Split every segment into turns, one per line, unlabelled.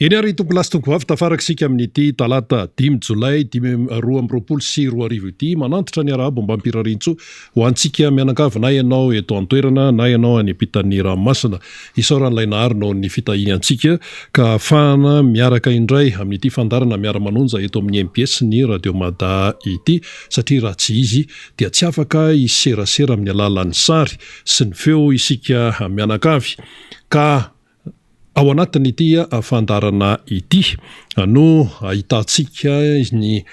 Eny ary tompolahy sy tompovavy tafaraka isika amin'ity talata dimy jolay 2025 ity. Manantitra ny arahaba ombam-pirariantsoa ho antsika mianakavy na ianao eto an-toerana na ianao any ampitan'ny ranomasina. Isaoran'ilay Nahary noho ny fitahiany antsika ka ahafahana miaraka indray amin'ity fandaharana miara-manonja eto amin'ny mbs ny Radio Mada ity satria raha tsy izy dia tsy afaka hiserasera amin'ny alalan'ny sary sy ny feo isika mianakavy ka Ao anatin'ity fandaharana ity no ahitantsika ny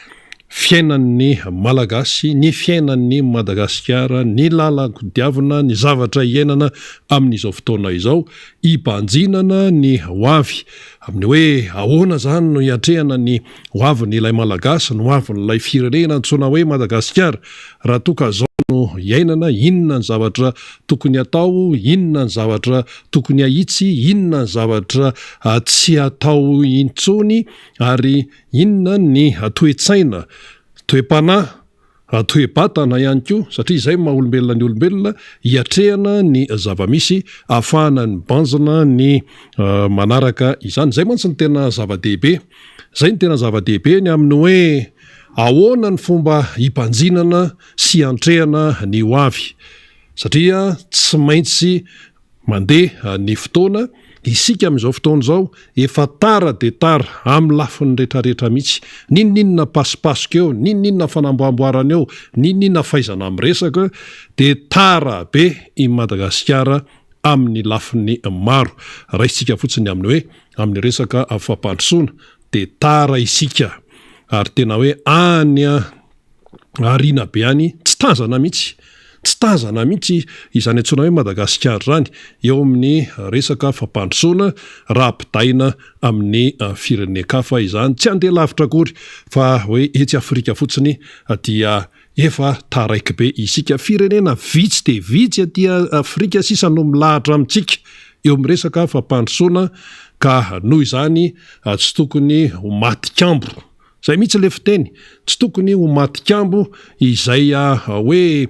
fiainan'ny Malagasy, ny fiainan'i Madagasikara, ny lalan-kodiavina, ny zavatra iainana amin'izao fotoana izao, hibanjinana ny ho avy. Amin'ny hoe ahoana izany no hiatrehana ny ho avin'ilay Malagasy, ny ho avin'ilay firenena antsoina hoe Madagasikara, raha toa ka izao no iainana, inona ny zavatra tokony hatao, inona ny zavatra tokony hahitsy, inona ny zavatra tsy hatao intsony, ary inona ny toe-tsaina, toe-panahy, toe-batana ihany koa, satria izay no maha olombelona ny olombelona, hiatrehana ny zava-misy, ahafahana mibanjina ny manaraka izany. Izay mantsy no tena zava-dehibe. Izay no tena zava-dehibe ny amin'ny hoe ahoana ny fomba hibanjinana sy hiantrehana ny ho avy. Satria tsy maintsy mandeha ny fotoana, isika amin'izao fotoana izao efa tara dia tara amin'ny lafiny rehetrarehetra mihitsy. N'inon'inona pasopasoka eo, n'inon'inona fanamboamboarana eo, n'inon'inona fahaizana miresaka dia tara be i Madagasikara amin'ny lafiny maro. Raisintsika fotsiny amin'ny hoe amin'ny resaka fampandrosoana dia tara isika ary tena hoe any aoriana be any, tsy tazana mihitsy, tsy tazana mihitsy izany antsoina hoe Madagasikara izany eo amin'ny resaka fampandrosoana raha ampitahaina amin'ny firenen-kafa izany. Tsy handeha lavitra akory fa hoe etsy Afrika fotsiny dia efa taraiky be isika. Firenena vitsy dia vitsy aty Afrika sisa no milahatra amintsika eo amin'ny resaka fampandrosoana ka noho izany tsy tokony ho matikambo. Zay mihitsy le fiteny, tsy tokony ho matikambo izay hoe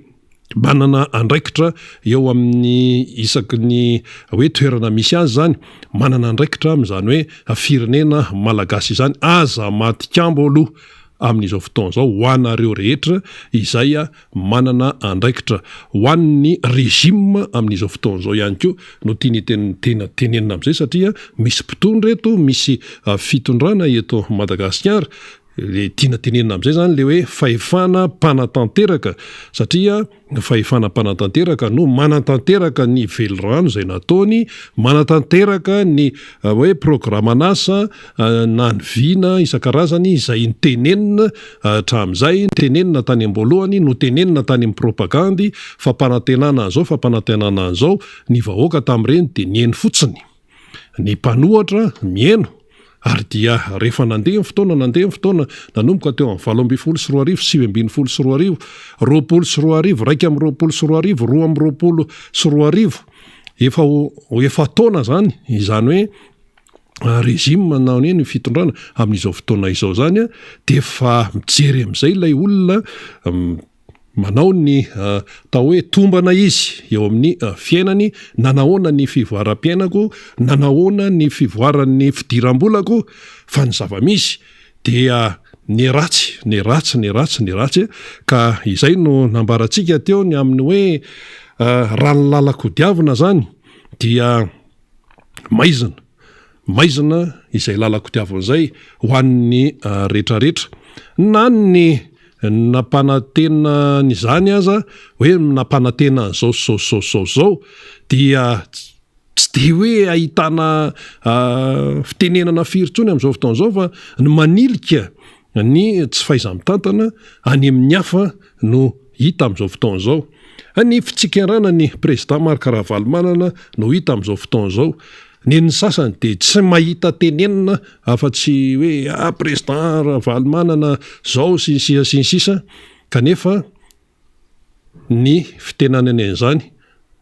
manana andraikitra eo amin'ny isaky ny hoe toerana misy azy zany, manana andraikitra amin'izany hoe firenena malagasy izany, aza matikambo aloha amin'izao fotoana izao ho anareo rehetra izay manana andraikitra ho an'ny régime amin'izao fotoana izao ihany koa no tiany tena tenenina amin'izay satria misy mpitondra eto, misy fitondrana eto Madagasikara, le tiana tenenina amin'izay zany le hoe fahefana mpanatanteraka satria ny fahefana mpanatanteraka no manatanteraka ny velirano izay nataony, manatanteraka ny hoe programan'asa na ny vina isan-karazany izay notenenina hatramin'izay, notenenina tany am-boalohany, notenenina tany amin'ny propagandy, fampanantenana an'izao, fampanantenana an'izao, ny vahoaka tamin'ireny dia nihaino fotsiny, ny mpanohatra mihaino, ary dia rehefa nandeha ny fotoana, nandeha ny fotoana, nanomboka teo amin'ny 2018, 2019, 2020, 2021, 2022, efa ho efa-taona izany, izany hoe régime na hoe ny fitondrana amin'izao fotoana izao izany dia efa mijery amin'izay ilay olona manao ny atao hoe tombana izy eo amin'ny fiainany, nanahoana ny fivoaram-piainako, nanahoana ny fivoaran'ny fidiram-bolako, fa ny zava-misy dia ny ratsy, ny ratsy, ny ratsy, ny ratsy, ka izay no nambarantsika teo ny amin'ny hoe raha ny lalan-kodiavina izany dia maizina, maizina izay lalan-kodiavina izay ho an'ny rehetrarehetra, na ny nampanantena an'izany aza hoe nampanantena an'izao sy izao sy izao sy izao izao dia tsy dia hoe ahitana fitenenana firy intsony amin'izao fotoana izao fa ny manilika ny tsy fahaiza-mitantana any amin'ny hafa no hita amin'izao fotoana izao. Ny fitsikerana ny Prezidà Marc Ravalomanana no hita amin'izao fotoana izao. Ny ny sasany dia tsy mahita tenenina afa-tsy hoe ah Prezidà Ravalomanana zao sy ny sisa sy ny sisa kanefa ny fitenanany an'izany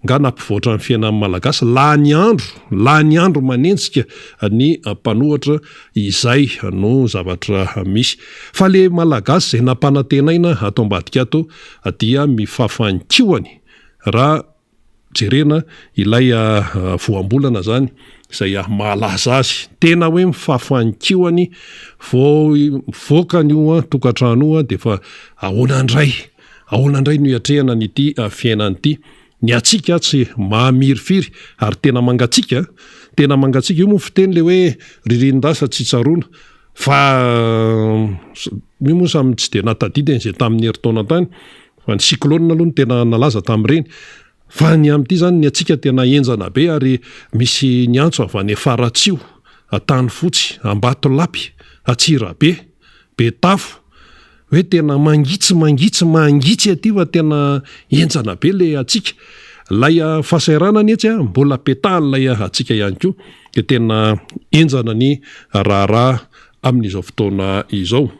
nga nampivoatra ny fiainan'ny Malagasy, lany andro, lany andro manenjika ny mpanohatra, izay no zavatra misy. Fa le Malagasy izay nampanantenaina ato ambadika ato dia mifafa ny kihony raha. jerena ilay voambolana izany izay mahalaza azy. Tena hoe mifafa ny kihony vao mivoaka an'io tokantrano io dia efa ahoana indray, ahoana indray no hiatrehana an'ity fiainana ity. Ny hatsiaka tsy mahamirifiry ary tena mangatsiaka, tena mangatsiaka. Io moa fiteny ilay hoe ririnin-dasa tsy tsaroana fa io moa samy tsy dia nahatadidy an'izay tamin'ny herintaona tany fa ny cyclone aloha no tena nalaza tamin'ireny. Fa ny amin'ity izany ny hatsiaka tena henjana be ary misy niantso avy any Faratsiho, Antanifotsy, Ambatolampy, Antsirabe, Betafo hoe tena mangitsy mangitsy mangitsy aty fa tena henjana be le hatsiaka. Ilay fahasahiranana anie tsy mbola petahan'ilay hatsiaka ihany koa dia tena henjana ny raharaha amin'izao fotoana izao.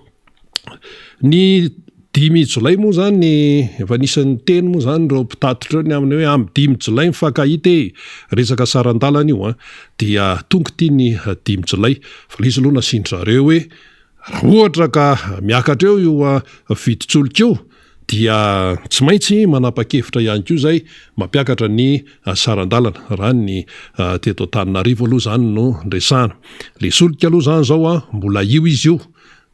Ny dimy jolay moa izany efa nisy niteny moa izany ireo mpitatitra ireo ny amin'ny hoe amin'ny dimy jolay mifankahita e, resaka saran-dalana io an, dia tonga ity ny dimy jolay fa ilay izy aloha nasian-dry zareo hoe raha ohatra ka miakatra eo io vidin-tsolika io dia tsy maintsy manapa-kevitra ihany koa izay mampiakatra ny saran-dalana, raha ny teto Antananarivo aloha izany no resahana. Ilay solika aloha izany izao an, mbola io izy io,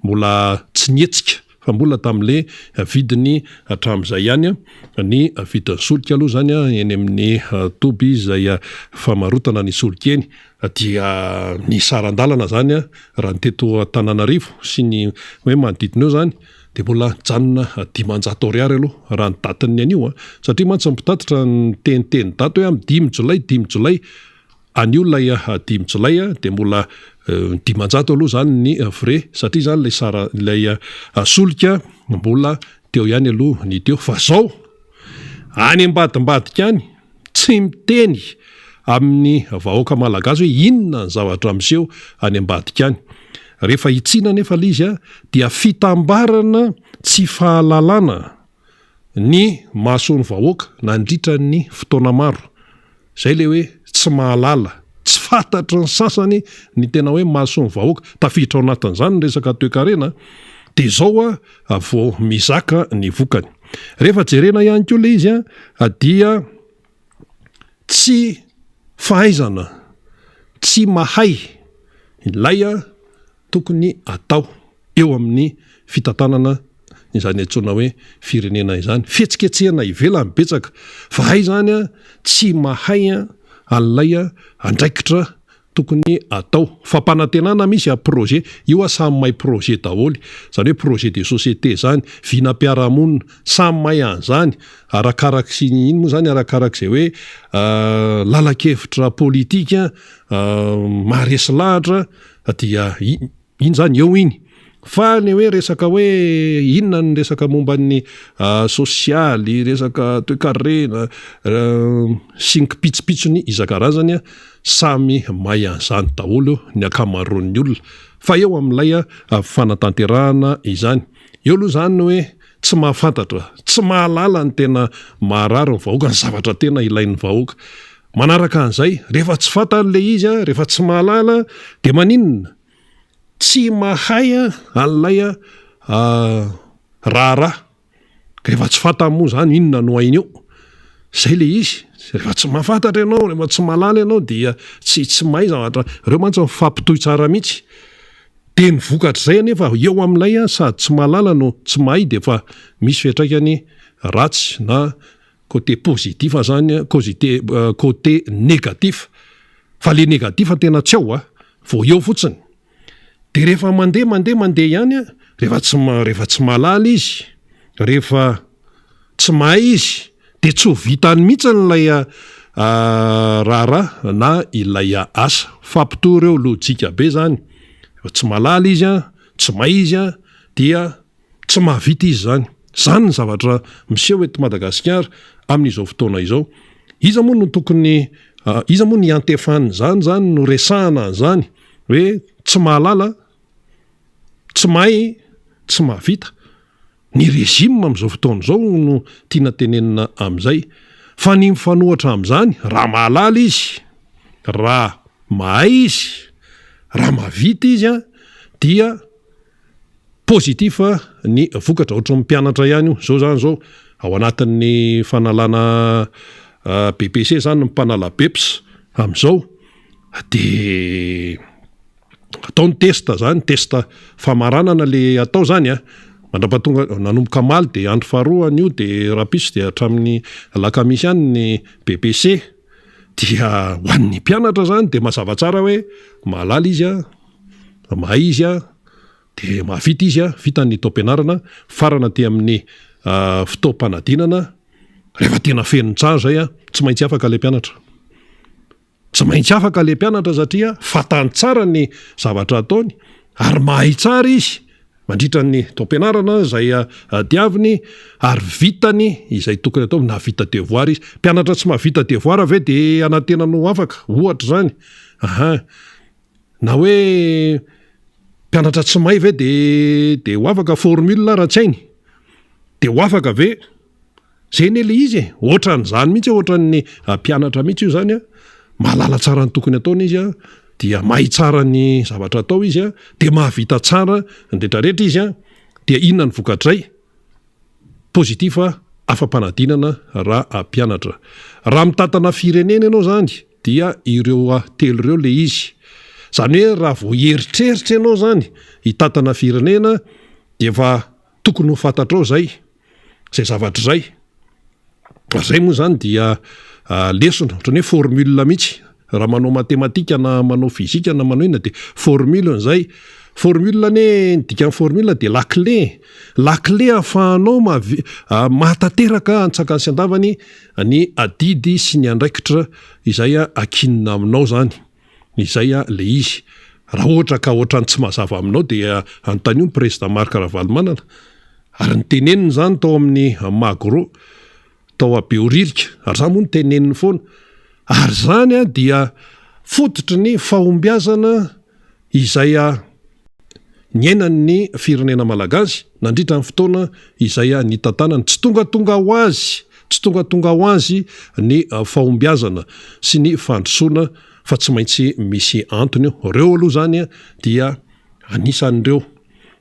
Mbola tsy nihetsika fa mbola tamin'le vidiny hatramin'izay ihany ny vidin'ny solika aloha izany eny amin'ny toby izay famarotana ny solika eny dia ny saran-dalana izany raha ny teto Antananarivo sy ny hoe manodidina eo izany dia mbola nijanona 500 ariary aloha raha ny datin'ny anio satria mantsy ny mpitatitra niteniteny daty hoe amin'ny dimy jolay dimy jolay Anio ilay dimy jolay dia mbola 500 aloha izany ny frais satria izany ilay sara ilay solika mbola teo ihany aloha ny teo fa zao any ambadimbadika any tsy miteny amin'ny vahoaka malagasy hoe inona ny zavatra miseho any ambadika any. Rehefa hitsiana anefa ilay izy dia fitambarana tsy fahalalana ny mahasoa ny vahoaka nandritra ny fotoana maro. Izay ilay hoe tsy mahalala, tsy fantatry ny sasany ny tena hoe mahasoa ny vahoaka. Tafiditra ao anatin'izany ny resaka toekarena, dia izao vao mizaka ny vokany. Rehefa jerena ihany koa ilay izy dia tsy fahaizana, tsy mahay ilay tokony atao eo amin'ny fitantanana izany antsoina hoe firenena izany. Fihetsiketsehana ivelany betsaka fa hay izany tsy mahay an'ilay andraikitra tokony atao. Fampanantenana misy a projet, io a samy mahay projet daholo, izany hoe projet de société izany, vinam-piarahamonina, samy mahay an'izany, arakarak'izay iny moa izany arakarak'izay hoe lalan-kevitra politika maharesy lahatra dia iny zany eo iny. Fa ny hoe resaka hoe inona ny resaka momba ny sosialy, resaka toekarena sy ny kipitsopitsony isan-karazany, samy mahay an'izany daholo ny ankamaroan'ny olona. Fa eo amin'ilay fanatanterahana izany, eo aloha izany ny hoe tsy mahafantatra, tsy mahalala ny tena maharary ny vahoaka, ny zavatra tena ilain'ny vahoaka. Manaraka an'izay, rehefa tsy fantany ilay izy, rehefa tsy mahalala dia maninona? Tsy mahay an'ilay raharaha. Rehefa tsy fantany moa izany inona no hainy eo? Izay ilay izy. Rehefa tsy mahafantatra ianao, rehefa tsy mahalala ianao dia tsy tsy mahay zavatra. Ireo mantsy mifampitohy tsara mihitsy. Dia ny vokatr'izay anefa eo amin'ilay sady tsy mahalala no tsy mahay dia efa misy fiantraikany ratsy na Côté positif zany cosite côté négatif fa le négatif tena tsy ao a, vao eo fotsiny de rehefa mandeha mandeha mandeha ihany a, rehefa tsy rehefa tsy mahalala izy, rehefa tsy mahay izy de tsy ho vitany mihitsy ilay raharaha na ilay asa, fampitory eo lojika be zany, rehefa tsy mahalala izy a, tsy mahay izy a dia Tsy mahavita izy izany. Izany ny zavatra miseho eto Madagasikara amin'izao fotoana izao. Iza moa no tokony, iza moa no iantefan'izany izany no resahana an'izany hoe tsy mahalala, tsy mahay, tsy mahavita. Ny régime amin'izao fotoana izao no tiana tenenina amin'izay. Fa ny mifanohitra amin'izany, raha mahalala izy, raha mahay izy, raha mahavita izy dia Positif ny vokatra, ohatran'ny mpianatra ihany io, zao zany zao ao anatin'ny fanalana BEPC izany ny mpanala BEPS amin'izao dia atao ny test zany, test famaranana le atao zany a, mandrapatonga nanomboka omaly dia andro faharoa anio dia rahampitso dia hatramin'ny alakamisy any ny BEPC dia ho an'ny mpianatra zany dia mazava tsara hoe mahalala izy a, mahay izy a, dia mahavita izy a, vita ny taom-pianarana, mifarana aty amin'ny fotoam-panadinana, rehefa tena feno tsara zay a, tsy maintsy afaka le mpianatra. Tsy maintsy afaka ilay mpianatra satria fantany tsara ny zavatra ataony ary mahay tsara izy mandritra ny taom-pianarana izay diaviny ary vitany izay tokony atao, nahavita devoir izy. Mpianatra tsy mahavita devoir ve dia hanantena ny ho afaka? Ohatra izany. Aha. Na hoe mpianatra tsy mahay ve dia dia ho afaka? Formule raha tsy hainy dia ho afaka ve? Zay anie le izy e! Ohatran'izany mihitsy, ohatran'ny mpianatra mihitsy io zany a, mahalala tsara ny tokony ataony izy a, dia mahay tsara ny zavatra atao izy a, dia mahavita tsara ny retraretra izy a, dia inona ny vokatr'izay? Positif afa-panadinana raha mpianatra. Raha mitantana firenena ianao zany dia ireo telo ireo le izy. Zany hoe raha vao hieritreritra ianao zany hitantana firenena dia efa tokony ho fantatrao zay. Izay zavatra izay. Ary izay moa izany dia lesona, ohatran'ny hoe formule mihitsy. Raha manao matematika na manao fizika na manao inona dia formule izay. Formule anie, ny dikan'ny formule dia lakile e. Lakile ahafahanao mahavi- mahatanteraka antsakany sy andavany ny adidy sy ny andraikitra izay ankinina aminao izany. Izay ilay izy. Raha ohatra ka ohatran'ny tsy mazava aminao dia anontanio ny Président Marc Ravalomanana. Ary niteneniny izany tao amin'ny Magro, tao Behoririka. Ary izany moa noteneniny foana. Ary izany dia fototry ny fahombiazana izay niainan'ny firenena malagasy nandritra ny fotoana izay nitantanany. Tsy tongatonga ho azy, tsy tongatonga ho azy ny fahombiazana sy ny fandrosoana fa tsy maintsy misy antony io. Ireo aloha izany dia anisan'ireo.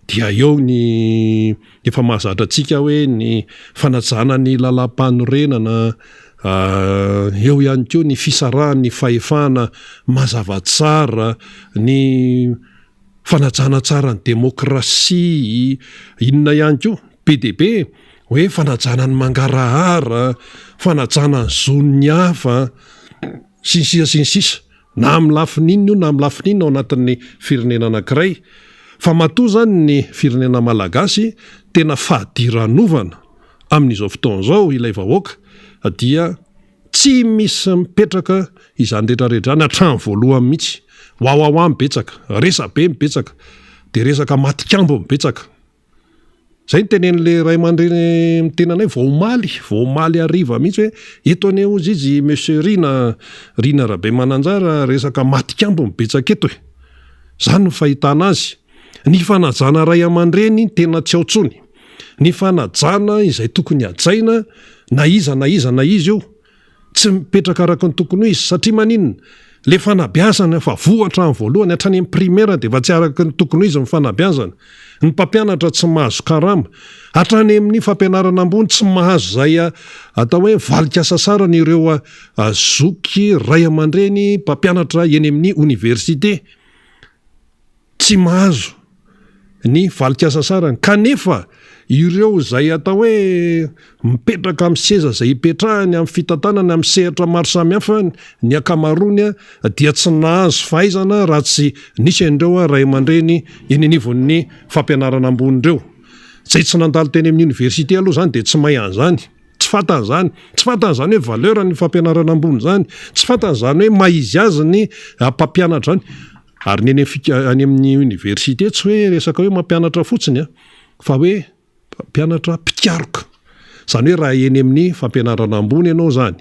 Dia eo ny efa mahazatra antsika hoe ny fanajana ny lalàmpanorenana, eo ihany koa ny fisarahan'ny fahefana mazava tsara, ny fanajana tsara ny demokrasia, inona ihany koa, be dia be e, hoe fanajana ny mangarahara, fanajana ny zon'ny hafa, sy ny sisa sy ny sisa. Na amin'ny lafiny inona io na amin'ny lafiny inona ao anatin'ny firenena anankiray. Fa matoa izany ny firenena malagasy tena fadiranovana amin'izao fotoana izao ilay vahoaka dia tsy misy mipetraka izany rehetra rehetra izany hatramin'ny voalohany mihitsy. Wawawa ny betsaka, resabe ny betsaka, dia resaka matikambo ny betsaka. Zay no tenenin'le ray aman-dreny miteny anay vao omaly, vao omaly hariva mihitsy hoe eto anie hozy izy monsieur Rina, Rina Rabemananjara resaka matikambo no betsaka eto e. Zany no fahitana azy. Ny fanajana ray aman-dreny tena tsy ao tsony. Ny fanajana izay tokony hajaina na iza na iza na iza io. Tsy mipetraka araka ny tokony ho izy satria maninona? Le fanabeazana efa voa hatramin'ny voalohany, hatrany amin'ny primaire dia efa tsy araka ny tokony ho izy ny fanabeazana. Ny mpampianatra tsy mahazo karama. Hatrany amin'ny fampianarana ambony tsy mahazo izay atao hoe valin-kasasarana ireo zoky ray aman-dreny mpampianatra eny amin'ny oniversite. Tsy mahazo ny valin-kasasarany. Kanefa ireo izay atao hoe mipetraka amin'ny seza izay ipetrahany amin'ny fitantanana amin'ny sehatra maro samihafa, ny ankamaroany dia tsy nahazo fahaizana raha tsy nisy an'ireo ray aman-dreny eny anivon'ny fampianarana ambony ireo. Izay tsy nandalo teny amin'ny oniversite aloha izany dia tsy mahay an'izany. Tsy fantany izany. Tsy fantany izany hoe valeur ny fampianarana ambony izany. Tsy fantany izany hoe maha izy azy ny mpampianatra izany. Ary ny eny fika- any amin'ny université tsy hoe resaka hoe mampianatra fotsiny an, fa hoe mpampianatra mpikaroka. Izany hoe raha eny amin'ny fampianarana ambony ianao izany,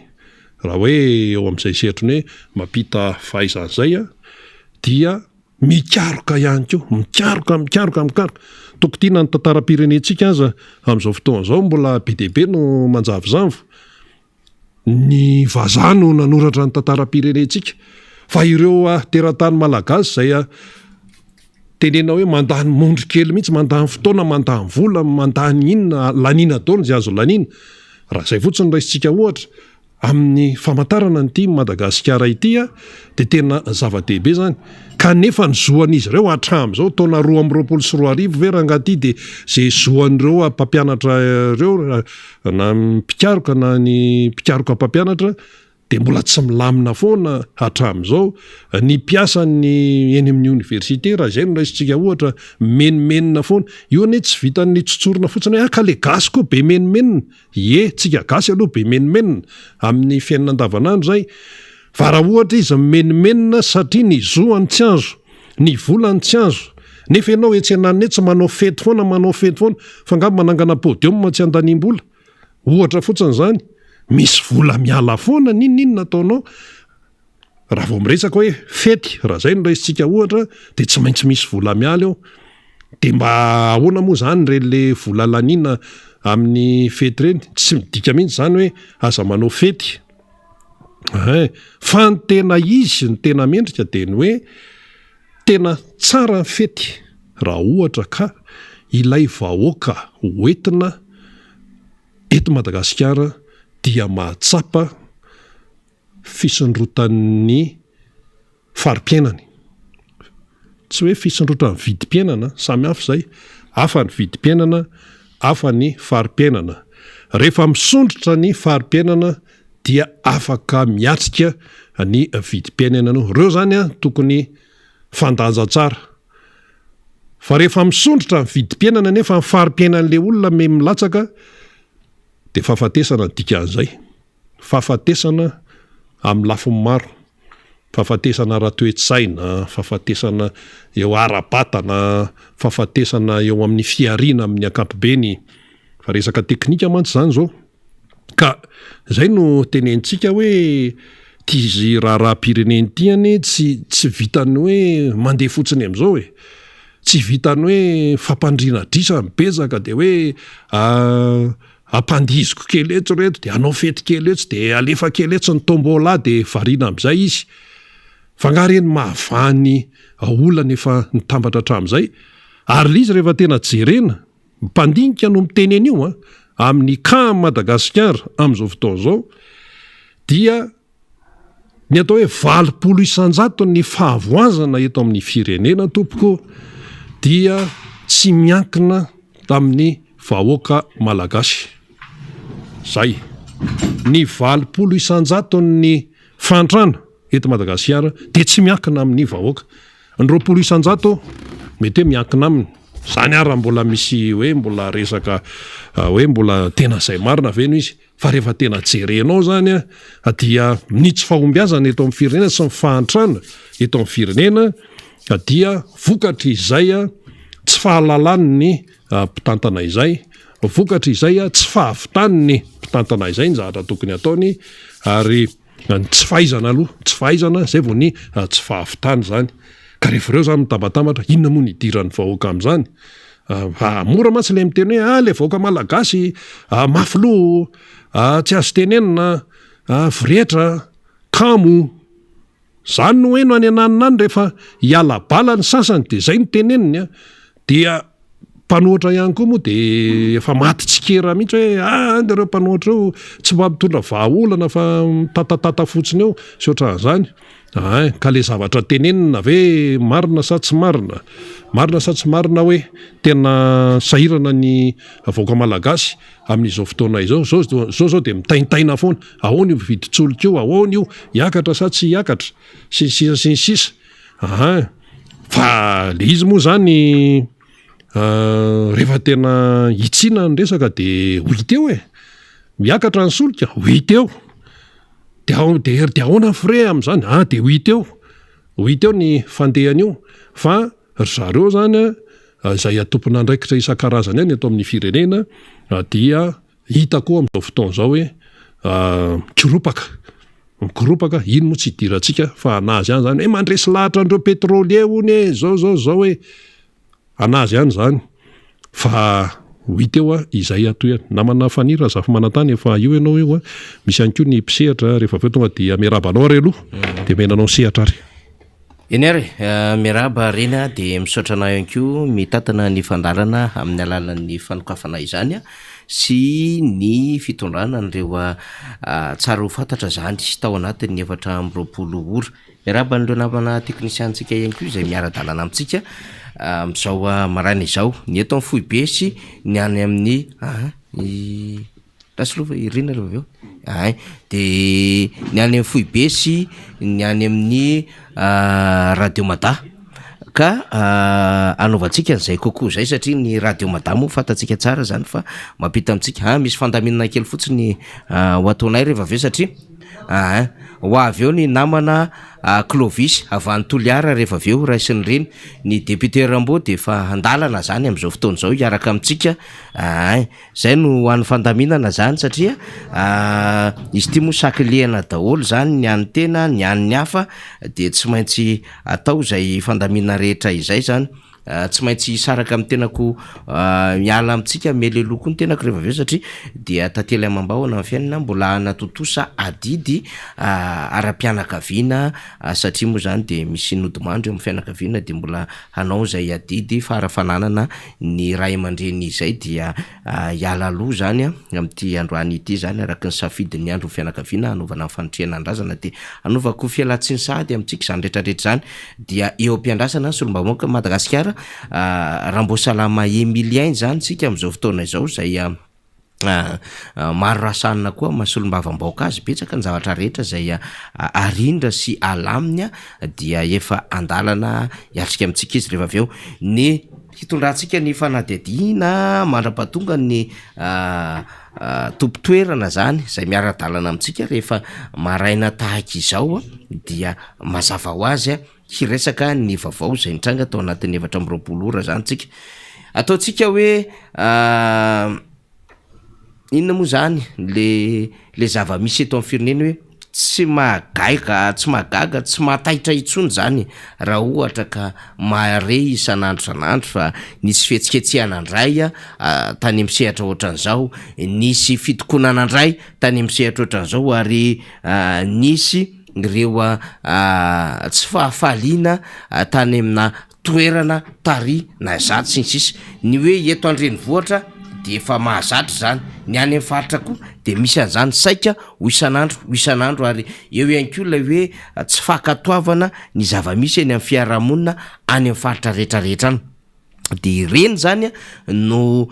raha hoe eo amin'izay sehatry ny hoe mampita fahaizana izay an, dia mikaroka ihany koa, mikaroka, mikaroka, mikaroka. Toko tiana ny tantaram-pirenentsika aza amin'izao fotoana izao mbola be dia be no manjavozavo. Ny vazaha no nanoratra ny tantaram-pirenentsika fa ireo teratany malagasy izay tenena hoe mandany mondro kely mihitsy, mandany fotoana, mandany vola, mandany inona, laniana daholo izay azo laniana. Raha izay fotsiny no raisintsika ohatra. Amin'ny famantarana an'ity Madagasikara ity dia tena zava-dehibe izany. Kanefa ny zo an'izy ireo hatramin'izao taona 2022 ve rangahy ity dia izay zo an'ireo mpampianatra ireo na ny mpikaroka na ny mpikaroka mpampianatra dia mbola tsy milamina foana hatramin'izao. Ny mpiasan'ny eny amin'ny oniversite raha izay no raisintsika ohatra mimenomenona foana. Io anie tsy vitan'ny tsotsorina fotsiny hoe ah ka le gasy koa be menomenona. Ie, tsika gasy aloha be menomenona amin'ny fiainana andavanandro zay, fa raha ohatra izy mimenomenona satria ny zoany tsy azo, ny volany tsy azo, nefa ianao etsy ananiny etsy manao fety foana manao fety foana, fa nga manangana podium tsy andaniam-bola? Ohatra fotsiny zany, misy vola miala foana n'inon'inona ataonao, Raha vao miresaka hoe fety, raha izay no raisintsika ohatra, dia tsy maintsy misy vola miala eo. Dia mba ahoana moa izany ireny le vola laniana amin'ny fety ireny? Tsy midika mihitsy izany hoe aza manao fety. Ein, fa ny tena izy, ny tena mendrika dia ny hoe tena tsara ny fety raha ohatra ka ilay vahoaka hoentina eto Madagasikara dia mahatsapa fisondrotan'ny fari-piainany. Tsy hoe fisondrotan'ny vidim-piainana, samy hafa izay, hafa ny vidim-piainana, hafa ny fari-piainana. Rehefa misondrotra ny fari-piainana dia afaka miatrika ny vidim-piainana ianao. Ireo izany tokony fandanja tsara. Fa rehefa misondrotra ny vidim-piainana nefa ny fari-piainan'ilay olona miha-milatsaka dia fahafatesana ny dikan'izay. Fahafatesana amin'ny lafiny maro, fahafatesana ara-toe-tsaina, fahafatesana eo ara-batana, fahafatesana eo amin'ny fihariana amin'ny ankapobeny, fa resaka teknika mantsy izany izao. Ka izay no tenenintsika hoe ity izy raharaham-pirenena ity anie tsy tsy vitan'ny hoe mandeha fotsiny amin'izao e, tsy vitan'ny hoe fampandriana adrisa ny betsaka dia hoe Ampandihiziko kely eto reto dia hanao fety kely etsy dia alefa kely etsy ny tombola dia variana amin'izay izy. Fa angaha re ny mahavaha ny olana efa nitambatra hatramin'izay? Ary ilay izy rehefa tena jerena, mpandinika no miteny an'io an, amin'ny cas an'i Madagasikara amin'izao fotoana izao dia Ny atao hoe 80 isan-jaton'ny fahavoazana eto amin'ny firenena tompoko dia tsy miankina tamin'ny vahoaka malagasy. Zay. Ny 80 isan-jaton'ny fahantrana eto Madagasikara dia tsy miankina amin'ny vahoaka. Ny 20% mety hoe miankina aminy. Zany ary raha mbola misy hoe mbola resaka hoe mbola tena zay marina ve no izy. Fa rehefa tena jerenao izany dia ny tsy fahombiazana eto amin'ny firenena sy ny fahantrana eto amin'ny firenena dia vokatr'izay tsy fahalalan'ny mpitantana izay, vokatr'izay tsy fahavitan'ny mpitantana izay ny zavatra tokony hataony ary Ny tsy fahaizana aloha, tsy fahaizana, zay vao ny tsy fahavitana izany. Ka rehefa ireo izany mitambatambatra, inona moa ny idiran'ny vahoaka amin'izany? Ah, mora mantsy ilay miteny hoe ah ilay vahoaka malagasy ah, mafy loha, ah, tsy azo tenenina, ah, voretra, kamo. Izany no heno any ananona any rehefa hiala bala ny sasany dia izay no teneniny. Dia mpanohitra ihany koa moa dia efa maty tsikera mihitsy hoe ah ireo mpanohitra ireo tsy mba mitondra vahaolana fa mitatatata fotsiny eo sy ohatran'izany. Ay, ka le zavatra tenenina ve marina sa tsy marina? Marina sa tsy marina hoe tena sahirana ny vahoaka malagasy amin'izao fotoana izao? Zao zao zao dia mitaintaina foana, ahoana io vidin-tsolika io, ahoana io, hiakatra sa tsy hiakatra, sy ny sisa sy ny sisa. Aha, fa le izy moa zany rehefa tena hitsiana ny resaka de ho hita eo e, miakatra ny solika ho hita eo, de ao de de ahoana ny frais amin'izany, ah de ho hita eo, ho hita eo ny fandehan'io fa ry zareo zany an izay tompon'andraikitra isan-karazany any eto amin'ny firenena dia Hita koa amin'izao fotoana izao hoe mikoropaka, mikoropaka, iny moa tsy idirantsika fa an'azy ihany izany hoe mandresy lahatra an'ireo pétrolier hono e, izao izao izao e, an'azy ihany izany fa ho hita eo izay hatohiny. Namana Faniry Razafimanantany efa io ianao io, misy ihany koa ny mpisehatra rehefa avy eo tonga dia miarahaba anao ary aloha dia omena anao ny sehatra ary.
Eny ary e, miarahaba Reny a, dia misaotra anao ihany koa mitantana ny fandaharana amin'ny alalan'ny fanokafana izany. sy ny fitondrana an'ireo tsara ho fantatra izany tao anatin'ny 24 ora. Miarahaba an'ireo namana teknisianintsika ihany koa izay miara-dalana amintsika amin'izao maraina izao, ny eto amin'ny foibe sy ny any amin'ny Rasolova Irina aloha avy eo, ay de ny any amin'ny foibe sy ny any amin'ny radio Mada ka anaovantsika an'izay kokoa zay satria ny radio Mada moa fantatsika tsara zany fa mampita amintsika, ah misy fandaminana kely fotsiny ho ataonay rehefa avy eo satria aa ho avy eo ny namana Clovis avy any Toliara rehefa avy eo raisin'ireny, ny député Rambo de efa an-dalana zany amin'izao fotoana izao hiaraka amintsika aa. Zay no ho an'ny fandaminana zany satria izy ity moa sakilihana daholo zany ny an'ny tena, ny an'ny hafa de tsy maintsy atao izay fandaminana rehetra izay zany, tsy maintsy hisaraka amin'ny tenako miala amintsika mieleloha koa ny tenako rehefa avy eo satria dia tantely amam-bahona ny fiainana, mbola hanatontosa adidy ara-pianakaviana satria moa zany de misy nodimandry eo amin'ny fianakaviana de mbola hanao izay adidy fara fananana ny ray aman-dreny izay dia hiala aloha izany amin'ity androany ity izany araka ny safidin'ny andron'ny fianakaviana hanaovana ny fanotrehana ny razana dia hanaovako fialantsiny sahady amintsika izany rehetra rehetra izany dia eo am-piandrasana ny solombavambahoaka Madagasikara Ramboasalama Emilien izany isika amin'izao fotoana izao izay Maro rasanina koa maha solombavambahoaka azy, betsaka ny zavatra rehetra izay arindra sy alaminy dia efa andalana hiatrika amintsika izy rehefa avy eo. Ny hitondrantsika ny fanadihadiana mandra-pahatonga ny tompon-toerana zany izay miara-dalana amintsika rehefa maraina tahaka izao dia mazava ho azy hiresaka ny vaovao izay nitranga tao anatin'ny 24 ora zany tsika. Ataontsika hoe inona moa zany le le zava-misy eto amin'ny firenena hoe tsy mahagaiga tsy mahagaga tsy mahataitra intsony zany raha ohatra ka mahare isan'andro isan'andro fa nisy fihetsiketsehana indray tany amin'ny sehatra ohatran'izao, nisy fitokonana indray tany amin'ny sehatra ohatran'izao ary nisy ireo tsy fahafaliana tany amina toerana tary na izato sy ny sisa, ny hoe eto an-drenivohitra de efa mahazatra izany, ny any amin'ny faritra koa de misy an'izany saika ho isan'andro ho isan'andro ary eo ihany koa ilay hoe tsy fankatoavana ny zava-misy eny amin'ny fiarahamonina any amin'ny faritra rehetrarehetra any. De ireny zany no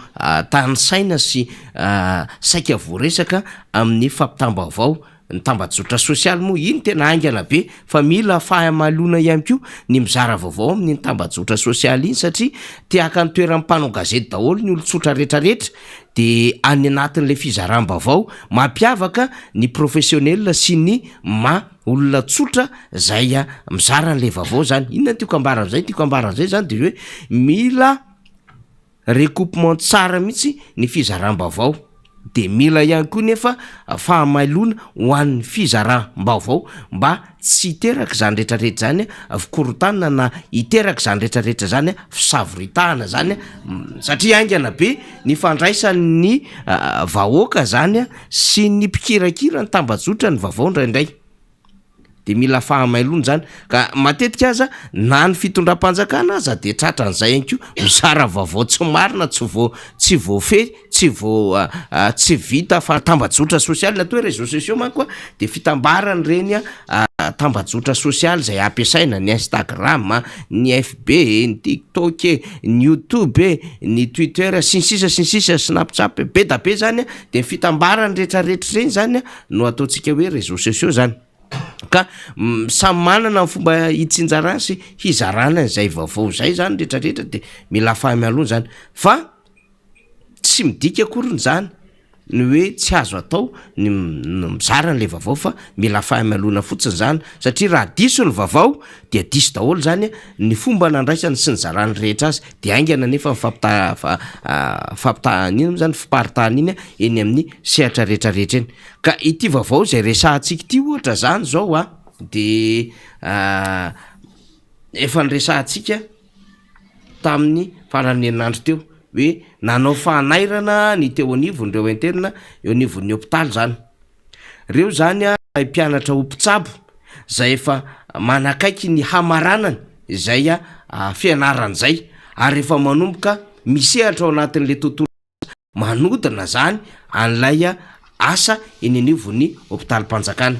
tanisaina sy saika voaresaka amin'ny fampitam-baovao, ny tambajotra sosialy moa iny tena haingana be fa mila fahamaloana ihany koa ny mizara vaovao amin'iny tambajotra sosialy iny satria te haka ny toeran'ny mpanao gazety daholo ny olon-tsotra retraretra de any anatin'ilay fizaram-baovao mampiavaka ny professionnel sy ny maha olona tsotra zay mizara an'le vaovao zany, inona no tiako ambara am'zay, tiako ambara am'zay zany de hoe mila recoupement tsara mihitsy ny fizaram-baovao, de mila ihany koa nefa fahamailoana ho an'ny fizaram-baovao mba tsy hiteraka zany retraretra zany fikorontanana na hiteraka zany retraretra zany fisavoritahana zany satria haingana be ny fandraisan'ny vahoaka zany sy ny mpikirakira ny tambajotra ny vaovao indraindray de mila fahamailoana zany ka matetika aza na ny fitondram-panjakana aza de tratran'izay ihany koa mizara vaovao tsy marina tsy vo- tsy voafehy tsy vo- tsy vita fa tambajotra sosialy ny atao hoe réseaux sociaux manko a de fitambaran'ireny a tambajotra sosialy zay ampiasaina ny instagram, ny FB e, ny tiktok e, ny youtube e, ny twitter sy ny sisa sy ny sisa, snapchat e, be da be zany a, de ny fitambarany retraretra reny zany a no ataontsika hoe réseaux sociaux zany, ka samy manana ny fomba hitsinjarany sy hizarana an'izay vaovao zay zany retraretra de mila fahamailoana zany fa tsy midika akoriny zany ny hoe tsy azo atao ny mizara an'le vaovao fa mila fahamailoana fotsiny zany satria raha diso ny vaovao dia diso daholo zany ny fomba nandraisany sy nizarany rehetra azy de haingana nefa ny fampita- fa- fampitahana iny moa zany fiparitahana iny eny amin'ny sehatra rehetrarehetra eny ka ity vaovao zay resahantsika ity ohatra zany zao a de efa niresahantsika tamin'ny faran'ny herinandro teo hoe nanao fanairana ny teo anivon'ireo interne eo anivon'ny hopitaly zany, reo zany a mpianatra ho mpitsabo zay efa manakaiky ny hamaranany izay fianarany zay ary efa manomboka misehatra ao anatin'le tontolo. Manodina zany an'ilay asa eny anivon'ny hopitalim-panjakana.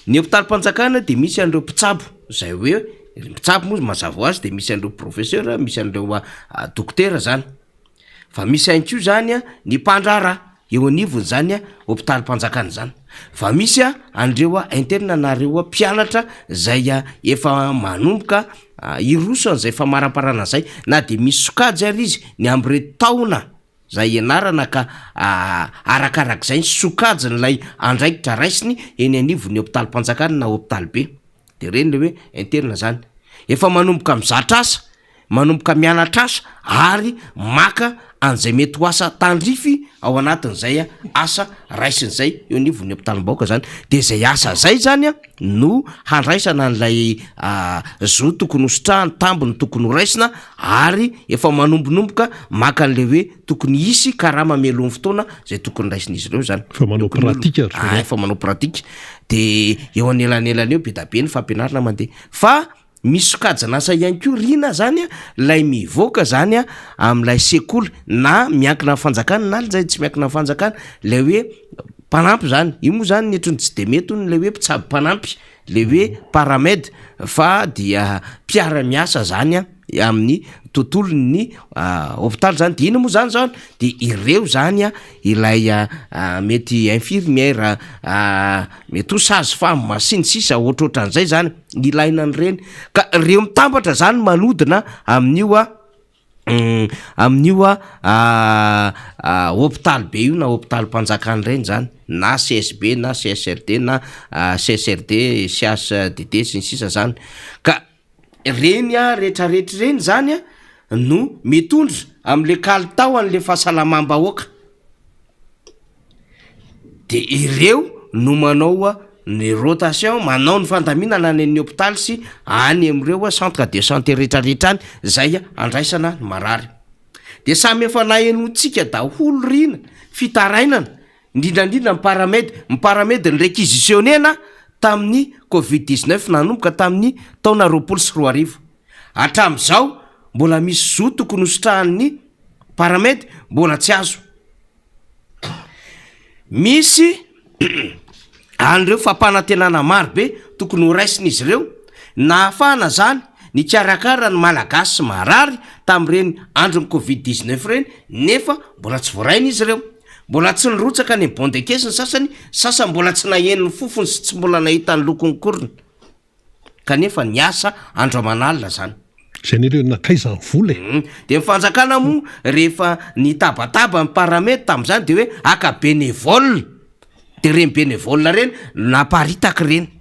Ny hopitalim-panjakana dia misy an'ireo mpitsabo izay hoe ny mpitsabo moa mazava ho azy dia misy an'ireo professeur, misy an'ireo dokotera zany. Fa misy ihany koa zany ny mpandraharaha eo anivon'izany hopitalim-panjakana izany. Fa misy an'ireo interne na ireo mpianatra izay efa manomboka Hiroso an'izay famaramparana izay na dia misy sokajy ary izy ny amin'ireo taona izay ianarana ka arakarak'izay ny sokajin'ilay andraikitra raisiny eny anivon'ny hopitalim-panjakana na hopitaly be. Dia ireny ilay hoe interne izany. Efa manomboka mizatra asa, manomboka mianatra asa ary maka an'izay mety ho asa tandrify ao anatin'izay asa raisiny izay eo anivon'ny hopitalim-bahoaka izany. Dia izay asa izay izany an no handraisana an'ilay zo tokony ho sitrahany, tambiny tokony ho raisina ary efa manombonomboka maka an'ilay hoe tokony hisy karama mialoha ny fotoana izay tokony raisin'izy ireo izany.
Efa manao pratique ry zareo.
Efa manao pratique. Dia eo anelanelany eo be da be ny fampianarana mandeha. Fa Misy sokajin'asa ihany koa Rina zany a, lay mivoaka zany a amin'ilay sekoly na miankina amin'ny fanjakana na zay tsy miankina amin'ny fanjakana, lay hoe mpanampy zany, io moa zany ny ohatran'ny tsy de mety hono lay hoe mpitsabo mpanampy, le hoe paramed fa dia mpiara-miasa zany a amin'ny tontolon'ny hopitaly zany, de inona moa zany zao de ireo zany a ilay mety infirmière, mety ho sage femme sy ny sisa ohatrohatran'izay zany. Ilaina an'ireny ka ireo mitambatra zany manodina amin'io a amin'io a hopitaly be io na hopitalim-panjakana ireny zany na CSB na CSRD na CSRD, CHDD sy ny sisa zany ka ireny a retraretra ireny zany a no mitondra am'le kalitao an'le fahasalamam-bahoaka. De ireo no manao ny rotation, manao ny fandaminana any amin'ny hopitaly sy any amin'ireo centre de santé retraretra any zay andraisana ny marary. De samy efa nahenoantsika daholo r'ina fitarainana, indrindra indrindra ny paramed, ny paramed ni-requisitionner-na tamin'ny covid 19 nanomboka tamin'ny taona 2020. Hatramin'izao mbola misy zo tokony hositrahan'ny paramed mbola tsy azo. Misy an'ireo fampanantenana maro be tokony ho raisin'izy ireo nahafahana izany nikarakara ny Malagasy marary tamin'ireny andron'ny covid 19 ireny nefa mbola tsy voarain'izy ireo. Mbola tsy nirotsaka any amin'ny bon de caisse ny sasany, sasany mbola tsy naheno ny fofony sy tsy mbola nahita ny lokony koriny. Kanefa niasa andro aman'alina zany.
Zay anie le nankaiza ny vola e.
De ny fanjakana moa rehefa nitabataba ny paramètre tam'zany de hoe haka bénévole, de reny bénévole reny naparitaka reny,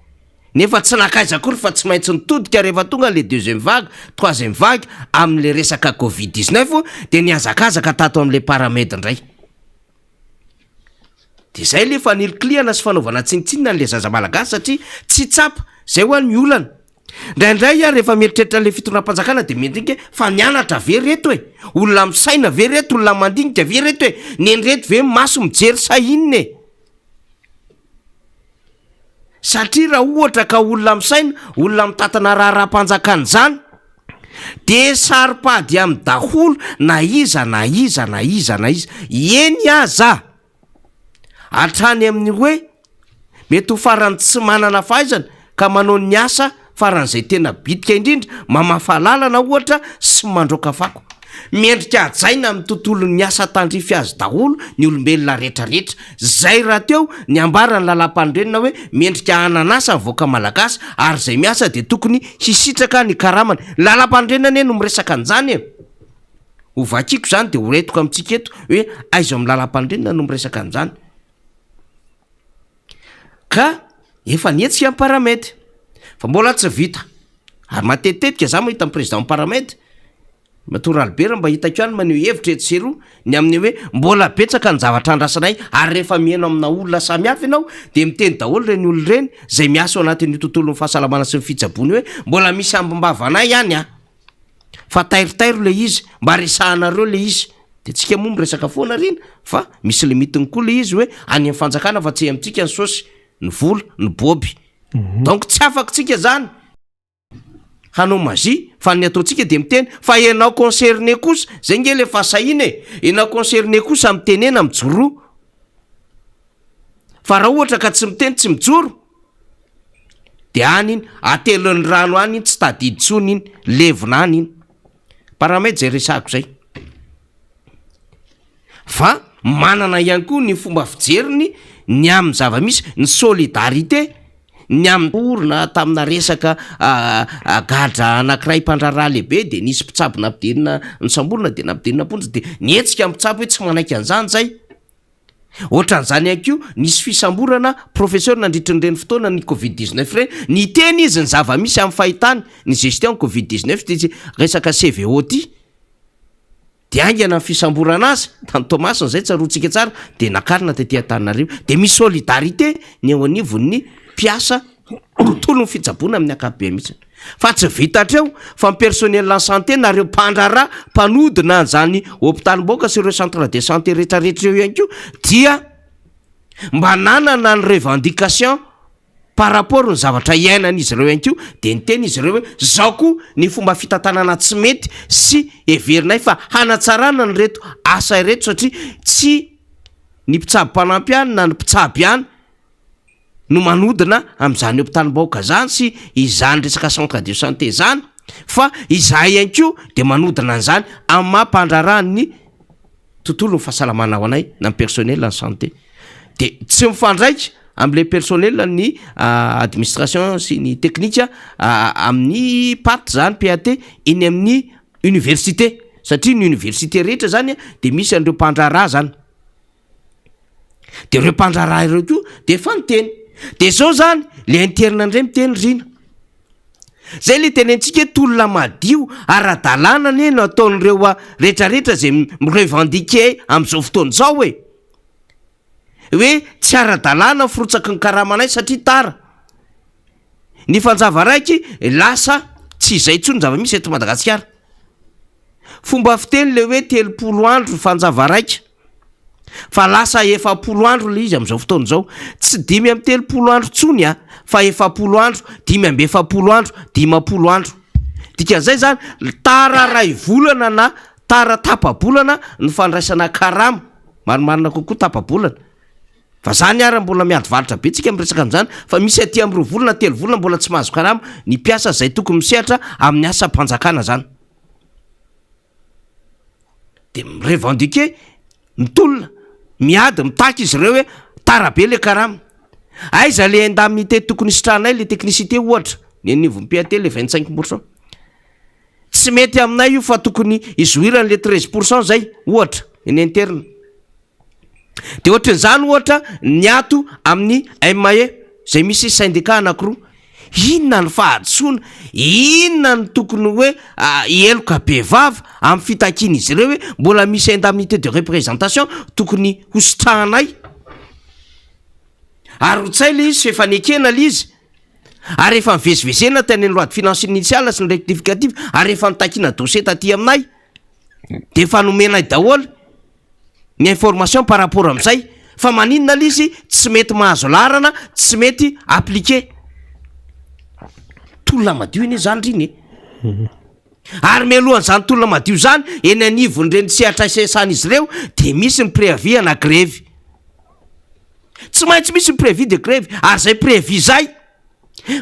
nefa tsy nankaiza akory fa tsy maintsy nitodika rehefa tonga le deuxième vague, troisième vague am'le resaka covid 19 de nihazakazaka tato am'le paramède ndray. De zay le fanilikilihana sy fanaovana tsinontsinona an'le zaza malagasy satria tsy tsapa, zay hoa ny olana. Ndraindray aho rehefa mieritreritra an'le fitondram-panjakana de miandinika hoe fa nianatra ve reto e? Olona misaina ve reto? Olona mandinika ve reto e? Nen'ireto ve maso mijery sa inona e? Satria raha ohatra ka olona misaina, olona mitantana raharaham-panjakana izany, dia saro-pady aminy daholo na iza na iza na iza na iza. Eny aza, hatrany amin'ny hoe mety ho faran'ny tsy manana fahaizana ka manao ny asa faran'izay tena bitika indrindra, mamafa lalana ohatra sy mandroaka fako. Mendrika hajaina amin'ny tontolon'ny asa tandrify azy daholo ny olombelona rehetrarehetra. Izay rahateo ny ambaran'ny lalàmpanorenana hoe mendrika hanana asa ny vahoaka malagasy ary izay miasa dia tokony hisitraka ny karamany. Ny lalàmpanorenana anie no miresaka an'izany e! Ho vakiko izany dia ho entiko amintsika eto hoe aiza ao amin'ny lalàmpanorenana no miresaka an'izany. Ka efa nihetsika ny Paramed fa mbola tsy vita ary matetitetika za mahita ny président Paramed Matoa Ralibera mba hitako ihany maneho hevitra etsy sy eroa ny amin'ny hoe mbola betsaka ny zavatra andrasanay ary rehefa mihaino amina olona samihafa ianao dia miteny daholo ireny olona ireny izay miasa ao anatin'io tontolon'ny fahasalamana sy ny fitsaboana io hoe mbola misy ambim-bavanay ihany an! Fa tairitairo le izy, mba resahanareo le izy. De tsika moa miresaka foana ry ina fa misy limite-ny koa le izy hoe any amin'ny fanjakana fa tsy amintsika ny saosy, ny vola, ny bôby. Donc tsy afaka tsika zany. hanao magie fa ny ataontsika de miteny fa ianao concerné kosa, zay nge le fahasahiana e, ianao concerné kosa mitenena, mijoroa. Fa raha ohatra ka tsy miteny, tsy mijoro, de any iny, atelin'ny rano any iny, tsy tadidy intsony iny, levona any iny. Paramètre zay resahako zay. Fa manana ihany koa ny fomba fijeriny ny amin'ny zava-misy, ny solidarité, ny amin'ny orina tamina resaka gadra anankiray mpandraharaha lehibe de nisy mpitsabo nampidirina nisamborina de nampidirina am-ponja de nihetsika ny mpitsabo hoe tsy manaiky an'izany zay. Ohatran'izany ihany koa nisy fisamborana professeur nandritry ny ireny fotoana ny covid 19 ireny, niteny izy ny zava-misy amin'ny fahitany ny gestion covid 19 ty resaka CVO ty. De haingana ny fisamborana azy tany Toamasina zay tsaroantsika tsara de nakarina taty Antananarivo. De misy solidarité ny eo anivon'ny mpiasa tontolon'ny fitsaboana amin'ny ankapobeny mihitsy. Fa tsy vita hatreo fa ny personnel en santé nareo mpandraharaha mpanodina an'izany hopitalim-bahoaka sy ireo centre de santé rehetrarehetra eo ihany koa dia mba nanana ny revendication par rapport ny zavatra iainan'izy ireo ihany koa de niteny izy ireo hoe zao koa ny fomba fitantanana tsy mety sy heverinay fa hanatsarana ny reto asa ireto satria tsy ny mpitsabo mpanampy ihany na ny mpitsabo ihany no manodina amin'izany hopitalim-bahoaka zany sy izany resaka centre de santé zany fa izahay ihany koa de manodina an'izany amin'ny maha mpandraharaha ny tontolo ny fahasalamana ao anay na ny personnel en santé de tsy mifandraika am'le personnel ny administration sy ny teknika amin'ny PAT zany PAT eny amin'ny université satria ny université rehetra zany de misy an'ireo mpandraharaha zany de ireo mpandraharaha ireo koa de efa niteny de zao zany le interne indray miteny rina zay le tenentsika hoe tolona madio ara-dalàna anie no ataon'ireo rehetrarehetra zay mirevendiquer am'izao fotoana zao e hoe tsy ara-dalàna firotsaky ny karamanay satria tara ny fanjava raiky lasa tsy izay intsony zava-misy eto Madagasikara fomba fiteny le hoe 30 andro fanjava raika fa lasa 40 andro le izy am'izao fotoana zao tsy 35 andro tsony a fa 40 andro, 45 andro, 50 andro. Dikan'izay zany tara ray volana na tara tapa-bolana ny fandraisana karama, marimarina kokoa tapa-bolana. Fa zany ara mbola miady varotra be tsika miresaka an'izany fa misy aty amin'ny 2 volana, 3 volana mbola tsy mahazo karama ny mpiasa zay tokony misehatra amin'ny asam-panjakana zany. De mirevendiquer, mitolona, miady, mitaky izy ireo hoe tara be le karama. Aiza le indemnité tokony hisitrahanay le technicité ohatra ny anivon'ny PAT le 25%. Tsy mety aminay io fa tokony izoirany le 13% zay ohatra eny interne. De ohatran'izany ohatra ny ato amin'ny MAE zay misy syndicat anankiroa. Inona ny fahadisoana? Inona ny tokony hoe heloka bevava amin'ny fitakian'izy ireo hoe mbola misy indemnité de représentation tokony hositrahanay? Ary rotsay le izy fa efa nekena le izy. Ary efa nivezivezena tany amin'ny loi de finance initiale sy ny rectificative ary efa nitakiana dossier taty aminay. De efa nomenay daholo ny information par rapport amin'izay. Fa maninona le izy tsy mety mahazo larana, tsy mety appliqué. Tolona madio anie zany riny e. Ary mialohan'izany tolona madio zany eny anivon'ireny sehatra isan'izy ireo de misy ny préavis ana grevy. Tsy maintsy misy ny préavis de grève ary zay préavis zay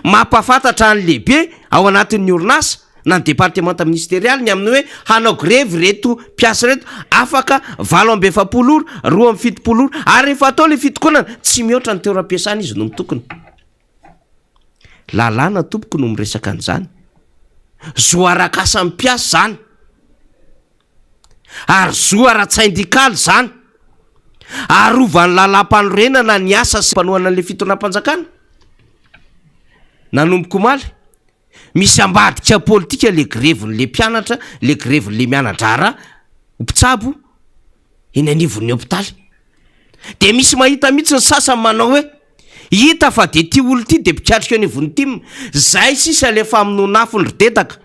mampahafantatra ny lehibe ao anatin'ny orinasa na ny département ministériel ny amin'ny hoe hanao grevy reto mpiasa reto afaka 48 ora, 72 ora ary rehefa atao le fitokonana tsy mihoatra ny toeram-piasana izy no mitokona. Lalàna tompoko no miresaka an'izany. Zo arak'asa mpiasa zany. Ary zo ara-tsindikaly zany. Arovan'ny lalàm-panorenana ny asa sy mpanohana an'le fitondram-panjakana. Nanomboka omaly, misy ambadika politika le grevin'le mpianatra, le grevin'le miana-draharaha mpitsabo eny anivon'ny hopitaly. De misy mahita mihitsy ny sasany manao hoe hita fa de ty olo ty de mpikatrika eo anivon'ny tim, zay sisa le famonoan'afony ry dedaka,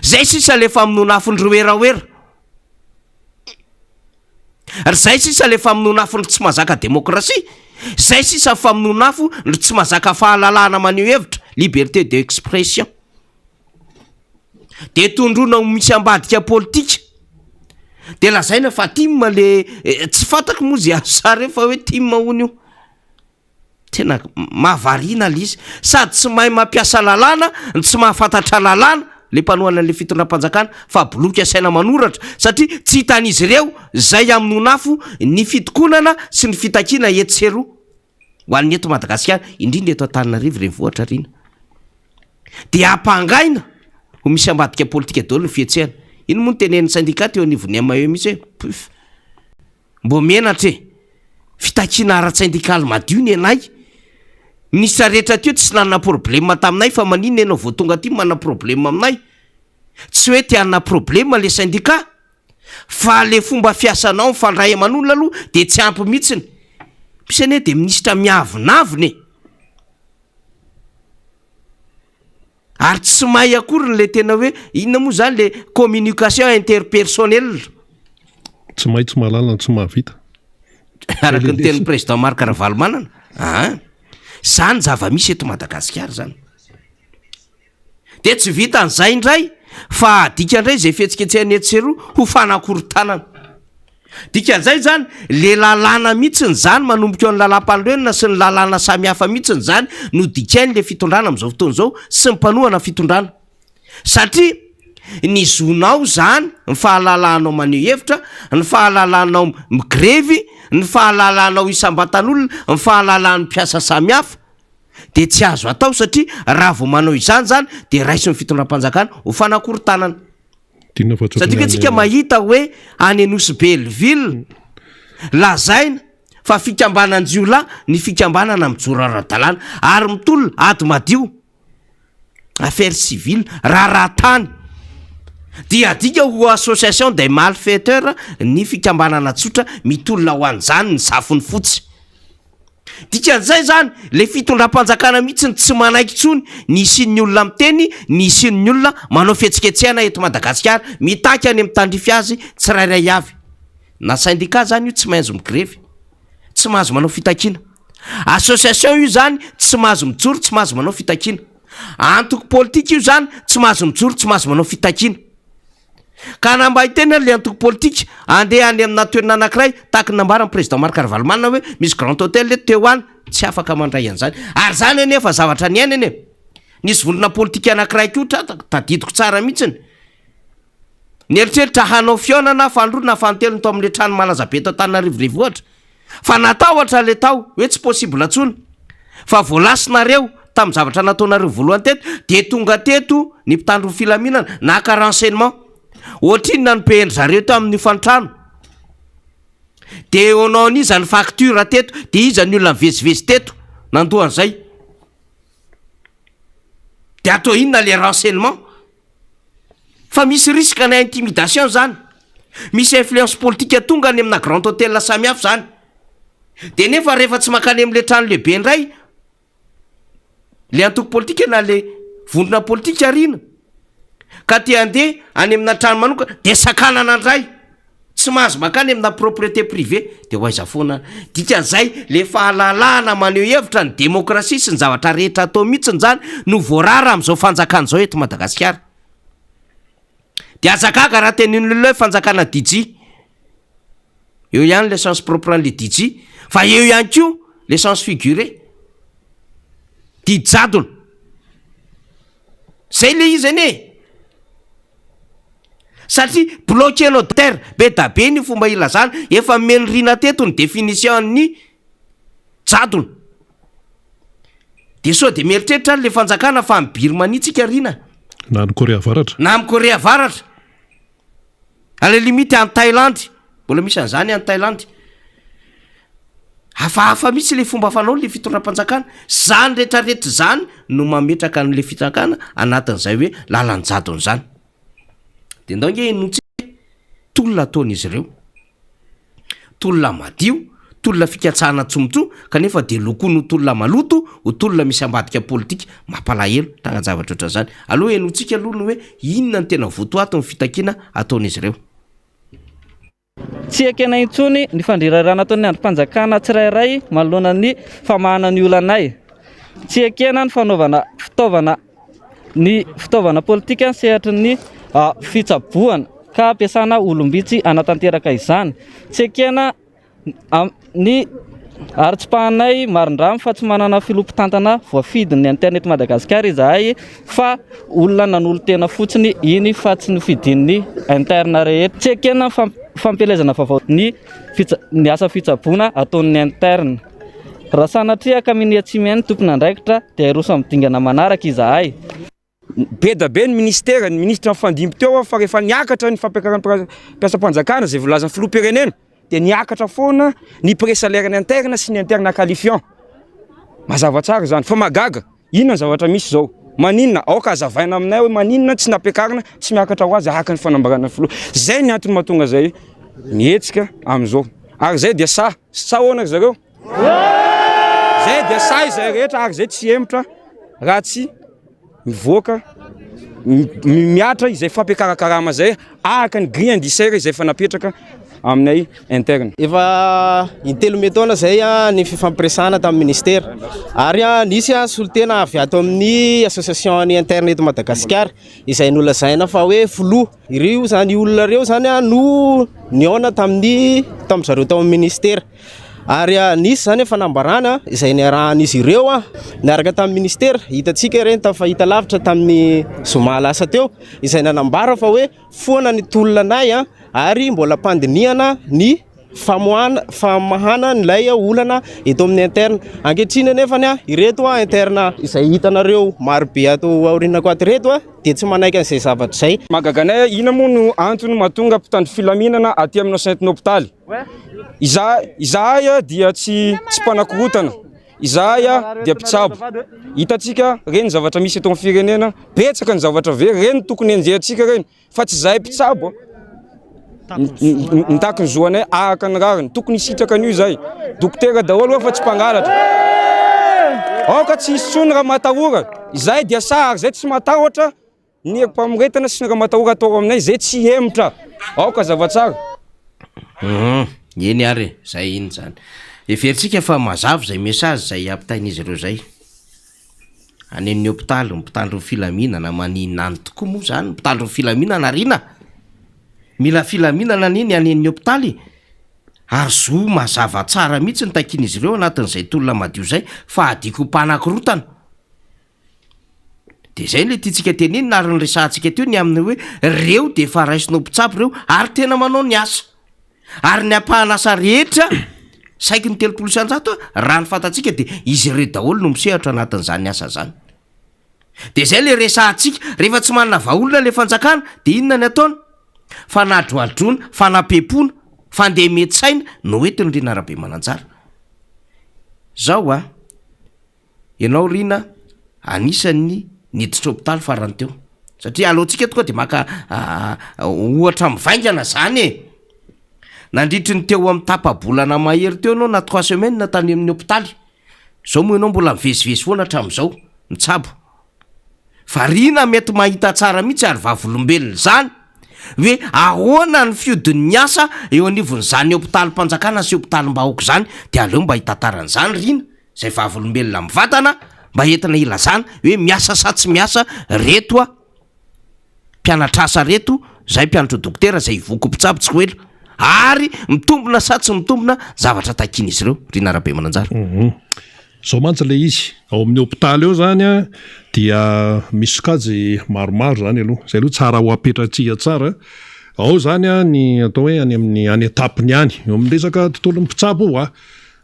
zay sisa le famonoan'afony ry werawera, ry zay sisa le famonoan'afony ry tsy mahazaka demokrasia, zay sisa famonoan'afo ry tsy mahazaka fahalalahana maneho hevitra, liberté d'expression. Dia tondroina ho misy ambadika politika. Dia lazaina fa tim le tsy fantako moa ze azo sary eo fa hoe tim hono io. Tena mahavariana le izy. Sady tsy mahay mampiasa lalàna no tsy mahafantatra lalàna le mpanohana an'le fitondram-panjakana fa boloky asaina manoratra satria tsy hitan'izy ireo zay hamonoan'afo ny fitokonana sy ny fitakiana etsy sy eroa ho an'ny eto Madagasikara, indrindra eto Antananarivo renivohitra rina. Dia ampangaina ho misy ambadika politika daholo ny fihetsehana. Ino moa no tenenin'ny syndicat teo anivon'ny MAE mihitsy hoe puf. Mbô menatra e! Fitakiana ara-tsindikaly madio ny anay. Minisitra rehetra teo tsy nanana problème taminay fa maninona ianao vao tonga aty manana problème aminay? Tsy hoe te hanana problème le syndicat fa le fomba fiasanao mifandray aman'olona aloha de tsy ampy mihitsiny. Misy anie de minisitra miavonavona e! Ary tsy mahay akory ny le tena hoe inona moa zany le communication interpersonnelle.
Tsy mahay tsy mahalala no tsy mahavita.
Araka ny tenin'ny président Marc Ravalomanana. Aa. Zany zava-misy eto Madagasikara zany. Dia tsy vitan'izay indray fa adika indray izay fihetsiketsehana etsy sy eroa ho fanakorontanana. Dikan'izay izany, le lalàna mihitsiny izany manomboka eo amin'ny lalàmpanorenana sy ny lalàna samihafa mihitsiny izany no dikain'le fitondrana amin'izao fotoana izao sy ny mpanohana fitondrana. Satria ny zonao izany, ny fahalalahanao maneho hevitra, ny fahalalahanao migrevy, ny fahalalahanao isam-batan'olona, ny fahalalahan'ny mpiasa samihafa dia tsy azo atao satria raha vao manao izany izany dia raisin'ny fitondram-panjakana ho fanakorontanana.
Dinona fa tsy
Satria
ohatran'ny
tsika
any-
mahita hoe any Nosy Belleville, lazaina fa fikambanan-jiolahy ny fikambanana mijoro ara-dalàna ary mitolona ady madio, affaire civile, raharaha tany. Dia adika ho association des malfaiteurs ny fikambanana tsotra mitolona ho an'izany ny zafiny fotsy. Dikan'izay izany, ilay fitondram-panjakana mihitsy no tsy manaiky intsony ny hisian'ny olona miteny, ny hisian'ny olona manao fihetsiketsehana eto Madagasikara, mitaky any amin'ny tandrify azy tsirairay avy. Na syndicat izany io tsy mahazo migrevy, tsy mahazo manao fitakiana. Association io izany tsy mahazo mijoro, tsy mahazo manao fitakiana. Antoko politika io izany tsy mahazo mijoro, tsy mahazo manao fitakiana. Ka na mba hiteny ary le antoko politika andeha any amina toerana anakiray tahaky ny nambaran'ny président Marc Ravalomanana hoe misy grand hôtel eto teo any, tsy afaka mandray an'izany. Ary zany anie efa zavatra niainana e! Nisy vondrona politika anakiray koa tra- tadidiko tsara mihitsiny, nieritreritra hanao fihaonana faharoa na fahantelony tao amin'le trano malaza be eto Antananarivo renivohitra, Fa natahotra le tao hoe tsy possible intsony fa voalasinareo tamin'ny zavatra nataonareo voalohany teto de tonga teto ny mpitandro ny filaminana naka renseignement ohatrinona no payer-ndry zareo teo amin'ny hofantrano de au nom an'iza ny facture teto de iza ny olona nivezivezy teto nandoa an'izay de atao inona le renseignement Fa misy risque na intimidation zany, misy influence politique tonga any amina grand hotel samihafa zany, de nefa rehefa tsy mankany amle trano lehibe indray le antoko politika na le vondrona politika arina ka te handeha any amina trano manokana de sakanana ndray, tsy mahazo mankany amina propriété privée de ho aiza foana, dikan'izay le fahalalahana maneho hevitra, ny démocratie sy ny zavatra rehetra atao mihitsiny zany no voarara am'izao fanjakana izao eto Madagasikara. De aza gaga raha tenenin'olona hoe fanjakana DJ, eo ihany le sens propre an'le DJ fa eo ihany koa le sens figuré, didy jadona, zay le izy anie e! Satria bloquer-nao terre, be da be ny fomba ilazana, efa nomen'i Rina teto ny définition an'ny jadona. De sao de mieritreritra ary le fanjakana fa any Birmanie tsika Rina?
Na any Korea Avaratra.
Na any Korea Avaratra. À la limite any Thaïlande, mbola misy an'izany any Thaïlande. Hafahafa mihitsy le fomba fanao le fitondram-panjakana. Zany retraretra zany no mametraka an'le fitsakana anatin'izay hoe lalan-jadona zany. De ndao nge henointsika tolona ataon'izy ireo. Tolona madio, tolona fikatsahana tsomotsoa kanefa de lokoiny ho tolona maloto, ho tolona misy ambadika politika. Mampalahelo trangan-javatra ohatran'izany. Aleo henointsika aloha ny hoe inona no tena votoatin'ny fitakiana ataon'izy ireo.
Tsy ekena intsony ny fandrirairana ataon'ny andrim-panjakana tsirairay manoloana ny famahana ny olanay. Tsy ekena ny fanaovana fitaovana. ny fitaovana politika ny sehatry ny fitsaboana ka ampiasana olom-bitsy hanatanteraka izany. Tsy ekena ny ary tsipahanay marindrano fa tsy manana filoha mpitantana voafidin'ny interne eto Madagasikara izahay fa olona nanolo-tena fotsiny iny fa tsy nofidin'ny interne rehetra. Tsy ekena ny fampielezana vaovao ny ny asa fitsaboana ataon'ny interne. Raha sanatria ka minia tsy mihaino ny tompon'andraikitra dia hiroso amin'ny dingana manaraka izahay.
Be da be ny ministera, ny ministra nifandimby teo fa rehefa niakatra ny fampiakaran'ny mpiasam-panjakana izay voalazan'ny filoham-pirenena dia niakatra foana ny pré-salaire ny interne sy ny interne qualifiant. Mazava tsara izany fa mahagaga inona ny zavatra misy izao? Maninona? Aoka hazavaina aminay hoe maninona tsy nampiakarina, tsy miakatra ho azy araka ny fanambarana ny filoha. Izay ny antony mahatonga izay mihetsika amin'izao. Ary izay dia sahy, sahy ahoana ry zareo? Izay dia sahy izay rehetra ary izay tsy hemotra raha tsy mivoaka mihatra izay fampiakaran-karama izay araka ny grille indiciaire izay efa napetraka aminay interne.
Efa intelo metaona izay ny fifampiresahana tamin'ny ministera ary nisy solontena avy ato amin'ny association ny interne eto Madagasikara izay nolazaina fa hoe filoha. Ireo izany olona ireo izany no nihaona tamin'ny tamin'ny zareo tao amin'ny ministera. Ary nisy izany fanambarana izay niarahan'izy ireo niaraka tamin'ny ministera, hitantsika ireny tamin'ny fahitalavitra tamin'ny zoma lasa teo, izay nanambara fa hoe foana ny tolona anay ary mbola am-pandinihana ny famoahana famahana an'ilay olana eto amin'ny interne. Ankehitriny anefany ireto interne izay hitanareo marobe ato aorianako ato ireto dia tsy manaiky an'izay zavatra izay.
Mahagaga anay, inona moa no antony mahatonga mpitandro filaminana aty amin'ny enceinte hopitaly? Izahay dia tsy tsy mpanakorotana, izahay dia mpitsabo. Hitantsika ireny zavatra misy eto amin'ny firenena, betsaka ny zavatra very, ireny tokony henjehantsika ireny fa tsy izahay mpitsabo mitaky ny zo anay araka ny rariny. Tokony hisitraka an'io izahay. Dokotera daholo fa tsy mpangalatra. Aoka tsy hisy intsony raha matahora. Izahay dia sahy ary izahay tsy matahotra. Ny herim-pamoretana sy ny ramatahora atao aminay izay tsy hihemotra. Aoka hazava tsara.
Hum, eny ary e, zay iny zany. Heverintsika fa mazava izay message izay ampitain'izy ireo izay. Any amin'ny hopitaly, ny mpitandro ny filaminana, maninona any tokoa moa zany ny mpitandro ny filaminana Rina? Mila filaminana anie ny any amin'ny hopitaly e! Ary zo mazava tsara mihitsy ny takian'izy ireo anatin'izay tolona madio izay fa adiko ho mpanakorotana. De zay le tiantsika tenenina ary niresahantsika teo ny amin'ny hoe reo de efa raisina ho mpitsabo reo ary tena manao ny asa. Ary ny ampahan'asa rehetra saiky ny 30% raha ny fantatsika de izy ireo daholo no misehatra anatin'izany asa zany. De zay le resahantsika, rehefa tsy manana vahaolana le fanjakana de inona ny ataony? Fanadroadroana, fanapempoana, fandemen-tsaina no entiny ry Narabemananjara. Zao a! Ianao Rina anisan'ny niditra hopitaly farany teo satria aleontsika tonga de maka ohatra mivaingana zany e! Nandritry ny teo amin'ny tapa-bolana mahery teo ianao na trois semaines tany amin'ny hopitaly, zao moa ianao mbola mivezivezy foana hatramin'izao mitsabo. Fa Rina mety mahita tsara mihitsy ary vavolombelona izany hoe ahoana ny fihodin'ny asa eo anivon'izany hopitalim-panjakana sy hopitalim-bahoaka izany de aleo mba hitantara an'izany Rina. Izay vavolombelona mivantana mba entina ilazana hoe miasa sa tsy miasa reto a mpianatra asa reto zay mpianatra dokotera zay hivoaka ho mpitsabo tsy ho ela ary mitombina sa tsy mitombina zavatra takian'izy ireo Rina Rabemananjara.
Zao mantsy le izy, ao amin'ny hopitaly ao zany a dia misy sokajy maromaro zany aloha, zay aloha tsara ho apetratsika tsara, ao zany a ny atao hoe any amin'ny any an-tampony any, eo amin'ny resaka tontolon'ny mpitsabo io a,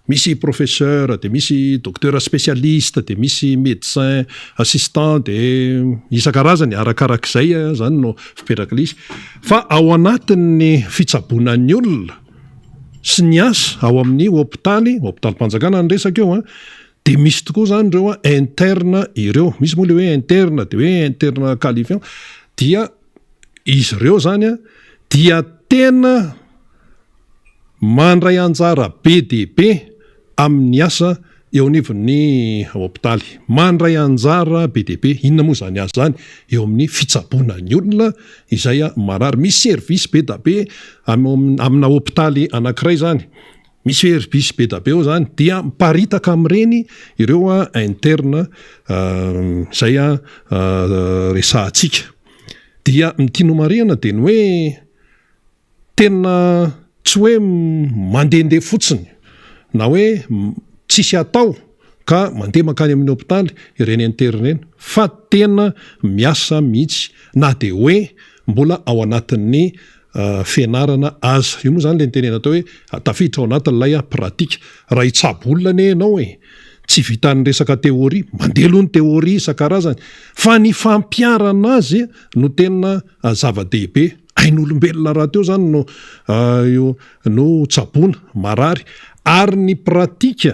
Misy professeur, dia misy docteur spécialiste, dia misy médecin assistant, dia isan-karazany arakarak'izay izany no fipetrak'ilay izy. Fa ao anatin'ny fitsaboana ny olona sy ny asa ao amin'ny hopitaly, hopitalim-panjakana ny resaka eo an, dia misy tokoa izany ireo interne ireo. Misy moa ilay hoe interne, dia hoe interne qualifiant, dia izy ireo izany an dia tena Mandray anjara be dia be amin'ny asa eo anivon'ny hopitaly. Mandray anjara be dia be, inona moa izany asa izany? Eo amin'ny fitsaboana ny olona izay marary. Misy service be da be amina hopitaly anankiray izany. Misy Airbus be da be ao zany dia miparitaka amin'ireny ireo interne izay resahantsika. Dia ny tiany homarihana dia ny hoe tena tsy hoe mandehandeha fotsiny na hoe tsisy atao ka mandeha mankany amin'ny hopitaly ireny interne ireny fa tena miasa mihitsy na dia hoe mbola ao anatin'ny fianarana aza. Io moa izany ilay nitenenana teo hoe tafiditra ao anatin'ilay pratique. Raha hitsabo olona anie ianao e, tsy vitan'ny resaka théorie, mandeha aloha ny théorie isan-karazany, fa ny fampiharana azy no tena zava-dehibe. Ain'olombelona rahateo izany no io no tsaboina, marary. Ary ny pratique,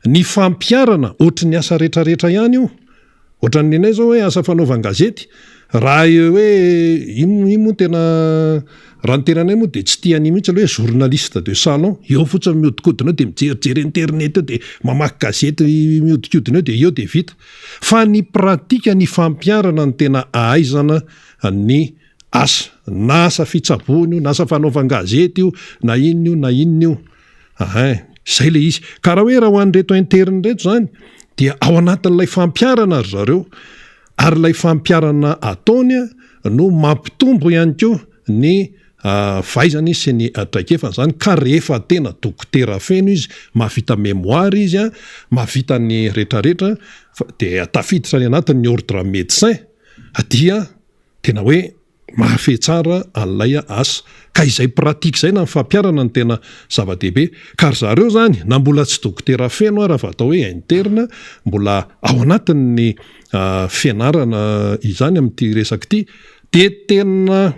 ny fampiharana, ohatry ny asa rehetrarehetra ihany io. Ohatran'ny nenay zao hoe asa fanaovan-gazety, raha hoe iny iny moa tena raha ny tenanay moa dia tsy tia an'iny mihitsy aloha hoe journaliste de salon, eo fotsiny mihodinkodina eo dia mijerijery internet eo dia mamaky gazety mihodinkodina eo dia eo dia vita. Fa ny pratika, ny fampiharana no tena ahaizana ny asa, na asa fitsaboana io, na asa fanaovan-gazety io, na inona io na inona io. Ahin, izay ilay izy. Ka raha hoe raha ho an'ireto interne ireto izany dia ao anatin'ilay fampiharana ry zareo ary ilay fampiharana ataony no mampitombo ihany koa ny fahaizany sy ny traikefany izany ka rehefa tena dokotera feno izy, mahavita mémoire izy, mahavita ny retraretra dia tafiditra any anatin'ny ordre médecin dia tena hoe mahafehy tsara an'ilay asa. Ka izay pratique izay na ny fampiharana no tena zava-dehibe. Ka ry zareo izany na mbola tsy dokotera feno ara fa atao hoe interne, mbola ao anatin'ny fianarana izany amin'ity resaka ity dia tena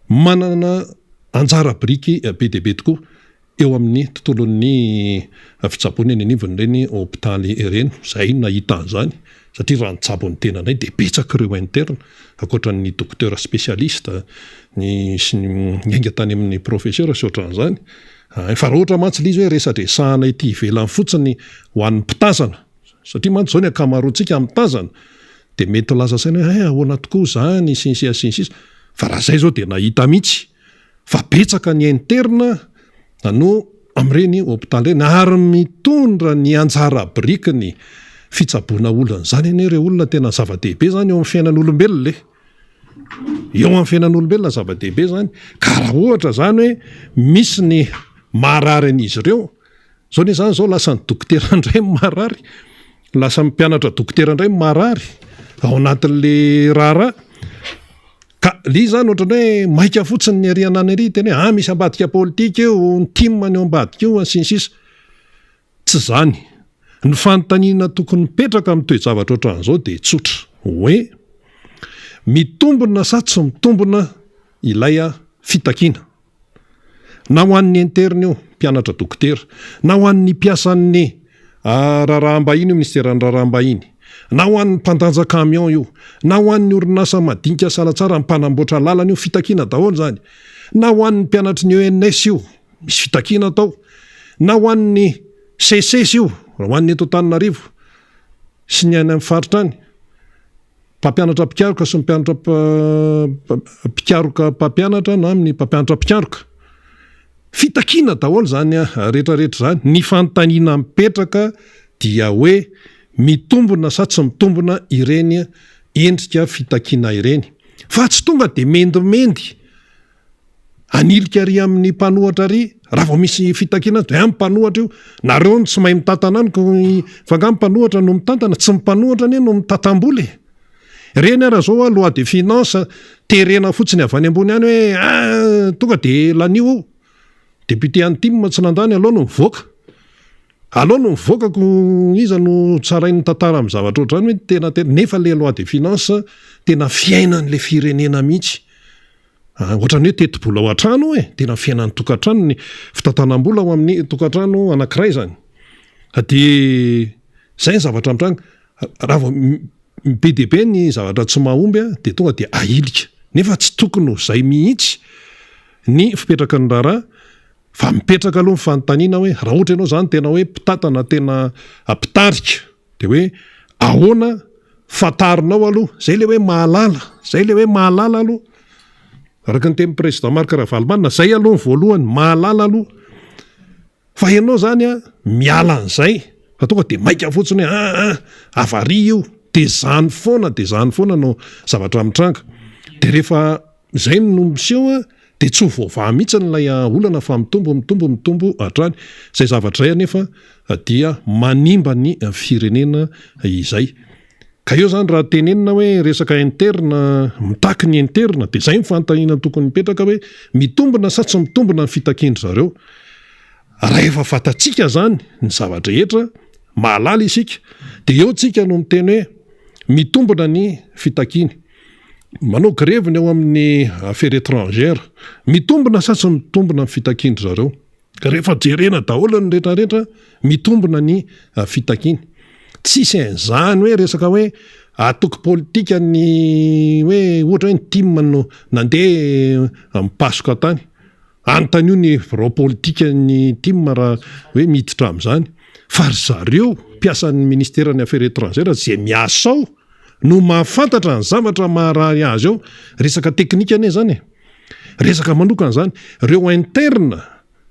manana anjara biriky be dia be tokoa. eo amin'ny tontolon'ny fitsaboana eny anivon'ireny hopitaly ireny. Izahay no nahita an'izany satria raha nitsabo ny tenanay dia betsaka ireo interne ankoatra ny docteur spécialiste ny sy ny niainga tany amin'ny professeur sy ohatran'izany. Fa raha ohatra mantsy ilay izy hoe resadresahana ety ivelany fotsiny ho an'ny mpitazana satria mantsy izao ny ankamaroantsika mitazana dia mety ho lasa saina hoe hay ahoana tokoa izany sy ny sisa sy ny sisa fa raha izay izao dia nahita mihitsy fa betsaka ny interne no amin'ireny hopitaly ireny ary mitondra ny anjara birikiny fitsaboana olona izany anie ireo olona tena zava-dehibe izany eo amin'ny fiainan'olombelona e! Eo amin'ny fiainan'olombelona zava-dehibe izany ka raha ohatra izany hoe misy ny marary an'izy ireo Zao anie zany zao lasa ny dokotera indray no marary, lasa ny mpianatra dokotera indray no marary ao anatin'le raharaha. Ka le izy zany ohatran'ny hoe maika fotsiny ny ery anany ery hiteny hoe ah misy ambadika politika io, ny tim no eo ambadika io, sy ny sisa. Tsy zany. Ny fanontaniana tokony mipetraka amin'ny toe-javatra ohatran'izao dia tsotra, hoe mitombina sa tsy mitombina ilay fitakiana? Na ho an'ny interne io, mpianatra dokotera, na ho an'ny mpiasan'ny raharaham-bahiny io, minisiteran'ny raharaham-bahiny, na ho an'ny mpandanja camion io, na ho an'ny orinasa madinika salatsara mpanamboatra lalana io, fitakiana daholo izany, na ho an'ny mpianatry ny ENS io, misy fitakiana atao, na ho an'ny SECES io, raha ho an'ny eto Antananarivo sy ny any amin'ny faritra any. Mpampianatra mpikaroka sy mpianatra mpikaroka mpampianatra na amin'ny mpampianatra mpikaroka. Fitakiana daholo izany rehetrarehetra izany. Ny fanontaniana mipetraka dia hoe mitombina sa tsy mitombina ireny endrika fitakiana ireny. Fa tsy tonga dia mendimendy Hanilika ary amin'ny mpanohatra ary raha vao misy fitakiana dia amin'ny mpanohatra io. Nareo no tsy mahay mitantana any ko fa angaha ny mpanohatra no mitantana? Tsy ny mpanohatra anie no mitantam-bola e. Ireny ara zao loi de finance terena fotsiny avy any ambony any hoe ah tonga dia lanio io. Député an'ny tim tsy nandany aleo no mivoaka. Aleo no mivoaka ko iza no tsarain'ny tantara amin'ny zavatra ohatr'izany hoe tena tena nefa le loi de finance tena fiainan'le firenena mihitsy. Ohatran'ny hoe tetibola ao an-trano e, tena fiainan'ny tokantrano ny fitantanam-bola ao amin'ny tokantrano anankiray izany. Dia izay ny zavatra mitranga. Raha vao be dia be ny zavatra tsy mahomby dia tonga dia ahilika. Nefa tsy tokony ho izay mihitsy ny fipetraky ny raharaha fa mipetraka aloha ny fanontaniana hoe raha ohatra ianao izany tena hoe mpitantana tena mpitarika Dia hoe ahoana fantarinao aloha, zay le hoe mahalala, zay le hoe mahalala aloha. Araka ny tenin'ny président Marc Ravalomanana, zay aloha ny voalohany, mahalala aloha. Fa ianao zany a, miala an'izay fa tonga de maika fotsiny hoe aa avaria io, de zany foana de zany foana no zavatra mitranga. De rehefa zay no miseho a, de tsy ho voavaha mihitsy ilay olana fa mitombo mitombo mitombo hatrany. Zay zavatra zay anefa dia manimba ny firenena izay. Ka eo zany raha tenenina hoe resaka interne, mitaky ny interne dia zay ny fanontaniana tokony mipetraka hoe mitombina sa tsy mitombina ny fitakian-dry zareo? Raha efa fantatsika zany ny zava-drehetra, mahalala isika, dia eo tsika no miteny hoe mitombina ny fitakiany. Manao grevy ny ao amin'ny affaires étrangères, mitombina sa tsy mitombina ny fitakian-dry zareo? Rehefa jerena daholo ny rehetra rehetra, mitombina ny fitakiany. Tsisy an'izany hoe resaka hoe antoko politika ny hoe ohatra hoe ny tim no nandeha mipasoka tany. Anontanio ny birao politikan'ny tim raha hoe miditra amin'izany. Fa ry zareo mpiasan'ny ministeran'ny affaires étrangères izay miasa ao no mahafantatra ny zavatra maharary azy ao. Resaka teknika anie izany e. Resaka manokana izany. Ireo interne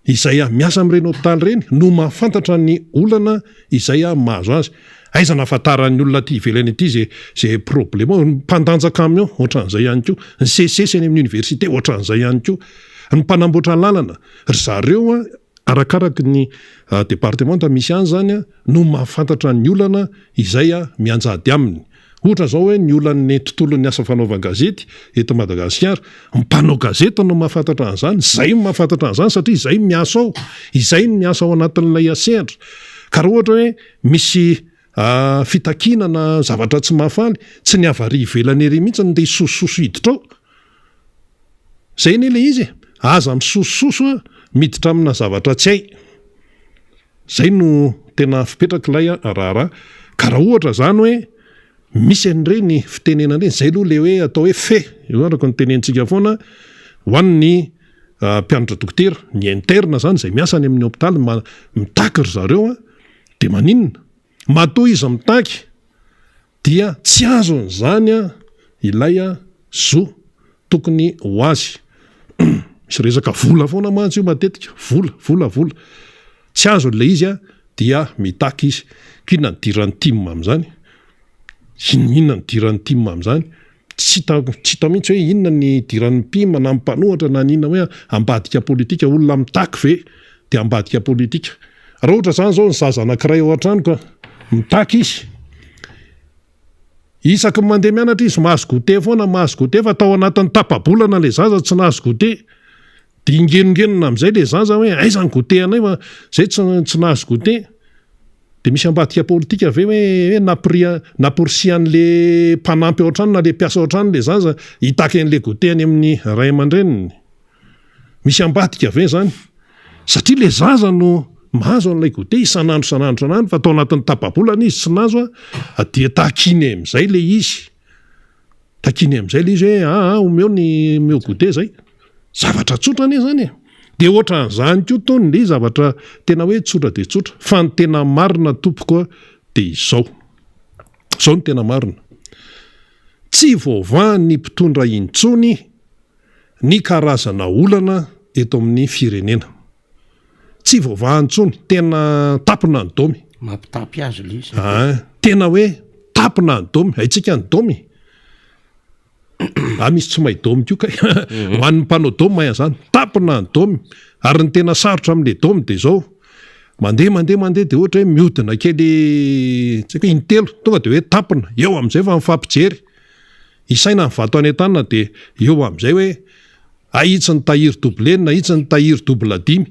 izay miasa amin'ireny hopitaly ireny no mahafantatra ny olana izay mahazo azy. Aiza no ahafantaran'ny olona aty ivelany aty izay izay problema ao? Ny mpandanja camion ohatran'izay ihany koa, ny seces eny amin'ny université ohatran'izay ihany koa, ny mpanamboatra lalana, ry zareo arakaraky ny departemanta misy any izany no mahafantatra ny olana izay mianjady aminy. Ohatra izao hoe ny olan'ny tontolon'ny asa fanaovan-gazety eto Madagasikara, ny mpanao gazety no mahafantatra an'izany, izay no mahafantatra an'izany satria izay no miasa ao, izay no miasa ao anatin'ilay sehatra. Ka raha ohatra hoe misy fitakiana na zavatra tsy mahafaly, tsy ny avy ary ivelany ery mihitsy no ndeha hisosososo hiditra ao. Izay anie ilay izy e! Aza misosososo miditra amina zavatra tsy hay. Zay no tena fipetrak'ilay raharaha. Ka raha ohatra zany hoe misy an'ireny fitenenana ireny, zay aloha le hoe atao hoe fe, io araka ny tenenintsika foana, ho an'ny mpianatra dokotera, ny interne zany izay miasa any amin'ny hopitaly, mitaky ry zareo an, de maninona? Matoa izy mitaky dia tsy azony izany ilay zo tokony ho azy. Misy resaka vola foana mantsy io matetika, vola, vola, vola. Tsy azony ilay izy dia mitaky izy. K'inona ny idiran'ny tim amin'izany? Inona ny idiran'ny tim amin'izany? Tsy hita, tsy hita mihitsy hoe inona ny idiran'ny mpima na ny mpanohatra na ny inona hoe ambadika politika. Olona mitaky ve dia ambadika politika? Raha ohatra izany izao ny zaza anankiray ao an-trano ka mitaky izy, isaky ny mandeha mianatra izy mahazo goûter foana, mahazo goûter fa tao anatin'ny tapa-bolana ilay zaza tsy nahazo goûter. Dia ingenongenona amin'izay ilay zaza hoe aiza ny goûter anay fa izay tsy tsy nahazo goûter. Dia misy ambadika politika ve hoe hoe nampiria namporisihan'le mpanampy ao an-trano na le mpiasa ao an-trano le zaza hitaky an'le goûter any amin'ny ray aman-dreniny? Misy ambadika ve zany? Satria le zaza no mahazo an'ilay goûter isan'andro isan'andro isan'andro fa tao anatin'ny tapa-bolana izy tsy nahazo a, dia takiny amin'izay le izy. Takiny amin'izay ilay izy hoe aa omeo ny omeo goûter zay. Zavatra tsotra anie zany e. Dia ohatran'izany koa tony ilay zavatra tena hoe tsotra dia tsotra. Fa ny tena marina tompoko a dia izao. Izao no tena marina. Tsy voavahan'ny mpitondra intsony ny karazana olana eto amin'ny firenena. Tsy voavaha intsony, tena tapina ny domy.
Mampitapy azy ilay izy.
Ah, tena hoe tapina ny domy, haintsika ny domy. Ah, misy tsy mahay domy koa kay. Mhm. Ho an'ny mpanao domy mahay an'izany. Tapina ny domy. Ary ny tena sarotra amin'ilay domy dia izao. Mandeha, mandeha, mandeha dia ohatra hoe mihodina kely tsy haiko hoe intelo, tonga dia hoe tapina. Eo amin'izay fa mifampijery. Isaina ny vato any an-tanana dia eo amin'izay hoe Hay itsy ny tahiry double enina, itsy ny tahiry double dimy,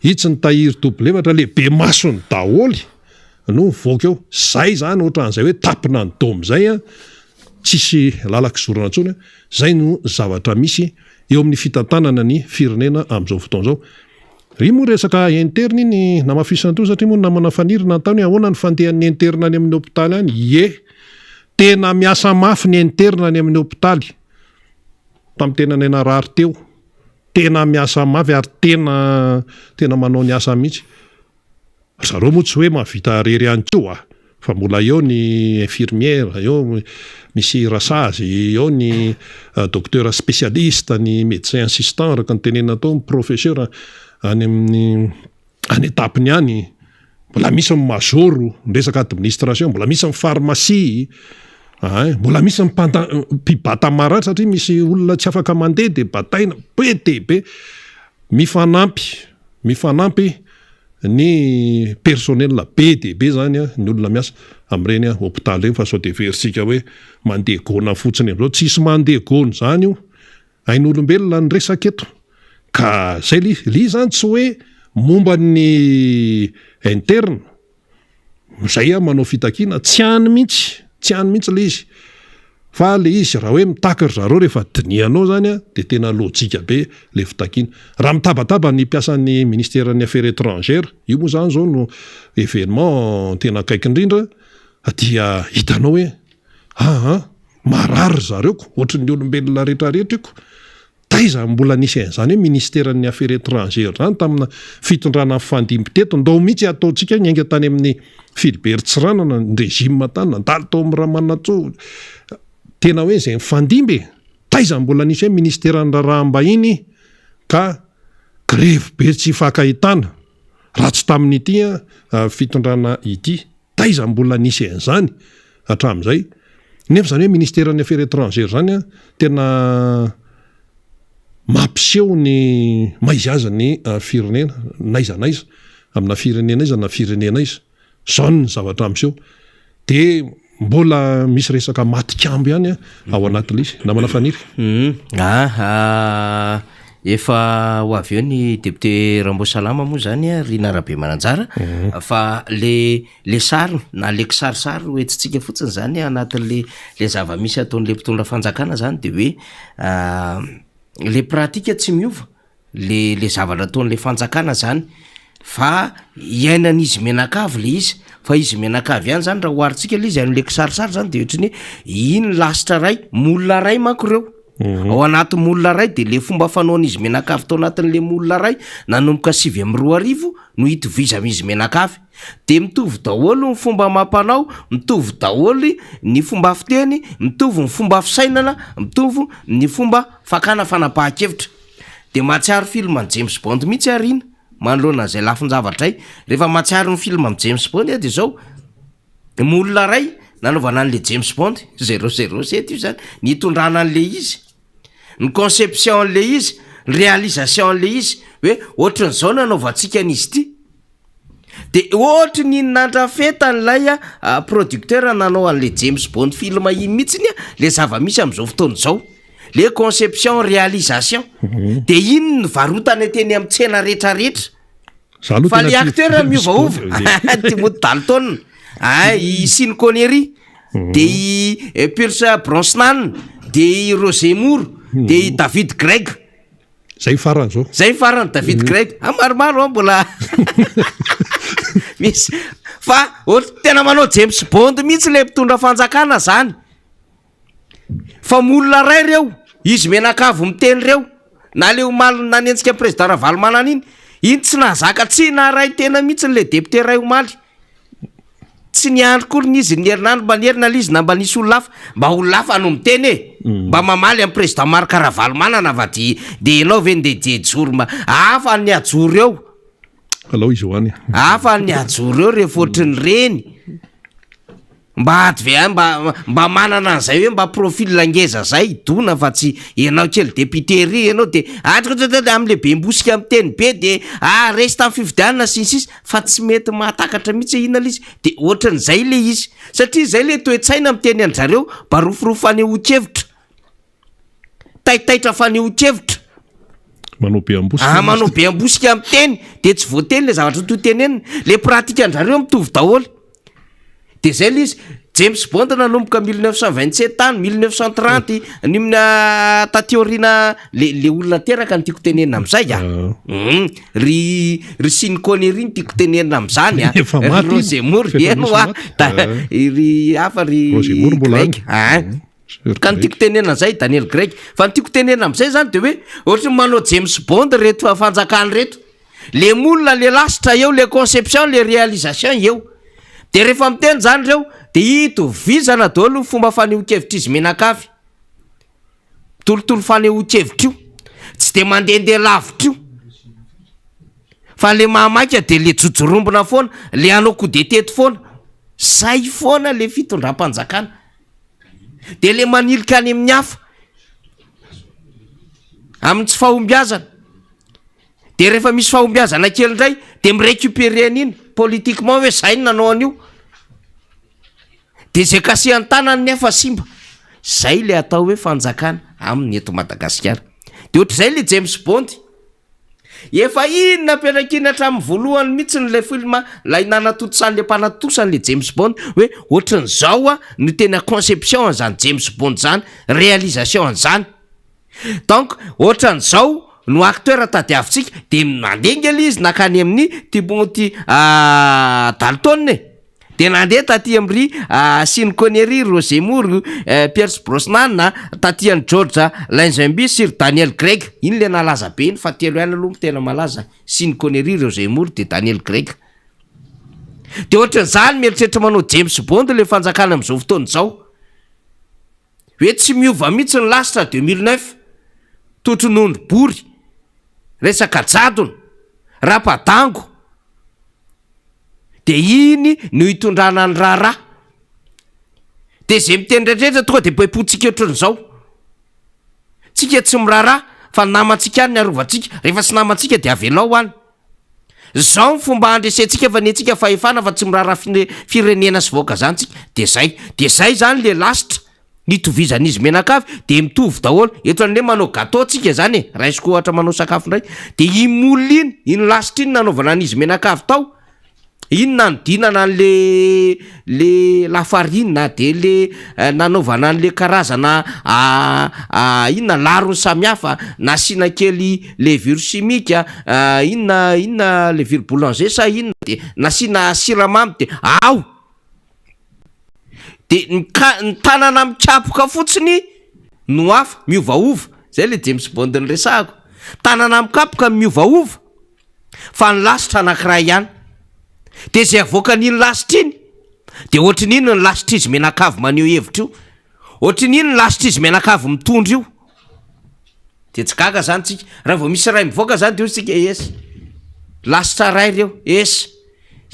itsy ny tahiry double efatra, le be masony daholo no mivoaka eo. Zay zany ohatran'izay hoe tapina ny dôme zay an, tsisy lalan-kizorana intsony an, zay no zavatra misy eo amin'ny fitantanana ny firenena amin'izao fotoana izao. Ry moa resaka interne iny namafisina teo satria moa ny namana Faniry nanontany hoe ahoana ny fandehan'ny interne any amin'ny hopitaly any, ie, tena miasa mafy ny interne any amin'ny hopitaly. Tamin'ny tenanay narary teo, tena miasa mafy ary tena tena manao ny asa mihitsy. Ry zareo moa tsy hoe mahavita irery ihany koa fa mbola eo ny infirmière, eo misy rasazy, eo ny docteur spécialiste, ny médecin assistant araka ny tenenina teo, ny professeur any amin'ny. Any an-tampony any, mbola misy ny major, ny resaka administration, mbola misy ny pharmacie, ein, mbola misy ny mpanda- mpibata marary satria misy olona tsy afaka mandeha dia bataina, be dia be. Mifanampy, mifanampy ny personnel be dia be zany ny olona miasa amin'ireny hopitaly ireny fa sao dia heverintsika hoe mandeha gona fotsiny amin'izao, tsisy mandeha gona izany io. Ain'olombelona ny resaka eto. Ka zay le izy. Le izy zany tsy hoe momba ny interne, zay aho manao fitakiana, tsy any mihitsy, tsy any mihitsy le izy. Fa le izy raha hoe mitaky ry zareo rehefa dinihanao zany an, de tena lojika be le fitakiana. Raha mitabataba ny mpiasan'ny ministeran'ny affaires étrangères, io moa zany zao no événement tena akaiky indrindra, dia hitanao hoe Aa marary ry zareo ko, ohatry ny olombelona rehetra rehetra io ko, taiza no mbola nisy an'izany hoe ministeran'ny affaires étrangères zany tamina fitondrana nifandimby teto, ndao mihitsy ataontsika hoe niainga tany amin'ny Philibert Tsiranana ny régime tany, nandalo tao amin'ny Ramanantsoa, tena hoe izay nifandimby e, taiza no mbola nisy hoe ministeran'ny raharaham-bahiny ka grevy be tsy ifankahitana raha tsy tamin'ity fitondrana ity. Taiza mbola nisy an'izany hatramin'izay? Nefa izany hoe ministeran'ny affaires étrangères izany an, tena mampiseho ny maha izy azy ny firenena, n'aiza n'aiza, amina firenena aiza na firenena aiza. Izany ny zavatra miseho. Dia mbola misy resaka matikambo ihany ao anatin'ilay izy. Namana Faniry.
Aha. Efa ho avy eo ny député Ramboasalama moa zany a, Rina Rabemananjara, fa le le sary na le kisarisary ho entintsika fotsiny zany anatin'le le zava-misy ataon'le mpitondra fanjakana zany de hoe le pratique tsy miova, le le zavatra ataon'le fanjakana zany fa iainan'izy mianakavy le izy, fa izy mianakavy ihany zany raha oharintsika le izy am'le kisarisary zany de ohatran'ny hoe iny lasitra ray, moule ray manko reo. Ao anaty moule ray de le fomba fanaon'izy mianakavy tao anatin'le moule ray nanomboka 2009 no itovizan'izy mianakavy. De mitovy daholo ny fomba amam-panao, mitovy daholo ny fomba fiteny, mitovy ny fomba fisainana, mitovy ny fomba fakana fanapahan-kevitra. De mahatsiaro film an'i James Bond mihitsy aho Rina manoloana an'izay lafin-javatra zay. Rehefa mahatsiaro ny film an'i James Bond aho de zao, Moule ray nanaovana an'le James Bond 007 io zany, nitondrana an'le izy, ny conception an'le izy, ny réalisation an'le izy hoe ohatran'izao nanaovantsika an'izy ity, de ohatry ny nandrafetan'ilay producteur nanao an'le James Bond film iny mihitsiny a le zava-misy am'zao fotoana izao, le conception réalisation, de iny no varotana teny amin'ny tsena retraretra.
Za aloha
Fa
tena
le
tia
acteur
James
miovaova
Bond e.
Timothy Dalton, ah, i Sean Connery, de i eh, Pierce Brosnan, de i Roger Moore, de i David Craig.
Zay farany zao.
Zay farany David Craig. Ah, maromaro an mbola misy. Fa ohatry tena manao James Bond mihitsy le mpitondra fanjakana zany. Fa molona ray reo, izy mianakavy miteny reo, na le omaly nanenjika président Ravalomanana iny, iny tsy nahazaka tsy naharay tena mihitsy le député ray omaly, tsy niandry koa izy ny herinandro mba nierina le izy na mba nisy olona hafa, mba olona hafa no miteny e, mba mamaly am président Marc Ravalomanana fa de de enao ve nde de hijoro mba hafa ny hajoro eo.
Alao izy ho any.
Hafa ny hajoro eo rehefa ohatrin'ireny. Mba adve mba mba manana an'izay hoe mba profil ngeza zay dona fa tsy ianao kely député ry ianao de atrktrtr amle be mbosika miteny be de ah resy tam fifidianana sy ny sisa fa tsy mety mahatakatra mihitsy hoe inona le izy de ohatran'izay le izy satria zay le toe-tsaina miteny an-jareo barofirofy fanehoan-kevitra. Taitaitra fanehoan-kevitra.
Manao be ambosika.
Ah, manao be ambosika miteny de tsy voateny le zavatra to tenenina. Le pratique an-drareo mitovy daholo. De zay le izy. James Bond nanomboka 1927 tany, 1930, ny mina taty aoriana le le olona teraka no tiako tenenina am'zay a.
Ah.
Hum, ry ry Sean Connery no tiako tenenina am'zany a.
Efa
Ry
maty iny.
Roger Moore,
Efa
eny
misy
hoa.
maty.
Da-
Ah.
ry hafa ry
Roger Moore mbola any.
Craig. Ah. Ka ny tiako tenenana zay Daniel Craig fa ny tiako tenenana amizay zany de hoe ohatry ny manao James Bond reto fanjakana reto le moule le lasitra eo le conception le réalisation eo de rehefa miteny zany reo de itovizana daholo ny fomba fanehoan-kevitr'izy mianakavy tolotolo fanehoan-kevitra io tsy de mandehandeha lavitra io. Fa le mahamaika de le jojorombona foana, le hanao coup de tete foana. Zay foana le fitondram-panjakana. De le manilika any amin'ny hafa, amin'ny tsy fahombiazana. De rehefa misy fahombiazana kely indray de mi-recuperer an'iny politiquement hoe zay no nanao an'io. De zay kasihan'ny tanany nefa simba. Zay le atao hoe fanjakana aminy eto Madagasikara. De ohatr'izay le James Bond. Efa iny napetraka iny hatramin'ny voalohany mihitsy ilay film ilay nanatontosan'ilay mpanatontosa an'ilay James Bond hoe ohatran'izao no tena conception an'izany James Bond zany, réalisation an'izany. Donc ohatran'izao no acteur tadiavintsika de nandeha nge le izy nankany amin'ny Timothy Dalton e. De nandeha taty am ry Sean Connery, Roger Moore, Pierce Brosnan, taty an'i George Lazenby sy ry Daniel Craig. Iny le nalaza be iny fa telo ihany aloha no tena malaza, Sean Connery, Roger Moore de Daniel Craig. De ohatran'izany mieritreritra manao James Bond le fanjakana am'izao fotoana izao. Hoe tsy miova mihitsy ny lasitra 2009, totron'ondry bory, resaka jadona, rapadango. De iny no itondrana ny raharaha. De zay miteny rehetrarehetra tonga de poipotsika ohatran'izao. Tsika tsy miraharaha fa ny namantsika any ny arovantsika, rehefa tsy namantsika de avelao any. Zao ny fomba handresentsika fa ny antsika fahefana fa tsy miraharaha firenena sy vahoaka zany tsika. De zay, de zay zany le lasitra nitovizan'izy mianakavy de mitovy daholo. Eto anie manao gâteau tsika zany e, raisiko ohatra manao sakafo indray. De iny moule iny, iny lasitra iny nanaovana an'izy mianakavy tao, iny nanodinana an'le le lafarina de le nanaovana an'le karazana inona larony samihafa, nasiana kely levure chimique, inona inona levure boulanger sa inona, de nasiana siramamy de ao. De ny ka- ny tanana mikapoka fotsiny no hafa, miovaova, zay le James Bond niresahako. Tanana mikapoka miovaova fa ny lasitra anankiray ihany. De zay avoakan'iny lasitra iny de ohatrin'iny ny lasitra izy mianakavy maneho hevitra io, ohatrin'iny ny lasitra izy mianakavy mitondra io. De tsy gaga zany tsika raha vao misy ray mivoaka zany de hoy tsika esy lasitra ray reo, esy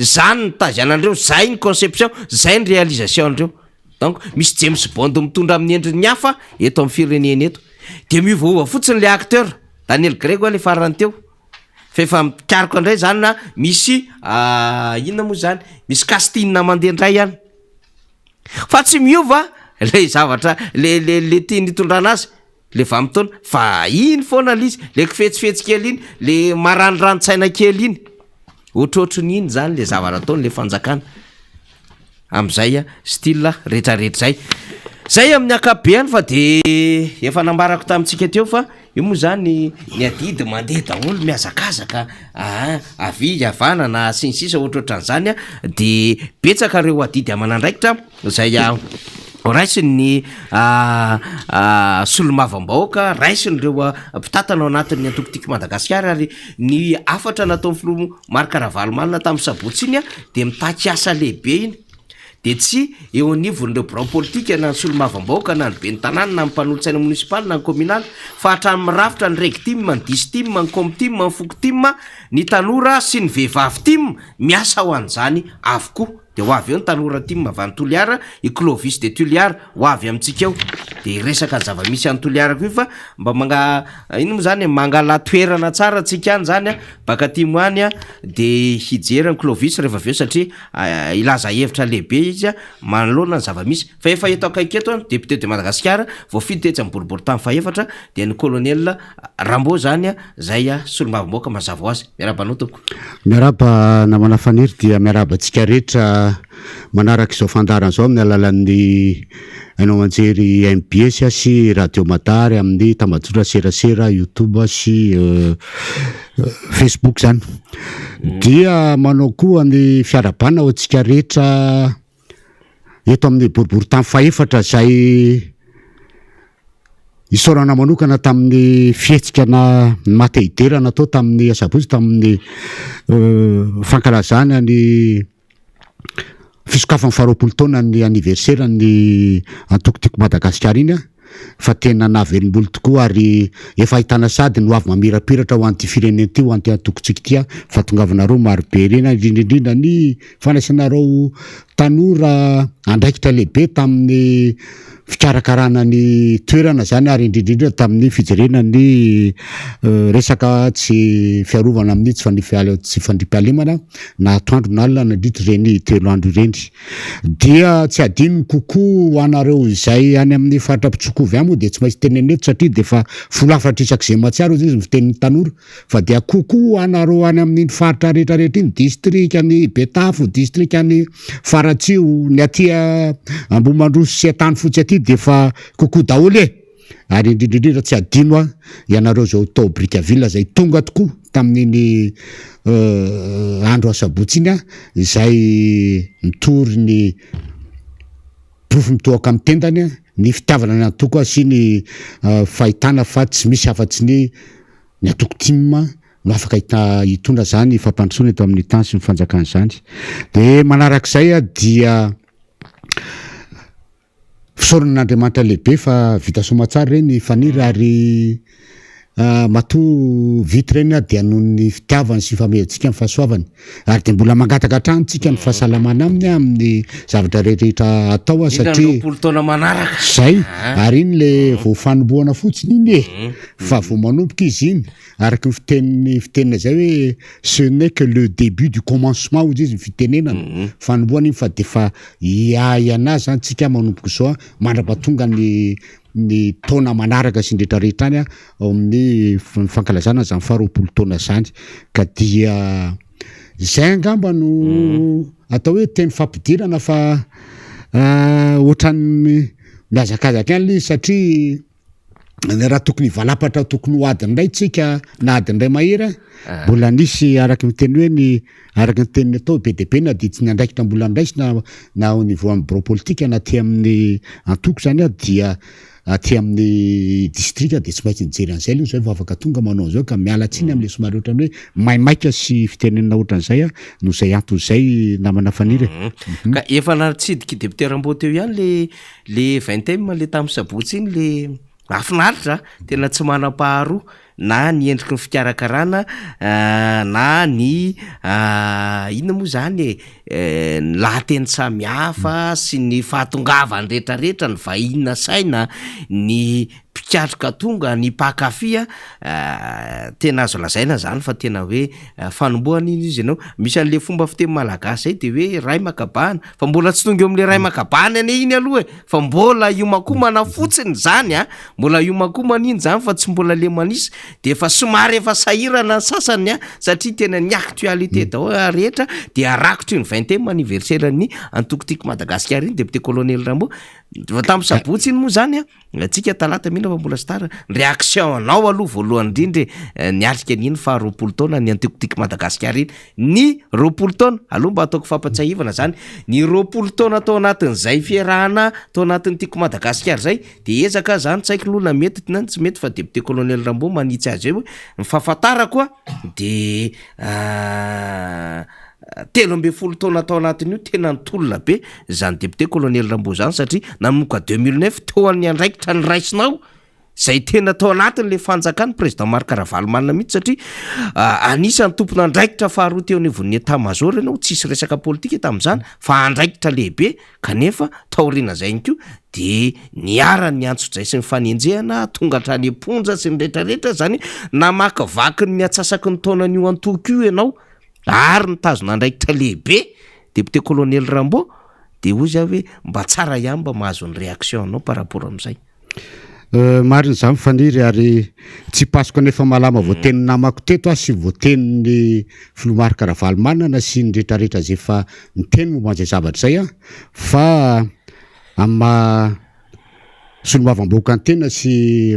zany ny tazianandreo, zay ny conception, zay ny réalisation andreo. Donc misy James Bond mitondra amin'ny endriny hafa eto amin'ny firenena eto. De miovaova fotsiny le acteur, Daniel Craig hoa le farany teo. Fa efa mikaroka indray zany na misy inona moa zany, misy casting mandeha indray any. Fa tsy miova le zavatra le le le tiany hitondrana azy, le vanim-potoana, fa iny foana le izy, le kifetsifetsy kely iny, le maraniranitsaina kely iny. Ohatrohatrin'iny zany le zavatra ataon'le fanjakana am'izay style rehetrarehetra zay. Zay amin'ny ankapobeany fa de efa nambarako tamintsika teo fa io moa zany ny adidy mandeha daholo mihazakazaka avia havanana sy ny sisa ohatrohatran'izany a, de betsaka reo adidy aman'andraikitra zay raisin'ny solombavambahoaka, raisin'ireo mpitantana ao anatin'ny antoko Tiako Madagasikara. Ary ny hafatra nataon'ny filoha Marc Ravalomanana tamin'ny sabotsy iny a de mitaky asa lehibe iny, de tsy eo anivon'ireo birao politika na ny solombavambahoaka na ny ben'ny tanàna na ny mpanolotsaina monisipaly na ny kominaly fa hatramin'ny mirafitra ny Regtim, ny Distim, ny Comtim, ny Fokotim, ny tanora sy ny vehivavy tim miasa ho an'izany avokoa. De ho avy eo ny tanora tim avy any Toliara, i Clovis de Tuliara ho avy amintsika eo de hiresaka ny zava-misy any Toliara koa io fa mba manga ino moa zany e, mangala toerana tsara antsika any zany a, baka atimo any a, de hijery an'i Clovis rehefa avy eo satria hilaza hevitra lehibe izy a manoloana ny zava-misy. Fa efa eto akaiky eto ny député de Madagasikara voafidy tetsy amin'ny boriborintany fahefatra dia ny colonel Rambo zany a, zay solombavambahoaka mazava ho azy. Miarahaba anao tompoko.
Miarahaba namana Faniry dia miarahaba antsika rehetra manaraka izao fandaharana izao amin'ny alalan'ny haino aman-jery mbs sy radio mada ary amin'ny tambajotra serasera youtube sy facebook izany. Dia manao koa ny fiarahabana ho antsika rehetra eto amin'ny boriborintany fahefatra izay Isaorana manokana tamin'ny fihetsika na maha te hidera natao tamin'ny asabotsy tamin'ny fankalazana ny fisokafan'ny faharoapolo taona ny anniversaire ny antoko Tiako Madagasikara iny. fa tena nahavelom-bolo tokoa ary efa ahitana sady ny hoavy mamirapiratra ho an'ity firenena ity, ho an'ity antokontsika ity fahatongavanareo marobe ireny, indrindra indrindra ny fandraisanareo tanora andraikitra lehibe tamin'ny fikarakarana ny toerana zany ary indrindra indrindra tamin'ny fijerena ny resaka tsy fiarovana amin'ny tsy fandriampahalemana tsy fandriampahalemana na atoandro na alina nandritra ireny 3 andro ireny. Dia tsy adino ny coucou ho anareo izay any amin'ny faritra Mpitsokovy any moa dia tsy maintsy tenenina eto satria dia efa folo hafatra isak'izay mahatsiaro izy ny fitenin'ny tanora fa dia coucou ho anareo any amin'iny faritra rehetra rehetra iny, distrikan'i Betafo, distrikan'i Faratsiho, ny aty Ambohimandroso sy Antanifotsy aty dia efa coucou daholo e! Ary indrindra indrindra tsy adino a ianareo izao tao Brickaville izay tonga tokoa tamin'iny andro asabotsy iny a, izay mitory ny porofo mitohaka amin'ny tendany a, ny fitiavana ny antoko sy ny fahitana fa tsy misy afa-tsy ny ny antoko tim no afaka hitondra izany fampandrosoana eto amin'ny tany sy ny fanjakana izany. Dia manarak'izay a dia Fisaorana an'Andriamanitra lehibe fa vita soamatsara ireny Faniry ary matoa vita ireny dia noho ny fitiavany sy famehantsika ny fahasoavany ary dia mbola mangataka hatrany tsika ny fahasalamana aminy amin'ny zavatra rehetra atao satria
20 taona manaraka
zay ary iny le vao fanombohana fotsiny iny e fa vao manomboka izy iny Araka ny fitenin'ny fitenina izay hoe ce n'est que le début du commencement hozy izy ny fitenenana, fanombohana iny fa de efa hiahy anazy zany tsika manomboka izao an, mandrapatonga ny ny taona manaraka sy ny rehetra rehetra any an, ao amin'ny fankalazana izany faha 20 taona izany, ka dia izay angamba no atao hoe teny fampidirana fa ohatran'ny mihazakazaka ihany le izy satria raha tokony hivalapatra tokony ho adiny iray tsika na adiny iray mahery a, mbola nisy araky ny teny hoe ny araky ny teniny atao be dia be na dia tsy ny andraikitra mbola andraisina na au niveau amin'ny birao politika na aty amin'ny antoko zany a dia aty amin'ny distrika dia tsy maintsy nijery an'izay aloha zay vao afaka tonga manao an'izao ka miala tsiny amin'le somary ohatran'ny hoe maimaika sy fitenenana ohatran'izay a noho izay antony izay namana Faniry e.
Ka efa natsidik'i député Rambo teo ihany le Le vingtième le tamin'ny sabotsy iny le mahafinaritra a, tena tsy manam-paharoa na ny endriky ny fikarakarana na ny inona moa zany e, ny lahateny samihafa sy ny fahatongavany rehetrarehetra, ny vahiny nasaina, ny mpikatroka tonga, ny mpankafy a, tena azo lazaina zany fa tena hoe fanombohana iny izy ianao, misy an'le fomba fiteny malagasy zay de hoe ray maka bahana, fa mbola tsy tonga eo am'le ray maka bahana anie iny aloha e, fa mbola hiomankomana fotsiny zany a, mbola hiomankomana iny zany fa tsy mbola le manisa, de efa somary efa sahirana ny sasany a, satria tena ny actualité daholo rehetra de rakotry ny vingtième anniversaire-n'ny antoko Tiako Madagasikara iny député colonel Rambo, vao tamin'ny sabotsy iny moa zany a. Antsika talata mino fa mbola star. Ny réaction anao aloha voalohany indrindra e, niatrika an'iny faha 20 taona ny antoko Tiako Madagasikara iny. Ny 20 taona, aloha mba ataoko fampatsiahivana zany, ny 20 taona tao anatin'izay fiarahana tao anatin'ny Tiako Madagasikara zay de ezaka zany tsy haiko aloha na mety na tsy mety fa député colonel Rambo manitsy azy eo hoe ny fahafantarako a de 13 taona tao anatin'io tena nitolona be zany député colonel Rambo zany satria nanomboka 2009 teo an'ny andraikitra niraisinao zay tena tao anatin'le fanjakana président Marc Ravalomanana mihitsy satria anisan'ny tompon'andraikitra faharoa teo anivon'ny état major ianao, tsisy resaka politika tamin'izany fa andraikitra lehibe kanefa taorian'izay ihany koa de niharan'ny antsojay sy ny fanenjehana tonga hatrany am-ponja sy ny rehetrarehetra zany hoe namakivaky ny atsasaky ny taonan'io antoko io ianao ary nitazona andraikitra lehibe député colonel Rambo de hoy za hoe mba tsara ihany mba mahazo ny réaction anao par rapport am'izay.
Marina izany Faniry ary tsy pasoka nefa malama voatenin'ny namako teto aho sy voatenin'ny filoha Marc Ravalomanana sy ny rehetrarehetra izay efa niteny momba an'izay zavatra izay aho fa amin'ny maha solombavambahoaka ny tena sy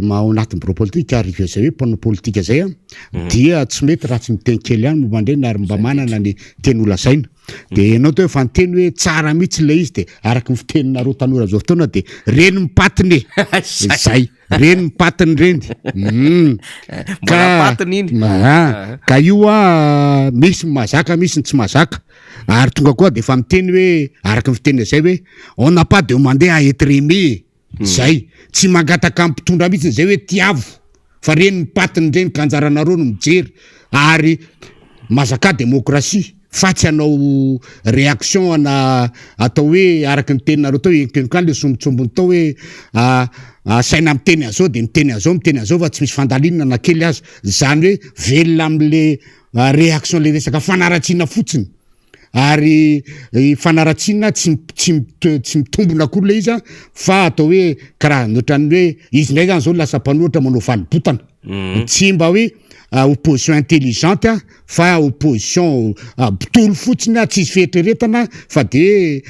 maha ao anatin'ny birao politika ary izay hoe mpanao politika izay aho dia tsy mety raha tsy miteny kely ihany momba an'ireny ary mba manana ny teny holazaina. De ianao teo efa niteny hoe tsara mihitsy ilay izy de araka ny fiteninareo tanora amin'izao fotoana de reny mipatiny e! Zay, reny mipatiny reny.
Mbola patiny iny.
Aha, ka io a misy ny mahazaka misy ny tsy mahazaka ary tonga koa de efa miteny hoe araka ny fitenina izay hoe on n'a pas demandé à être aimé. Zay. Tsy mangataka amin'ny mpitondra mihitsy zay hoe tiavo fa reny ny patiny reny ka anjaranareo no mijery ary mazakà demokrasia fa tsy hanao réaction ana atao hoe araka ny teninareo teo henokenoka any le sombintsombiny tao hoe asaina miteny an'zao de miteny an'zao miteny an'zao fa tsy misy fandalinana na kely aza. Zany hoe velona am'le réaction le resaka fanaratsiana fotsiny. Ary fanaratsiana tsy tsy tsy mitombona akory le izy a, fa atao hoe karaha ohatran'ny hoe izy indray zany zao lasa mpanohitra manao valibotana. Tsy mba hoe opposition intelligente a, fa opposition botolo fotsiny a, tsisy fieritreretana fa de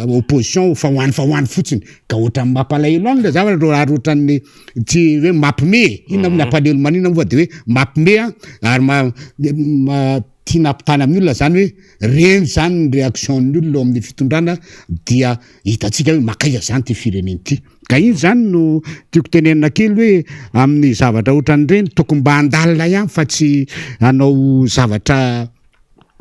opposition fa ho any fa ho any fotsiny. Ka ohatran'ny mampalahelo any le zavatra ary ohatran'ny tsy hoe mampime e, inona moa ny ampalahelo maninona moa fa de hoe mampime a, ary ma- Tiana ampitana amin'ny olona zany hoe reny zany ny réaction ny olona eo amin'ny fitondrana dia hitantsika hoe makaiza zany ty firenena ity. Ka iny zany no tiako tenenina kely hoe amin'ny zavatra ohatran'ireny tokony mba handalina ihany fa tsy hanao zavatra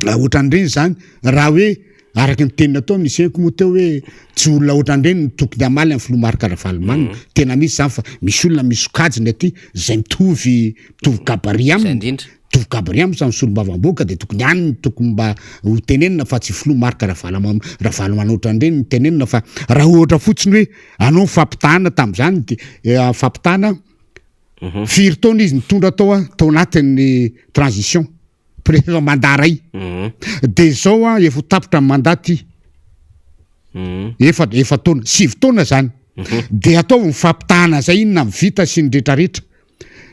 ohatran'ireny zany raha hoe araka ny teny natao nisy henoko moa teo hoe tsy olona ohatran'ireny no tokony hamaly amin'ny filoha Marc Ravalomanana. Tena misy zany fa misy olona misy sokajiny aty zay mitovy mitovy gabarit aminy. Mitovy gabarit aminy samy solombavambahoaka dia tokony any no tokony mba ho tenenina fa tsy filoha Marc Ravalama Ravalomanana ohatran'ireny no tenenina fa raha ohatra fotsiny hoe anao ny fampitahana tamin'izany dia fampitahana firy taona izy nitondra tao a tao anatin'ny transition Rehefa mandat ray. De zao an efa ho tapitra ny mandat ty. Efa efa taona, sivy taona zany. De ataovy ny fampitahana zay inona ny vita sy ny retraretra.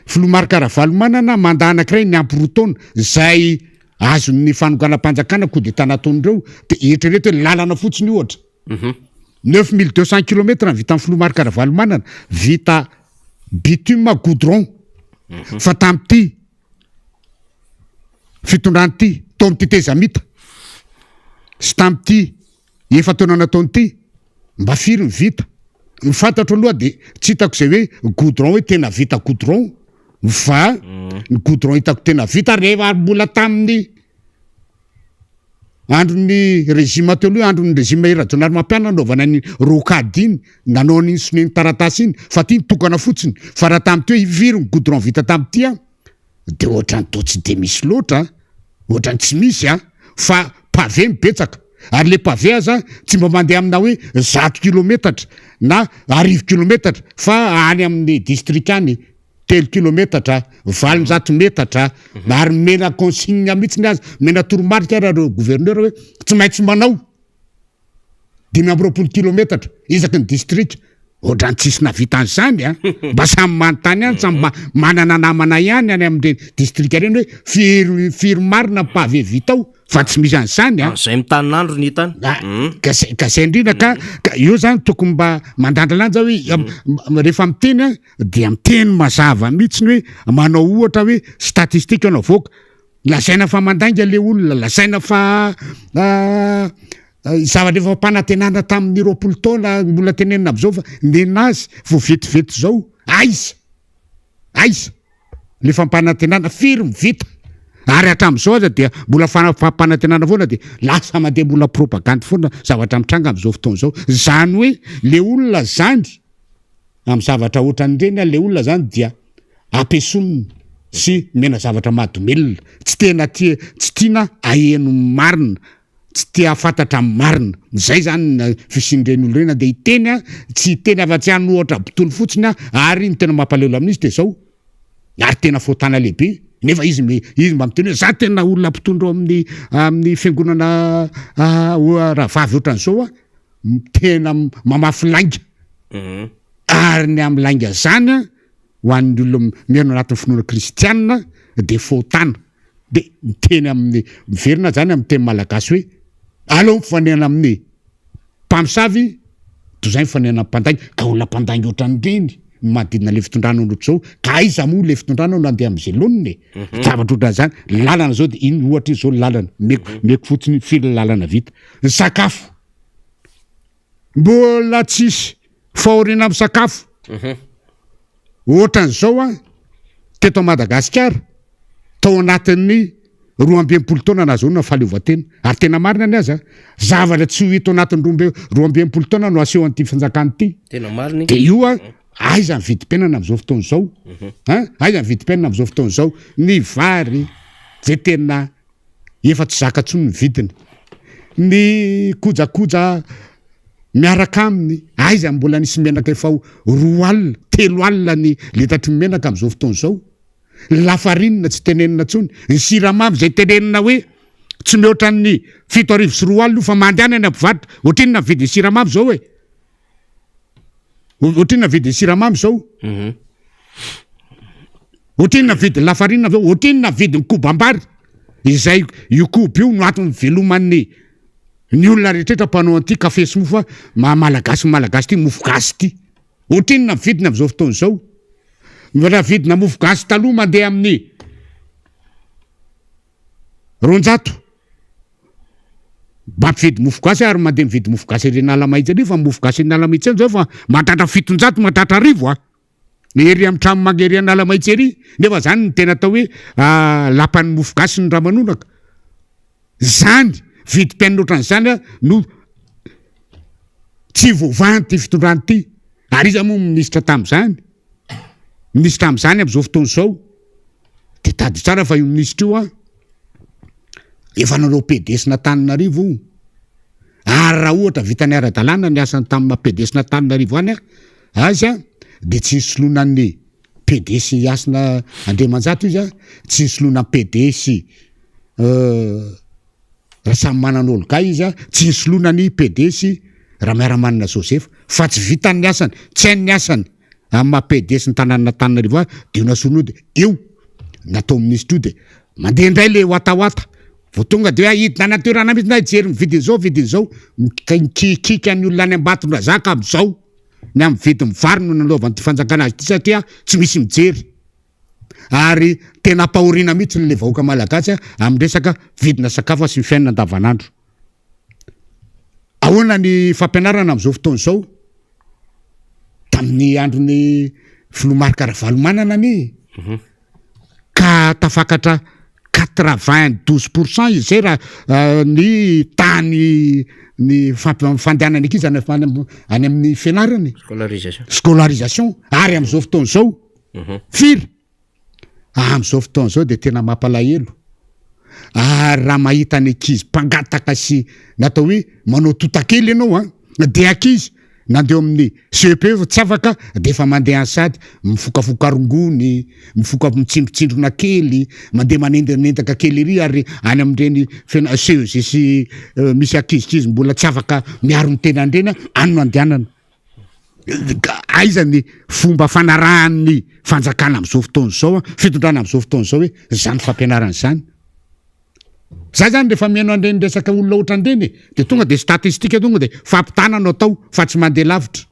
Filoha Marc Ravalomanana mandat anakiray niampy roa taona zay azon'ny fanonganam-panjakana coup d'état nataon'ireo de eritrereto hoe lalana fotsiny ohatra. 9200 kilomètres ny vitan'ny filoha Marc Ravalomanana, vita bitume goudron. Fa tamin'ity fitondrana ity tao amin'ny tetezamita sy tamin'ity efa-taona nataony ity mba firy ny vita? Ny fantatro aloha dia tsy hitako izay hoe goudron hoe tena vita goudron fa ny goudron hitako tena vita rehefa mbola tamin'ny andron'ny régime teo aloha andron'ny régime Rajaonarimampianina nanaovana ny rocade iny nanao an'iny sonia ny taratasy iny fa ity nitokana fotsiny fa raha tamin'ity hoe firy ny goudron vita tamin'ity an de ohatrany toa tsy de misy loatra an, ohatrany tsy misy an, fa pavé no betsaka, ary le pavé aza tsy mba mandeha amina hoe zato kilometatra na arivo kilometatra fa any amin'ny district any telo kilometatra, 800 metatra, ary omena consigne mihitsy aza, omena toromarika ary ireo gouverneur hoe tsy maintsy manao. 25 kilometatra isaky ny distrika, ohatrany tsisy nahavita an'izany a, mba samy manontany ihany, samy mba manana namana ihany any amin'ireny distrika ireny hoe firy firy marina ny pavé vita ao fa tsy misy an'izany a.
Izay mitanin'andro ny hitany.
Ah, ka zay ka zay indrindra ka ka eo zany tokony mba mandanjalanja hoe rehefa miteny a dia miteny mazava mihitsy ny hoe manao ohatra hoe statistique no avoaka Lazaina fa mandainga le olona, lazaina fa zavatra efa fampanantenana tamin'ny 20 taona mbola tenenina am'izao fa nenazy vao vetivety zao, aiza? Aiza? Le fampanantenana firy ny vita? Ary hatramin'izao aza dia mbola fampanantenana foana dia lasa mandeha mbola propagandy foana zavatra mitranga am'izao fotoana izao. Zany hoe le olona zany amin'ny zavatra ohatran'ireny le olona zany dia ampiesonina sy omena zavatra mahadomelina, tsy tena tia, tsy tiana aheno ny marina, tsy te hahafantatra ny marina, zay zany ny fisian'ireny olona ireny, andeha hiteny an, tsy hiteny afa-tsy hanohatra botolo fotsiny an, ary ny tena mampalahelo amin'izy de zao, ary tena fahotana lehibe, nefa izy izy mba miteny hoe za tena olona mpitondra ao amin'ny amin'ny fiangonana rahavavy ohatran'izao an, tena mamafy lainga, ary ny amin'ny lainga zany an, ho an'ny olona miaina anatin'ny finoana kristianina dia fahotana dia miteny amin'ny miverina zany amin'ny teny malagasy hoe aleo mifanena amin'ny mpamosavy toy izay mifanena amin'ny mpandainga ka olona mpandainga ohatran'ireny ny manodidina le fitondrana ohatr'izao ka aiza moa le fitondrana no andeha amin'izay laoniny e mhm. zavatra ohatran'izany lalana zao dia iny ohatra iny zao lalana meko mhm. meko fotsiny firy lalana vita ny sakafo Mbola tsisy fahoriana amin'ny sakafo ohatran'izao an teto Madagasikara tao anatin'ny 62 taona nahazoana fahaleovantena. Ary tena marina ny azy a! Zavatra tsy ho hita ao anatin'ny 62 taona no aseho an'ity fanjakana ity.
Tena marina iny.
Dia io a, aiza ny vidim-piainana amin'izao fotoana izao? An? Aiza ny vidim-piainana amin'izao fotoana izao? Ny vary izay tena efa tsy zaka intsony ny vidiny. Ny kojakoja miaraka aminy, aiza mbola nisy menaka efa ho 20, 30 ny litatry ny menaka amin'izao fotoana izao? Ny lafarinina tsy tenenina intsony, ny siramamy izay tenenina hoe tsy mihoatra ny 2007 io fa mandehana any am-pivarotra, ohatrinona ny vidin'ny siramamy izao e? Ohatrinona ny vidin'ny siramamy izao? Ohatrinona ny vidin'ny lafarinina izao? Ohatrinona ny vidin'ny kobam-bary? Izay io koba io no antony fiveloman'ny ny olona rehetra mpanao an'ity kafe sy mofo maha malagasy ny malagasy ity mofo gasy ity. Ohatrinona ny vidiny amin'izao fotoana izao? Raha vidina mofo gasy taloha mandeha amin'ny 200. Mba mpividy mofo gasy ary mandeha mividy mofo gasy ery Analamahitsy ery fa mofo gasy eny Analamahitsy eny zao efa mahatratra 700 mahatratra 1000 a. Ery amin'ny trano manga ery Analamahitsy ery nefa zany ny tena atao hoe lapan'ny mofo gasy ny ramanonaka. Zany vidim-piainana ohatran'izany no tsy voavahan'ity fitondrana ity. Ary iza moa minisitra tamin'izany? Minisitra amin'izany amin'izao fotoana izao. Dia tadidio tsara fa io minisitra io an, efa nanao PDS-n'Antananarivo io. Ary raha ohatra vitany ara-dalàna ny asany tamin'ny maha PDS-n'Antananarivo any azy an, dia tsy nisoloana ny PDS Hasina Andriamanjato izy an, tsy nisoloana ny PDS Rasamimanana Olga izy an, tsy nisoloana ny PDS Ramiaramanana Joseph, fa tsy vitany ny asany, tsy hainy ny asany amin'ny maha PDS ny tanànan'Antananarivo azy, dia io nasoloana io dia io natao minisitra io dia mandeha indray le watawata, vao tonga dia hoe hidina any an-toerana mihitsy na hijery ny vidin'izao vidin'izao, mikikiaka ny olona any Ambatondrazaka amin'izao. Ny amin'ny vidin'ny vary no nanaovan'ity fanjakana azy ity satria tsy misy mijery ary tena ampahoriana mihitsy le vahoaka malagasy amin'ny resaka vidina sakafo sy ny fiainana andavanandro. Ahoana ny fampianarana amin'izao fotoana izao? Tamin'ny andron'ny filoha Marc Ravalomanana anie ka tafakatra 92 pourcent izy zay raha ny tany ny fandehanana ankizy any any amin'ny fianarany.
Scolarisation.
Scolarisation ary amin'izao fotoana izao firy? Amin'izao fotoana izao dia tena mampalahelo ary raha mahita ny ankizy mpangataka sy natao hoe manao totakely ianao an, dia ankizy nandeha amin'ny CEP fa tsy afaka dia efa mandeha any sady mifokafoka rongony, mifoka mitsindrotsindrona kely, mandeha manendanendaka kely ery ary any amin'ireny fena- CEG sy misy ankizikizy mbola tsy afaka miaro ny tenany ireny any no andehanana. Ka aiza ny fomba fanarahan'ny fanjakana amin'izao fotoana izao, fitondrana amin'izao fotoana izao hoe izany fampianarana izany? Za zany rehefa mihaino an'ireny resaka olona ohatran'ireny e, de tonga de statistique tonga de fampitana no atao fa tsy mandeha lavitra.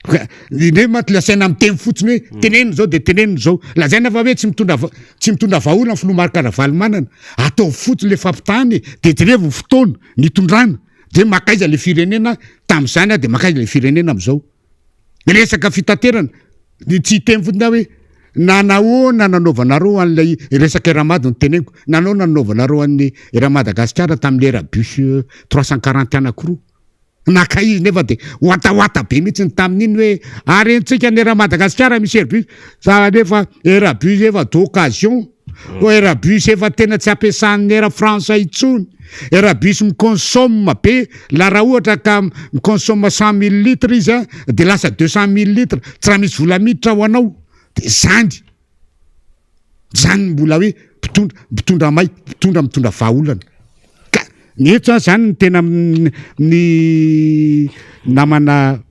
Ka indreo manko le asaina miteny fotsiny hoe tenenina zao de tenenina zao. Lazaina fa hoe tsy mitondra tsy mitondra vahaolana ny filoha Marc Ravalomanana. Ataovy fotsiny le fampitana e, de jerevo ny fotoana nitondrana, de makaiza le firenena tamin'izany de makaiza le firenena am'zao. Resaka fitaterana, ny tsy hiteny fotsiny aho hoe nanahoana nanaovanareo an'ilay resaka Air Mad no teneniko, nanahoana nanaovanareo an'ny Air Madagasikara tamin'ny Airbus 340 anankiroa. Naka izy nefa de watawata be mihitsy ny tamin'iny hoe arentsika ny Air Madagasikara misy Airbus, za nefa Airbus efa d'occasion. Koa Airbus efa tena tsy ampiasan'ny Air France intsony. Airbus mi-consomme be, la raha ohatra ka mi-consomme 100 mille litres izy a, de lasa 200 mille litres, tsy raha misy vola miditra ho anao. De zany, zany mbola hoe mpitondra, mpitondra may, mpitondra mitondra vahaolana. Ka ny eto zany zany ny tena ny namana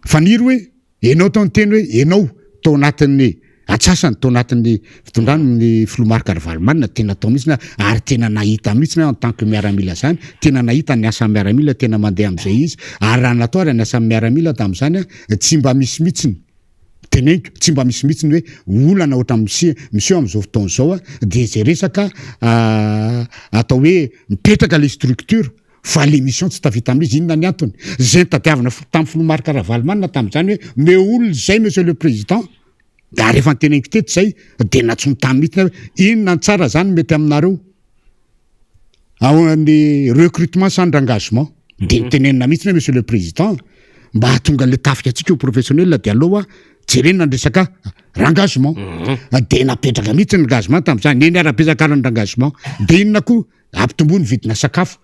Faniry hoe enao tao niteny hoe enao tao anatin'ny atsasany tao anatin'ny fitondrana ny filoha Marc Ravalomanana tena tao mihitsy ary tena nahita mihitsy en tant que miaramila zany tena nahita ny asan'ny miaramila tena mandeha am'izay izy ary raha natao ary ny asan'ny miaramila tamin'izany a tsy mba misy mihitsiny teneniko tsy mba misy mihitsiny hoe olana ohatra misy miseho am'izao fotoana izao a de zay resaka atao hoe mipetraka le structure fa le mission tsy tafita amin'izy. Inona ny antony zay nitadiavana tamin'ny filoha Marc Ravalomanana tamin'izany hoe me olona zay, monsieur le président? Ary efa noteneniko teto izay dia nantsoiny tany mihitsy hoe inona ny tsara zany mety aminareo ao ny recrutement sa ny engagement. De nitenenina mihitsy hoe monsieur le président, mba hahatonga le tafika antsika ho professionnel de aloha jerena ny resaka rengagement. De napetraka mihitsy ny engagement tamin'izany, eny ara-betsaka ary ny rengagement. De inona koa ampitomboa ny vidina sakafo,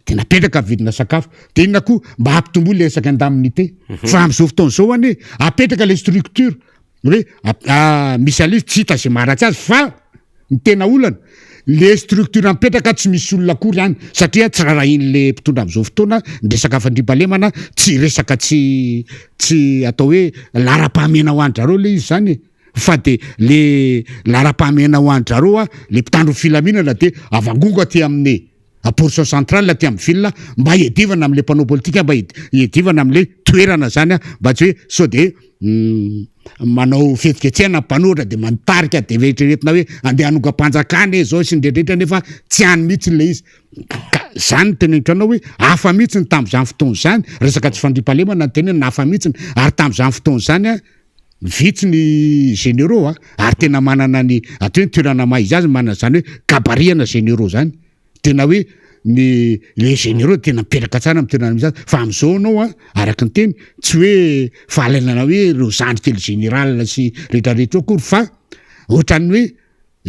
de napetraka ny vidina sakafo. De inona koa mba hampitomboa le resaka indemnité. Fa am'izao fotoana izao anie apetraka le structure hoe misy an'le izy tsy hita zay maharatsy azy, fa ny tena olana le structure mipetraka tsy misy olona akory any, satria tsy raharahian'le mpitondra am'izao fotoana ny resaka fandriampahalemana, tsy resaka tsy atao hoe laharam-pahamehana ho an-drareo le izy zany e. Fa de le laharam-pahamehana ho an-drareo a, le mpitandro filaminana de avangongo aty amin'ny portion centrale aty amin'ny ville mba hiadivana am'le mpanao politika, mba hiadivana am'le toerana zany a, mba tsy hoe sao de manao fihetsiketsehana mpanohitra de manitarika de eritreretina hoe andeha hanongam-panjakana e zao sy ny rehetrarehetra, nefa tsy any mihitsy le izy. Ka zany no teneniko anao hoe hafa mihitsy ny tamin'izany fotoana izany, resaka tsy fandriampahalemana ny tenenina, hafa mihitsy, ary tamin'izany fotoana izany a vitsy ny généraux a, ary tena manana ny atao hoe ny toerana maha izy azy, manana zany hoe gabarit-na généraux zany, tena hoe ny les généraux tena mipetraka tsara amin'ny toerana misy azy. Fa am'izao anao a, araky ny teny, tsy hoe fahalainana hoe ireo zandry kely général sy rehetrarehetra eo akory, fa ohatran'ny hoe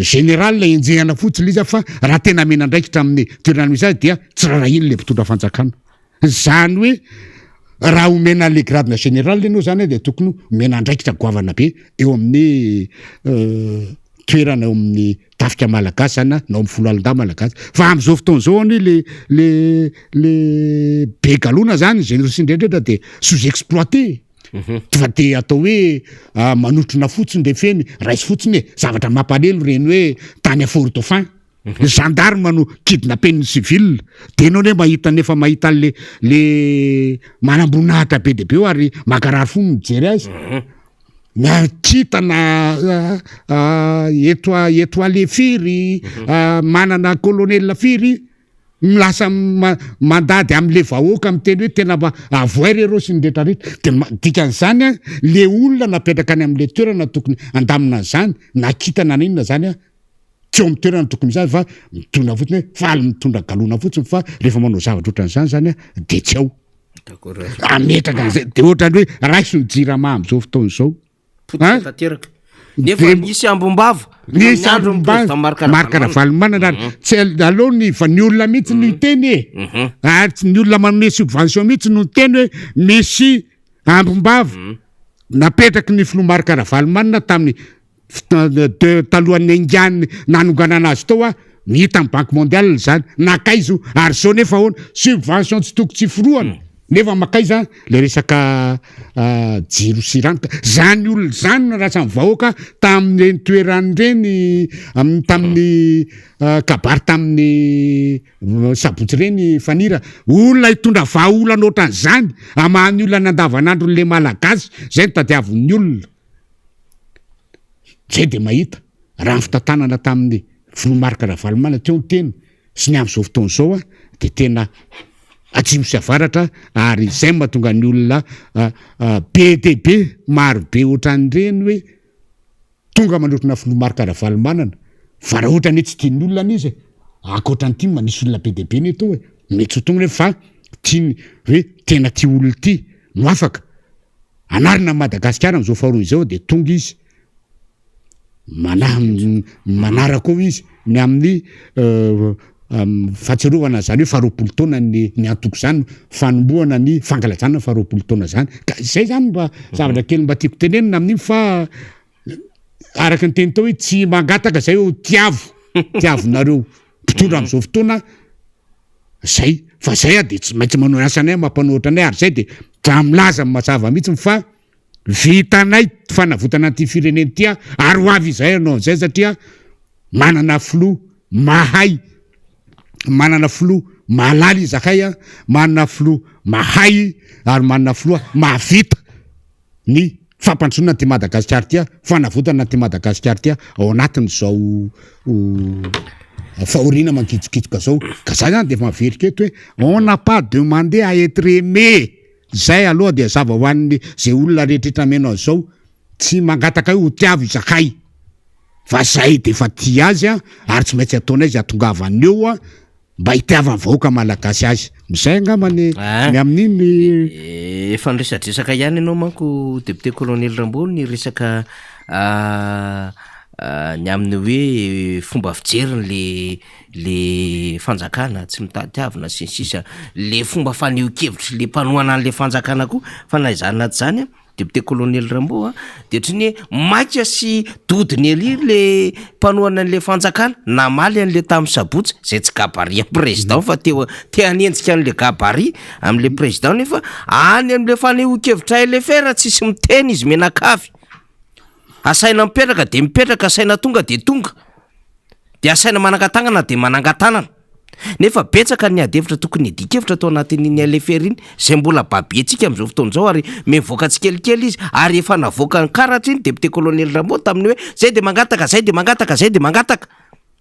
général enjehana fotsiny le izy, fa raha tena mena andraikitra amin'ny toerana misy azy dia tsy raharahiany le mpitondra fanjakana. Zany hoe raha omena le grade-na général ianao zany de tokony omena andraikitra goavana be eo amin'ny toerana eo amin'ny tafika malagasy zany na amin'ny foloalindahy malagasy. Fa am'izao fotoana izao any le be galona zany généraux sy ny rehetrarehetra de sous exploité, fa de atao hoe manotrona fotsiny de feny raisy fotsiny e. Zavatra mampalelo reny hoe tany a Fort Dauphin gendarme no kidnappé-n'ny civil, de anao ne mahita, nefa mahita le manamboninahitra be de be eo ary mankarary fo mijery azy na kitana eto étoilé firy, manana colonel firy, lasa mandady am'le vahoaka miteny hoe tena mba avoay reo sy ny rehetrarehetra. De dikan'izany a, le olona napetraka any am'le toerana tokony andamina an'izany na kitana na inona zany a, tsy eo amin'ny toerana tokony misy azy, fa mitondra fotsiny hoe faly mitondra galona fotsiny, fa rehefa manao zavatra ohatran'izany zany a de tsy ao ametraka an'izay. De ohatrany hoe raiso ny Jirama am'izao fotoana izao.
Potika tanteraka nefa misy ambombava.
Misy ambombava Marc Ravalomanana, ary tsy aloha ny fa ny olona mihitsy no hiteny e, ary tsy ny olona manome subvention mihitsy no teny hoe misy ambombava napetraky ny filoha Marc Ravalomanana tamin'ny de talohan'ny aingany nanonganana azy tao a, hita amin'ny Banque mondiale zany nakaizo ary zao, nefa ahoana subvention tsy toko tsy forohana, nefa makaiza le resaka jiro sy rano? Ka zany olona zany no rasan'ny vahoaka tamin'ireny toeran'ireny tamin'ny kabary tamin'ny sabotsy reny. Fanira olona hitondra vahaolana ohatran'izany amahany olona ny andavanandro le malagasy zay no tadiavin'ny olona zay. De mahita raha ny fitantanana tamin'ny filoha Marc Ravalomanana teo ny tena sy ny am'izao fotoana izao a, de tena atsimo sy avaratra, ary zay mahatonga ny olona be de be maro be ohatran'ireny hoe tonga manotrona filoha Marc Ravalomanana. Fa raha ohatra ny hoe tsy tian'ny olona anizy e, ankoatra ny tia misy olona be de be ny atao hoe mety tsy ho tonga, fa tiany hoe tena tia olona ity no afaka anarina Madagasikara am'izao faharoa izao, de tonga izy manaraka ao izy ny amin'ny fahatsiarovana zany hoe faha-20 taona ny antoko zany, fanombohana ny fankalazana faha-20 taona zany. Ka zay zany mba zavatra kely mba tiako tenenina amin'iny, fa araka ny teny tao hoe tsy mangataka zay ho tiavo tiavinareo mpitondra am'izao fotoana zay, fa zay a de tsy maintsy manao ny asanay mampanohitra anay, ary zay de dra milaza mazava mihitsy fa vitanay fanavotana an'ity firenena ity a, ary ho avy izay anao an'izay, satria manana filoha mahay, manana filoha mahalala izahay a, manana filoha mahay ary manana filoha mahavita ny fampandrosoana ty Madagasikara ty a, fanavotana ty Madagasikara ty a, ao anatin'izao fahoriana mankitsokitsoka zao. Ka zay zany de efa maverika eto hoe on n'a pas demandé à être aimé. Zay aloha de zava ho an'ny zay olona rehetrarehetra meno an'izao. Tsy mangataka hoe ho tiavo izahay fa zahay de efa tia azy a, ary tsy maintsy ataonay izay hahatongavany eo a, mba hitiavan'ny vahoaka malagasy azy. Izay angamba ny ny amin'iny.
Efa niresadresaka ihany ianao manko député colonel Rambo ny resaka ny amin'ny hoe fomba fijeriny le le fanjakana tsy mitady havina sy ny sisa, le fomba fanehoan-kevitry le mpanohana an'le fanjakana koa fa na izany na tsy izany an. Député colonel Rambo a, de ohatran'ny hoe maika sy dodony ery le mpanohana an'le fanjakana namaly an'le tamin'ny sabotsy, zay tsy gabarit an'i président fa teo te hanenjika an'le gabarit am'le président nefa any am'le fanehoan-kevitra LFR tsisy miteny izy mianakavy, asaina mipetraka de mipetraka, asaina tonga de tonga, de asaina manangan-tanana de manangan-tanana. Nefa betsaka ny ady hevitra tokony hiadian-kevitra tao anatin'iny LFR iny, izay mbola babentsika amin'izao fotoana izao ary mivoaka tsikelikely izy ary efa navoakan'ny karatra iny député colonel Rambo tamin'ny hoe zay dia mangataka, zay dia mangataka, zay dia mangataka.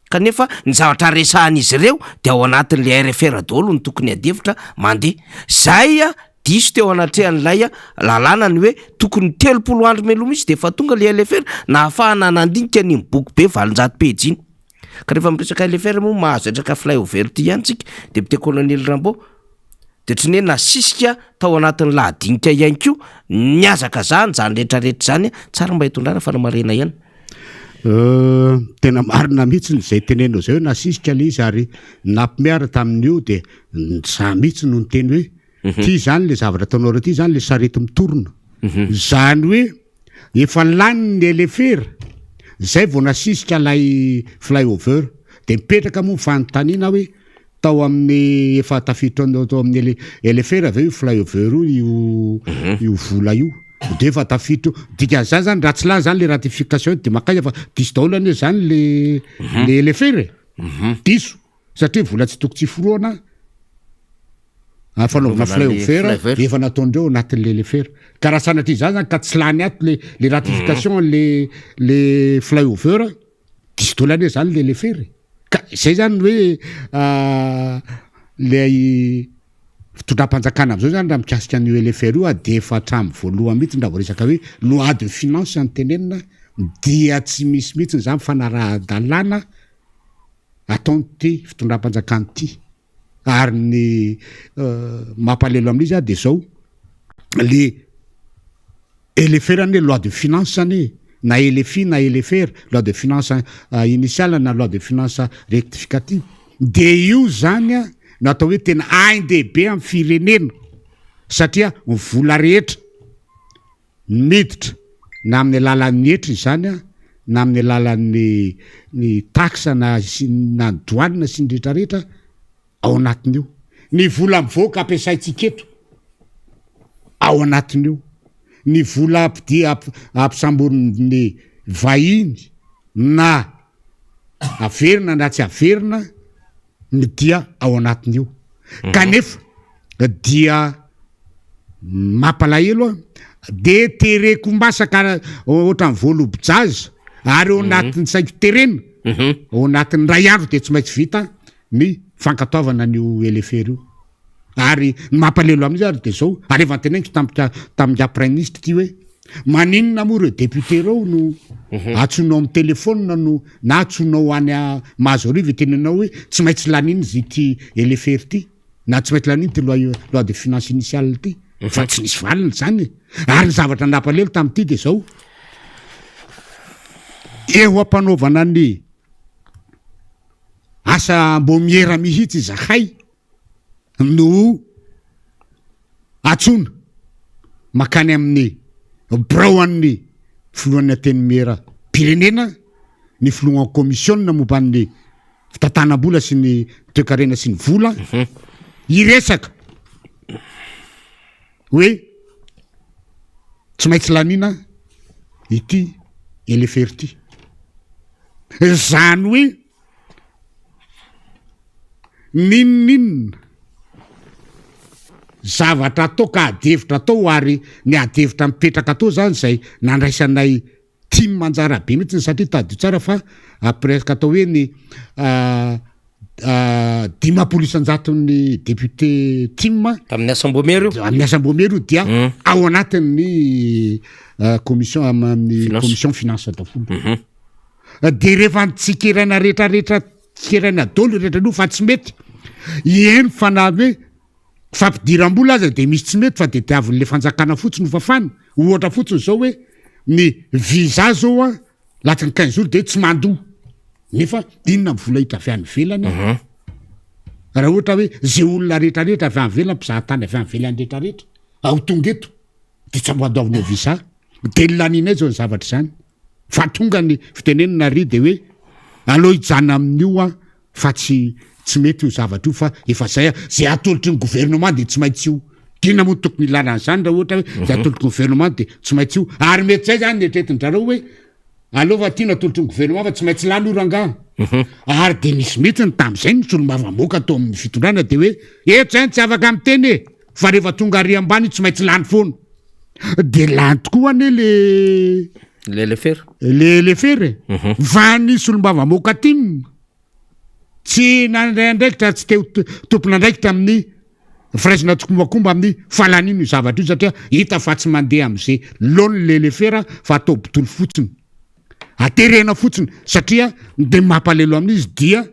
Kanefa ny zavatra resahan'izy ireo dia ao anatin'ilay RFR daholo no tokony ady hevitra mandeha. Zay diso teo anatrehan'ilay lalàna ny hoe tokony 30 andro mialoha mihitsy dia efa tonga ilay LFR nahafahana nandinika an'iny boky be 800 pejy iny. Ka rehefa miresaka LFR moa mahazo resaka flyover ty ihany tsika, député colonel Rambo de ohatran'ny hoe nasisika tao anatin'ny lahadinika ihany koa nihazakazahana izany rehetra rehetra izany, tsara mba hitondrana fanamarihana ihany.
Tena marina mihitsy izay tenenao izay hoe nasisika ilay izy ary nampime ary tamin'io dia za mihitsy no niteny hoe ity izany ilay zavatra ataonareo ity izany ilay sarety mitorona, izany hoe Efa lany ny LFR zay vao nasisika lay flyover de mipetraka moa ny fanontaniana hoe tao amin'ny efa tafiditra tao amin'ny LFR ve io flyover io io io vola io de efa tafiditra io dikan'izany zany raha tsy lany zany le ratification de makaiza fa diso daholo anie zany le le LFR e diso Satria vola tsy toko tsy forohana fanaovana flyover efa nataondreo anatin'le lefera. Ka raha sanatria izany zany ka tsy lany ato le le ratification le le flyover, diso daholo anie zany le lefera e. Ka zay zany ny hoe lay fitondram-panjakana am'zao zany raha mikasika an'io LFR io de efa hatramin'ny voalohany mihitsy raha vao resaka hoe loi de finance no tenenina dia tsy misy mihitsy zany fanaraha-dalàna ataon'ity fitondram-panjakana ity ary ny mampalahelo amin'izy ah de zao le LFR anie loi de finance anie na LFI na LFR loi de finance initiale na loi de finance rectificative de io zany a no atao hoe tena ain-dehibe amin'ny firenena satria ny vola rehetra Miditra na amin'ny alalan'ny hetra izany na amin'ny alalan'ny ny taxe na sy na ny douane sy ny rehetra rehetra ao anatin'io. Ny vola mivoaka ampiasaintsika eto ao anatin'io. Ny vola ampidi- ampisamborin'ny vahiny na averina na tsy averina ny dia ao anatin'io. Kanefa dia mampalahelo a, de tereko masaka ohatran'ny voalobo-jaza ary ao anatin'ny saiko terena, ao anatin'ny iray andro de tsy maintsy vita ny fankatoavana an'io LFR io. Ary ny mampalahelo amin'izy ary de zao, ary efa noteneniko tamika tamin'ingahy praiminisitra ity hoe maninona moa ireo député ireo no antsoinao amin'ny telephone no na antsoinao any Mahazoarivo itenenao hoe tsy maintsy laniana izy ity LFR ity na tsy maintsy laniana ity loi loi de finance initiale ity fa tsy nisy valiny zany e. Ary ny zavatra nampalahelo tamin'ity de zao, eo am-panaovana ny asa ambômiera mihitsy izahay no antsoina makany amin'ny birao an'ny filohan'ny antenimieram-pirenena ny filohan'ny komisiona momba ny fitantanam-bola sy ny toekarena sy ny vola hiresaka hoe tsy maintsy laniana ity LFR ity. Izany hoe N'inon'inona zavatra atao ka adihevitra atao ary ny adihevitra mipetraka atao zany izay nandraisanay tim anjara be mihitsy satria tadidio tsara fa presque atao hoe ny. 50 isan-jaton'ny député tim
Tamin'ny asam-boamiera io?
Amin'ny asam-boamiera io dia ao anatin'ny commission amin'ny commission finance daholo. De rehefa nitsikeraina rehetrarehetra, tsikeraina daholo rehetra aloha fa tsy mety. Eny fa na hoe fampidiram-bola aza de misy tsy mety fa de tiavin'le fanjakana fotsiny ho fafana. Ohatra fotsiny zao hoe ny visa zao an, latsaky ny quinze jours de tsy mandoa. Nefa inona ny vola hita avy any ivelany? Raha ohatra hoe ze olona rehetrarehetra avy any ivelany, mpizahatany avy any ivelany rehetrarehetra ao tonga eto de tsy ampandoavinao visa. De lanianay zao ny zavatra izany. Fa tonga ny fitenenana ry de hoe aleo hijanona amin'io aho fa tsy tsy mety io zavatra io fa efa zay zay atolotry ny gouvernement de tsy maintsy io. Inona moa no tokony ilana an'izany raha ohatra hoe zay atolotry ny gouvernement de tsy maintsy io. Ary mety zay zany ny eritreretin-drareo hoe aleo fa ty no atolotry ny gouvernement fa tsy maintsy lany io rangaha. Ary de nisy mihitsy ny tamin'izay ny solombavambahoaka tao amin'ny fitondrana de hoe eto zany tsy afaka miteny e fa rehefa tonga ary ambany io tsy maintsy lany foana. De lany tokoa anie le
Le lefera.
Le lefera e. Fa ny solombavambahoaka tim tsy nandray andraikitra, tsy te ho tompon'andraikitra amin'ny firaisana tsikombakomba amin'ny fahalaniana io zavatra io satria hita fa tsy mandeha amin'izay laoniny le lefera fa atao botolo fotsiny. Aterena fotsiny satria de mampalelo amin'izy dia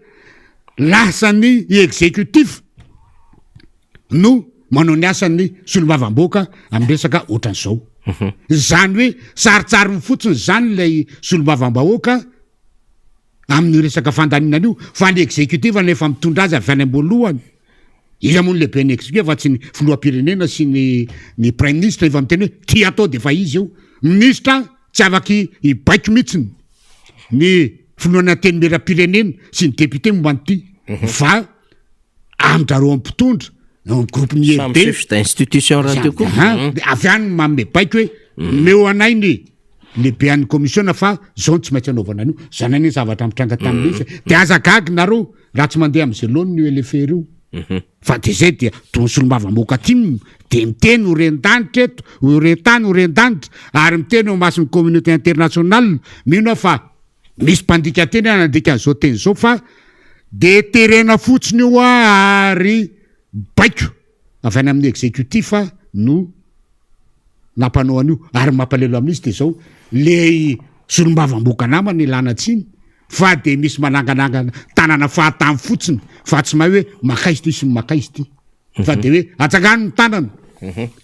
lasa ny exécutif no manao ny asan'ny solombavambahoaka amin'ny resaka ohatran'izao. Izany hoe sarintsariny fotsiny izany ilay solombavambahoaka amin'io resaka fandaniana io fa ny exécutif no efa mitondra azy avy any am-boalohany. Iza moa no lehiben'ny exécutif fa tsy ny filoham-pirenena sy ny ny praiminisitra efa miteny hoe ty atao dia efa izy io. Minisitra tsy afaka hibaiko mihitsiny ny filohan'ny antenimieram-pirenena sy ny député momba an'ity fa amin-drareo mpitondra eo amin'ny groupe ny
Samy
IRD.
chef d'institution rahateo koa.
Aha, de avy any no manome baiko hoe meo anay ny lehibe an'ny commission fa zao no tsy maintsy anaovana an'io. Zany anie zavatra mitranga tamin'ny izy. De aza gaga nareo raha tsy mandeha amin'izay laoniny io LFR io. Fa de zay dia tony solombavambahoaka tim de miteny ho ren-danitra eto, ho ren-tany, ho ren-danitra ary miteny eo imason'ny communauté internationale. Mino aho fa Misy mpandika teny nandika an'izao teny izao fa dia terena fotsiny io ary baiko avy any amin'ny executif no nampanao an'io ary ny mampalelo amin'izy dia izao le solombavamboka namana ilana tsiny fa dia misy mananganangana tanana fahatany fotsiny fa tsy mahay hoe makaiza ity sy ny makaiza ity fa dia hoe atsangano ny tanana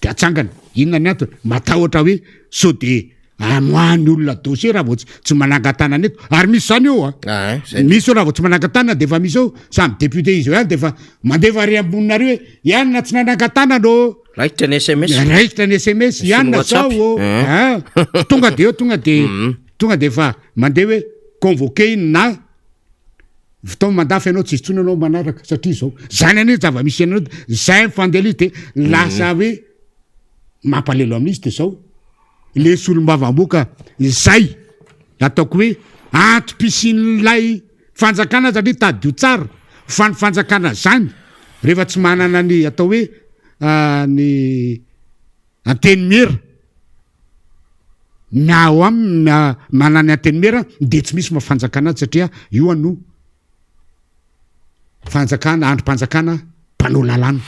dia atsangana inona ny antony matahotra hoe sao dia Amoahan'ny olona dossier raha vao tsy manangan-tanana eto. Ary misy izany eo a.
Ah, eh, zay.
Misy eo raha vao tsy manangan-tanana dia efa misy eo samy député izy eo ihany dia efa mandefa ary amboninareo hoe ianona tsy nanangan-tanana ô.
Raikitra ny SMS.
Raikitra ny SMS
Sy ny
ianona
WhatsApp.
zao ô.
Eh.
Ah, tonga dia eo tonga dia tonga dia efa mandeha hoe convoqué iny na Vitaomy mandafy ianao tsisy intsony ianao manaraka satria zao. Zany anie zava-misy iainanao zay mifandeha le izy de lasa hoe mampalelo amin'izy de zao le solombavamboaka izay ataoko hoe antom-pisian'ilay fanjakana satria tadidio tsara fa ny fanjakana zany rehefa tsy manana ny atao hoe ny antenimiera Na ao aminy na manana ny antenimiera dia tsy misy maha fanjakana azy satria io no fanjakana andrim-panjakana mpanao lalàna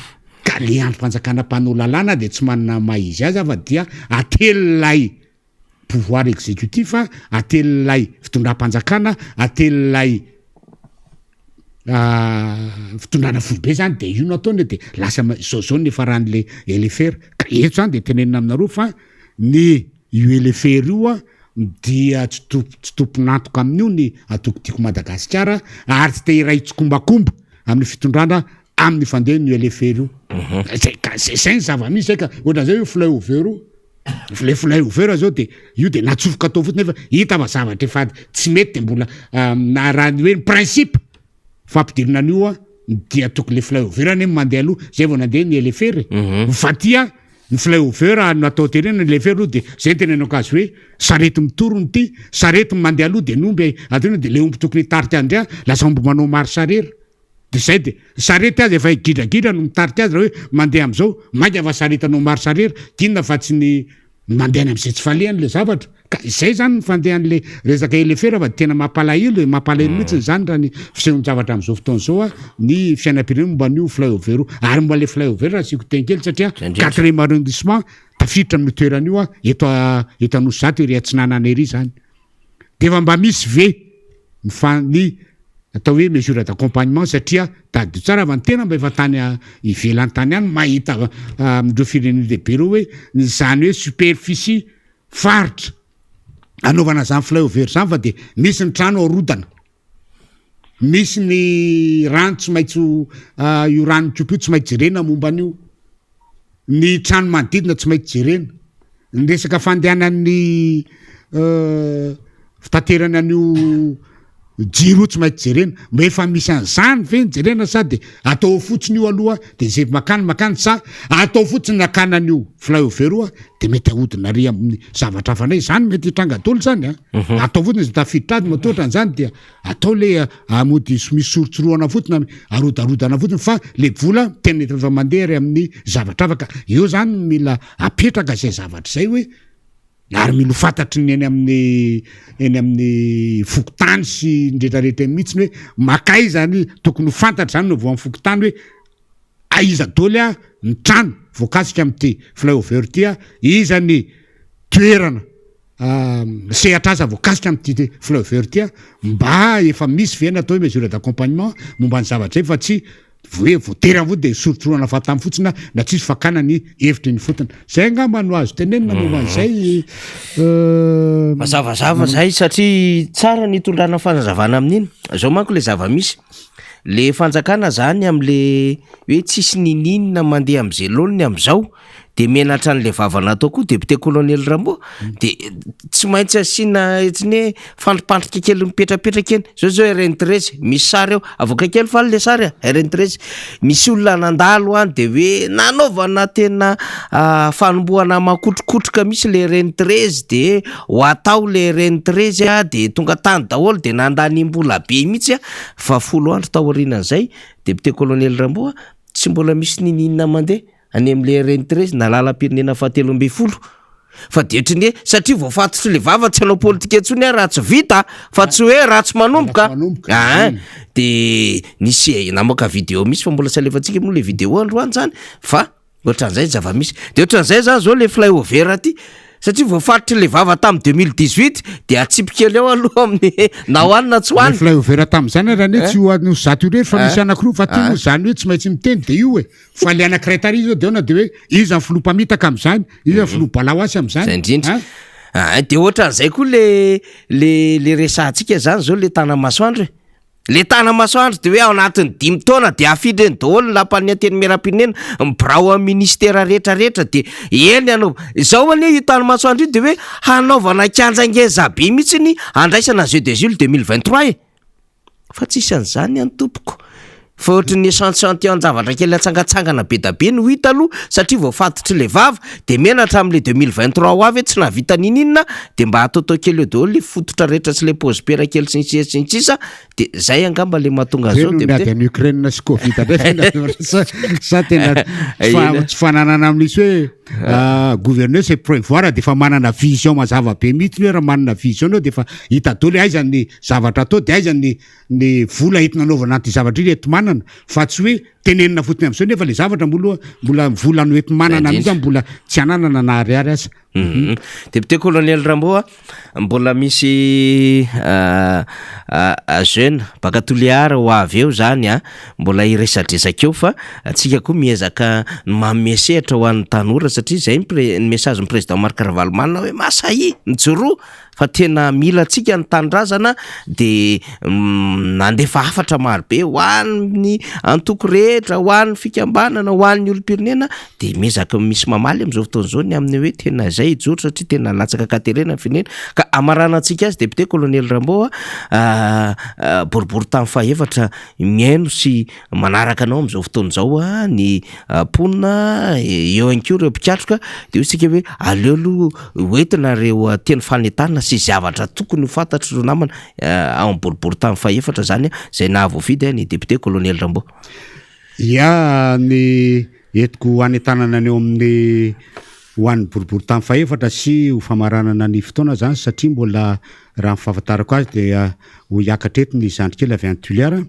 ka le andrim-panjakana mpanao lalàna dia tsy manana maha izy azy fa dia atelin'ilay pouvoir exécutif atelin'ilay fitondram-panjakana atelin'ilay Fitondrana foibe zany de io no ataony de lasa zao zao ny niafaran'le LFR ka eto zany de tenenina aminareo fa ny io LFR io a dia tsy tompo tsy tompon'antoka amin'io ny antoko Tiako Madagasikara ary tsy te hiray tsikombakomba amin'ny fitondrana amin'ny fandehan'io LFR io zay ka zay zay ny zava-misy zay ka ohatran'izay io flyover io. Le flyover zao de io de natsofoka tao fotsiny nefa hita fa zavatra efa tsy mety de mbola na raha ny hoe ny principe fampidirina an'io a dia tokony le flyover anie mandeha aloha zay vao nandeha ny LFR e. Fa ty a ny flyover natao terena ny LFR aloha de zay ny tenenako azy hoe sarety mitorona ity, sarety mandeha aloha de ny omby atorona de le omby tokony hitarika andria lasa omby manao marche arrière. De zay de sarety aza efa gidragidra no mitarika azy raha hoe mandeha amizao mainka fa sarety anao marche arrière k'inona fa tsy ny
Mandeha any amin'izay tsy falehany le zavatra. Ka izay zany ny fandehan'le resaka elefera fa tena mampalahelo e, mampalahelo mihitsy izany raha ny fisehon-javatra amin'izao fotoana izao a, ny fiainam-pirenena momba an'io flyover io. Ary momba le flyover raha asiako teny kely satria quatrième arrondissement tafiditra amin'io toerana io a, eto eto Anosizato ery atsinanana ery izany. De efa mba misy ve ny fa ny atao hoe mesure d'accompagnement satria tadidio tsara fa ny tena mba efa tany ivelany tany ihany mahita amin'ireo firenena lehibe ireo hoe ny izany hoe superficie faritra anaovana izany flyover izany fa de misy ny trano arodana, misy ny rano tsy maintsy ho io rano mikopa io tsy maintsy jerena momba an'io, ny trano manodidina tsy maintsy jerena, ny resaka fandehanan'ny fitaterana an'io jiro io tsy maintsy jerena, mba efa misy an'izany ve ny jerena sa de atao ao fotsiny io aloha de zay makany makany sa atao fotsiny hakana an'io flyover io de mety ahodina ary amin'ny zavatra hafa indray, zany mety hitranga daholo zany a, atao fotsiny zay tafiditra azy matoa ohatran'izany dia atao le mody misy sorotsorohana fotsiny na arodarodana fotsiny fa le vola tena efa mandeha ary amin'ny zavatra hafa ka eo zany mila apetraka zay zavatra zay hoe ary mila ho fantatry ny eny amin'ny eny amin'ny fokontany sy ny rehetrarehetra eny mihitsy hoe makaiza ny tokony ho fantatra zany no vao amin'ny fokontany hoe aiza daholo a ny trano voakasika amin'ity flyover ity a, iza ny toerana sehatr'asa voakasika amin'ity flyover ity a, mba efa misy ve ny atao hoe mesure d'accompagnement momba ny zavatra izay fa tsy hoe voatery avoa dia sorotsorohana fahatany fotsiny na na tsisy fakana ny hevitra eny ifotony. Zay angamba no azo tenenina momba an'izay.
Mazavazava zay satria tsara ny hitondrana fanazavana amin'iny. Zao manko le zava-misy, le fanjakana zany am'le hoe tsisy ninininona mandeha am'zay laoniny am'zao de menatra an'le vava natao koa député colonel Rambo de tsy maintsy asiana ohatran'ny hoe fandripandrika kely mipetrapetraka eny, zao zao RN 13 misy sary eo, avoaka kely faly le sary a, RN 13 misy olona nandalo any de hoe nanaovana tena fanombohana makotrokotroka mihitsy le RN 13 de ho atao le RN 13 a de tonga tany daholo de nandaniam-bola be mihitsy a, fa 10 andro taorianan'izay député colonel Rambo a tsy mbola misy ninininona mandeha any amin'ilay RN 13 na lalam-pirenena fahatelo ambin'ny folo, fa de ohatran'ny hoe satria voafatotry le vava tsy hanao politika intsony aho raha tsy vita, fa tsy hoe raha tsy manomboka aa. De nisy namoaka vidéo misy fa mbola tsy alefantsika moa le vidéo androany zany, fa ohatran'izay ny zava-misy. De ohatran'izay zany zao le flyover aty, satria voafaritry le vava tamin'ny 2018 de atsipy kely eo aloha amin'ny na hoanina tsy
Le
hoanina.
Flyover tamin'izany raha ny hoe tsy ho Anosizato irery fa misy anankiroa, fa ty moa zany hoe tsy maintsy miteny de io e, fa le anankiray tary zao de aona de hoe iza ny filoha mpamitaka amin'izany, iza ny filoha balaoasy amin'izany?
Zay indrindra.
An?
Ah, de ohatran'izay koa le resahantsika zany zao, le Tanamasoandro e. Le Tanamasoandro de hoe ao anatin'ny 5 taona de afindra eny daholo ny lapan'ny antenimieram-pirenena, ny birao amin'ny ministera rehetrarehetra de eny anao. Zao anie io Tanamasoandro io de hoe hanaovana kianja ngeza be mihitsy ny andraisana Jeux des îles 2023 e. Fa tsisy an'izany any tompoko. Fa ohatran'ny échantillon-javatra kely atsangatsangana be da be no hita aloha satria voafatotry le vava de menatra amin'le 2023 ho avy hoe tsy nahavita ninininona, de mba ataotao kely eo daholo le fototra rehetra sy le paozy-pera kely sy ny sisa sy ny sisa, de zay angamba le mahatonga
Ve
an'izao
no
de
miady any Ukraine sy Covid indray sa tena tsy fananana amin'isy hoe gouverneur c'est prévoir, de efa manana vision mazava be mihitsy hoe raha manana vision anao de efa hita daholo hoe aiza ny zavatra atao, de aiza ny vola entina anaovana an'ity zavatra iny enti-manana, fa tsy hoe tenenina fotsiny amin'izao nefa le zavatra mbola vola no enti-manana mihitsy mbola tsy ananana na ariary aza.
Député colonel Rambo a, mbola misy jeune baka Toliara ho avy eo zany a, mbola hiresadresaka eo, fa antsika koa miezaka ny manome sehatra ho an'ny tanora satria zay ny pré- ny message ny président Marc Ravalomanana hoe masahia mijoroa fa tena mila antsika ny tanindrazana, de nandefa hafatra marobe ho an'ny antoko rehetra, ho an'ny fikambanana, ho an'ny olom-pirenena, de miezaka misy mamaly amin'izao fotoana izao ny amin'ny hoe tena zay hijoro satria tena latsaka an-katerena ny firenena. Ka hamaranantsika azy, député colonel Rambo a, boribory tany fahefatra mihaino sy manaraka anao amin'izao fotoana izao a ny mponina eo ihany koa ireo mpikatroka, de hoy isika hoe aleo aloha hoentina ireo teny fanentanana sy zavatra tokony ho fantatr'ireo namana ao amin'ny boribory tany fahefatra zany a, zay nahavoafidy ny député colonel Rambo.
Ya, ny entiko hanentanana ny eo amin'ny
Ho an'ny boriborintany fahefatra sy ho famaranana ny fotoana izany satria mbola raha ny fahafantarako azy dia ho hiakatra eto ny zandrikely avy any Toliara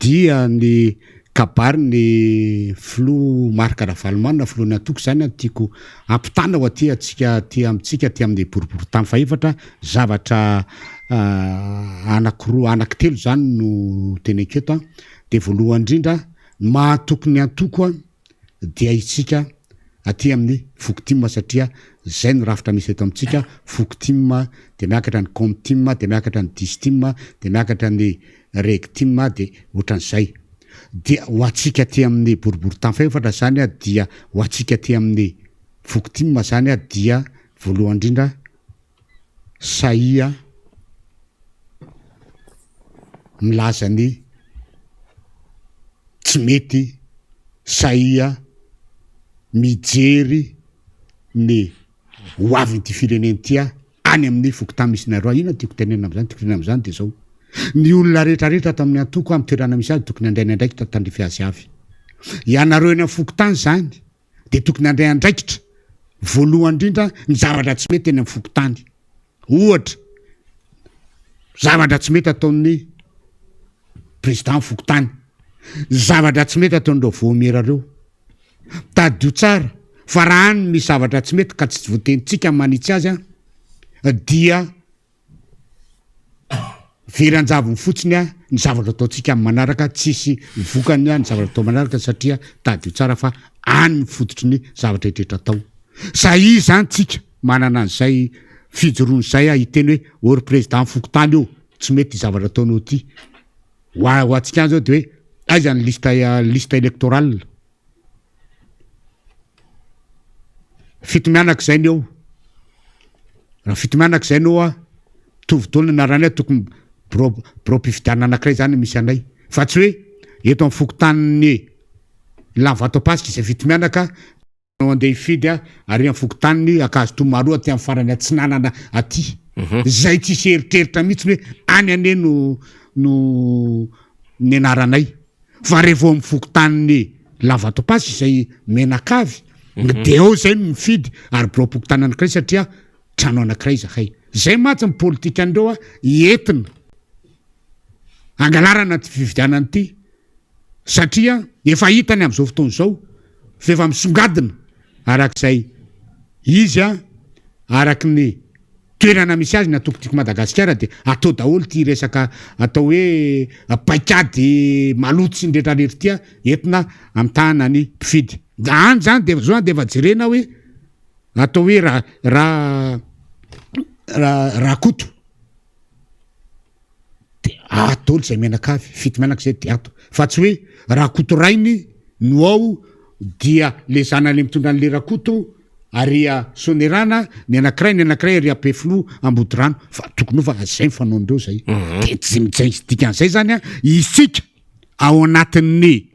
dia ny kabarin'ny filoha Marc Ravalomanana filohan'ny antoko izany no tiako ampitana ho aty antsika aty amintsika aty amin'ny boriborintany fahefatra zavatra anakiroa anankitelo izany no teneniko eto an dia voalohany indrindra ny mahatoky ny antoko an dia isika aty amin'ny Fokotim satria zay no rafitra misy eto amintsika, Fokotim dia miakatra ny Comtim dia miakatra ny Distim dia miakatra ny Regtim dia otran'izay. Dia ho antsika aty amin'ny boriborintany fahefatra zany dia ho antsika aty amin'ny Fokotim zany dia voalohany indrindra sahia milaza ny tsy mety, sahia mijery ny ho avin'ity firenena ity any amin'ny fokontany misy anareo. Inona no tiako tenenina amin'izany? Tiako tenenina amin'izany dia izao, ny olona rehetra rehetra ato amin'ny antoko amin'ny toerana misy azy tokony handray ny andraikitra tandrify azy avy. Ianareo eny amin'ny fokontany izany dia tokony handray andraikitra voalohany indrindra ny zavatra tsy mety eny amin'ny fokontany. Ohatra, zavatra tsy mety ataon'ny président fokontany, zavatra tsy mety ataon'ireo vaomiera ireo. Tadidio tsara fa raha any misy zavatra tsy mety ka tsy voatenintsika manitsy azy an, dia Very anjavony fotsiny ny zavatra ataontsika amin'ny manaraka, tsisy vokany ny zavatra atao manaraka satria tadidio tsara fa any ny fototry ny zavatra rehetra atao. Sahia izany tsika manana an'izay fijoroana izay hiteny hoe ô ry président fokontany ô, tsy mety ity zavatra ataonao ity. Ho antsika any zao de hoe aiza ny liste liste électorale? Fito mianaka izay ny eo. Raha fito mianaka izay ny eo a, mitovy daholo ny anaranay, tokony birao biraom-pifidianana anankiray izany no misy anay. Fa tsy hoe eto amin'ny fokontanin'ny Ilanivato-Ampasika izay fito mianaka, Anao andeha hifidy aho ary amin'ny fokontaniny Ankazotomaroa aty amin'ny farany atsinanana aty. Izay tsisy eritreritra mihitsy hoe any anie no no nianaranay. Fa rehefa ao amin'ny fokontaniny Lavatopasy izay Menakavy dia ao izay no mifidy ary biraom-pokontany anankiray satria trano anankiray izahay. Izay mantsy ny politikan'ireo a, entina angalarana ity fifidianana ity. Satria efa hitany amin'izao fotoana izao fa efa misongadina arak'izay izy araky ny toerana misy azy ny antoko Tiako Madagasikara dia atao daholo ity resaka atao hoe paikady maloto sy ny rehetra rehetra ity entina amitahana ny mpifidy. Any zany dia zao dia efa jerena hoe atao hoe ra ra ra Rakoto. De ato daholo izay mianakavy, fito mianaka izay de ato. Fa tsy hoe Rakoto rainy no ao dia le zanany le mitondra an'le Rakoto ary Soanierana, ny anakiray ny anakiray ary Ampefiloha Ambodirano. Fa tokony ho fa zay ny fanaon'ireo zay. De tsy mijaintsy dikan'izay zany an, isika ao anatin'ny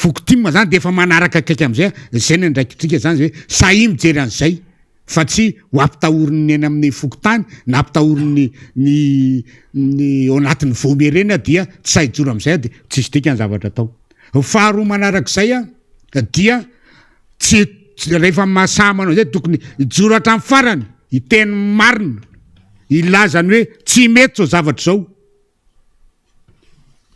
foko tim zany de efa manaraka akaiky am'izay, zay ny andraikitrika zany zay hoe sahia mijery an'izay fa tsy ho ampitahorin'ny eny amin'ny fokontany na ampitahorin'ny ny ny ao anatin'ny vaomiera eny dia tsy sahy hijoro am'izay de tsisy dikany zavatra atao. Faharoa manarak'izay a dia tsy rehefa mahasahy manao izay tokony hijoro hatramin'ny farany, hiteny marina, hilaza ny hoe tsy mety zao zavatra zao.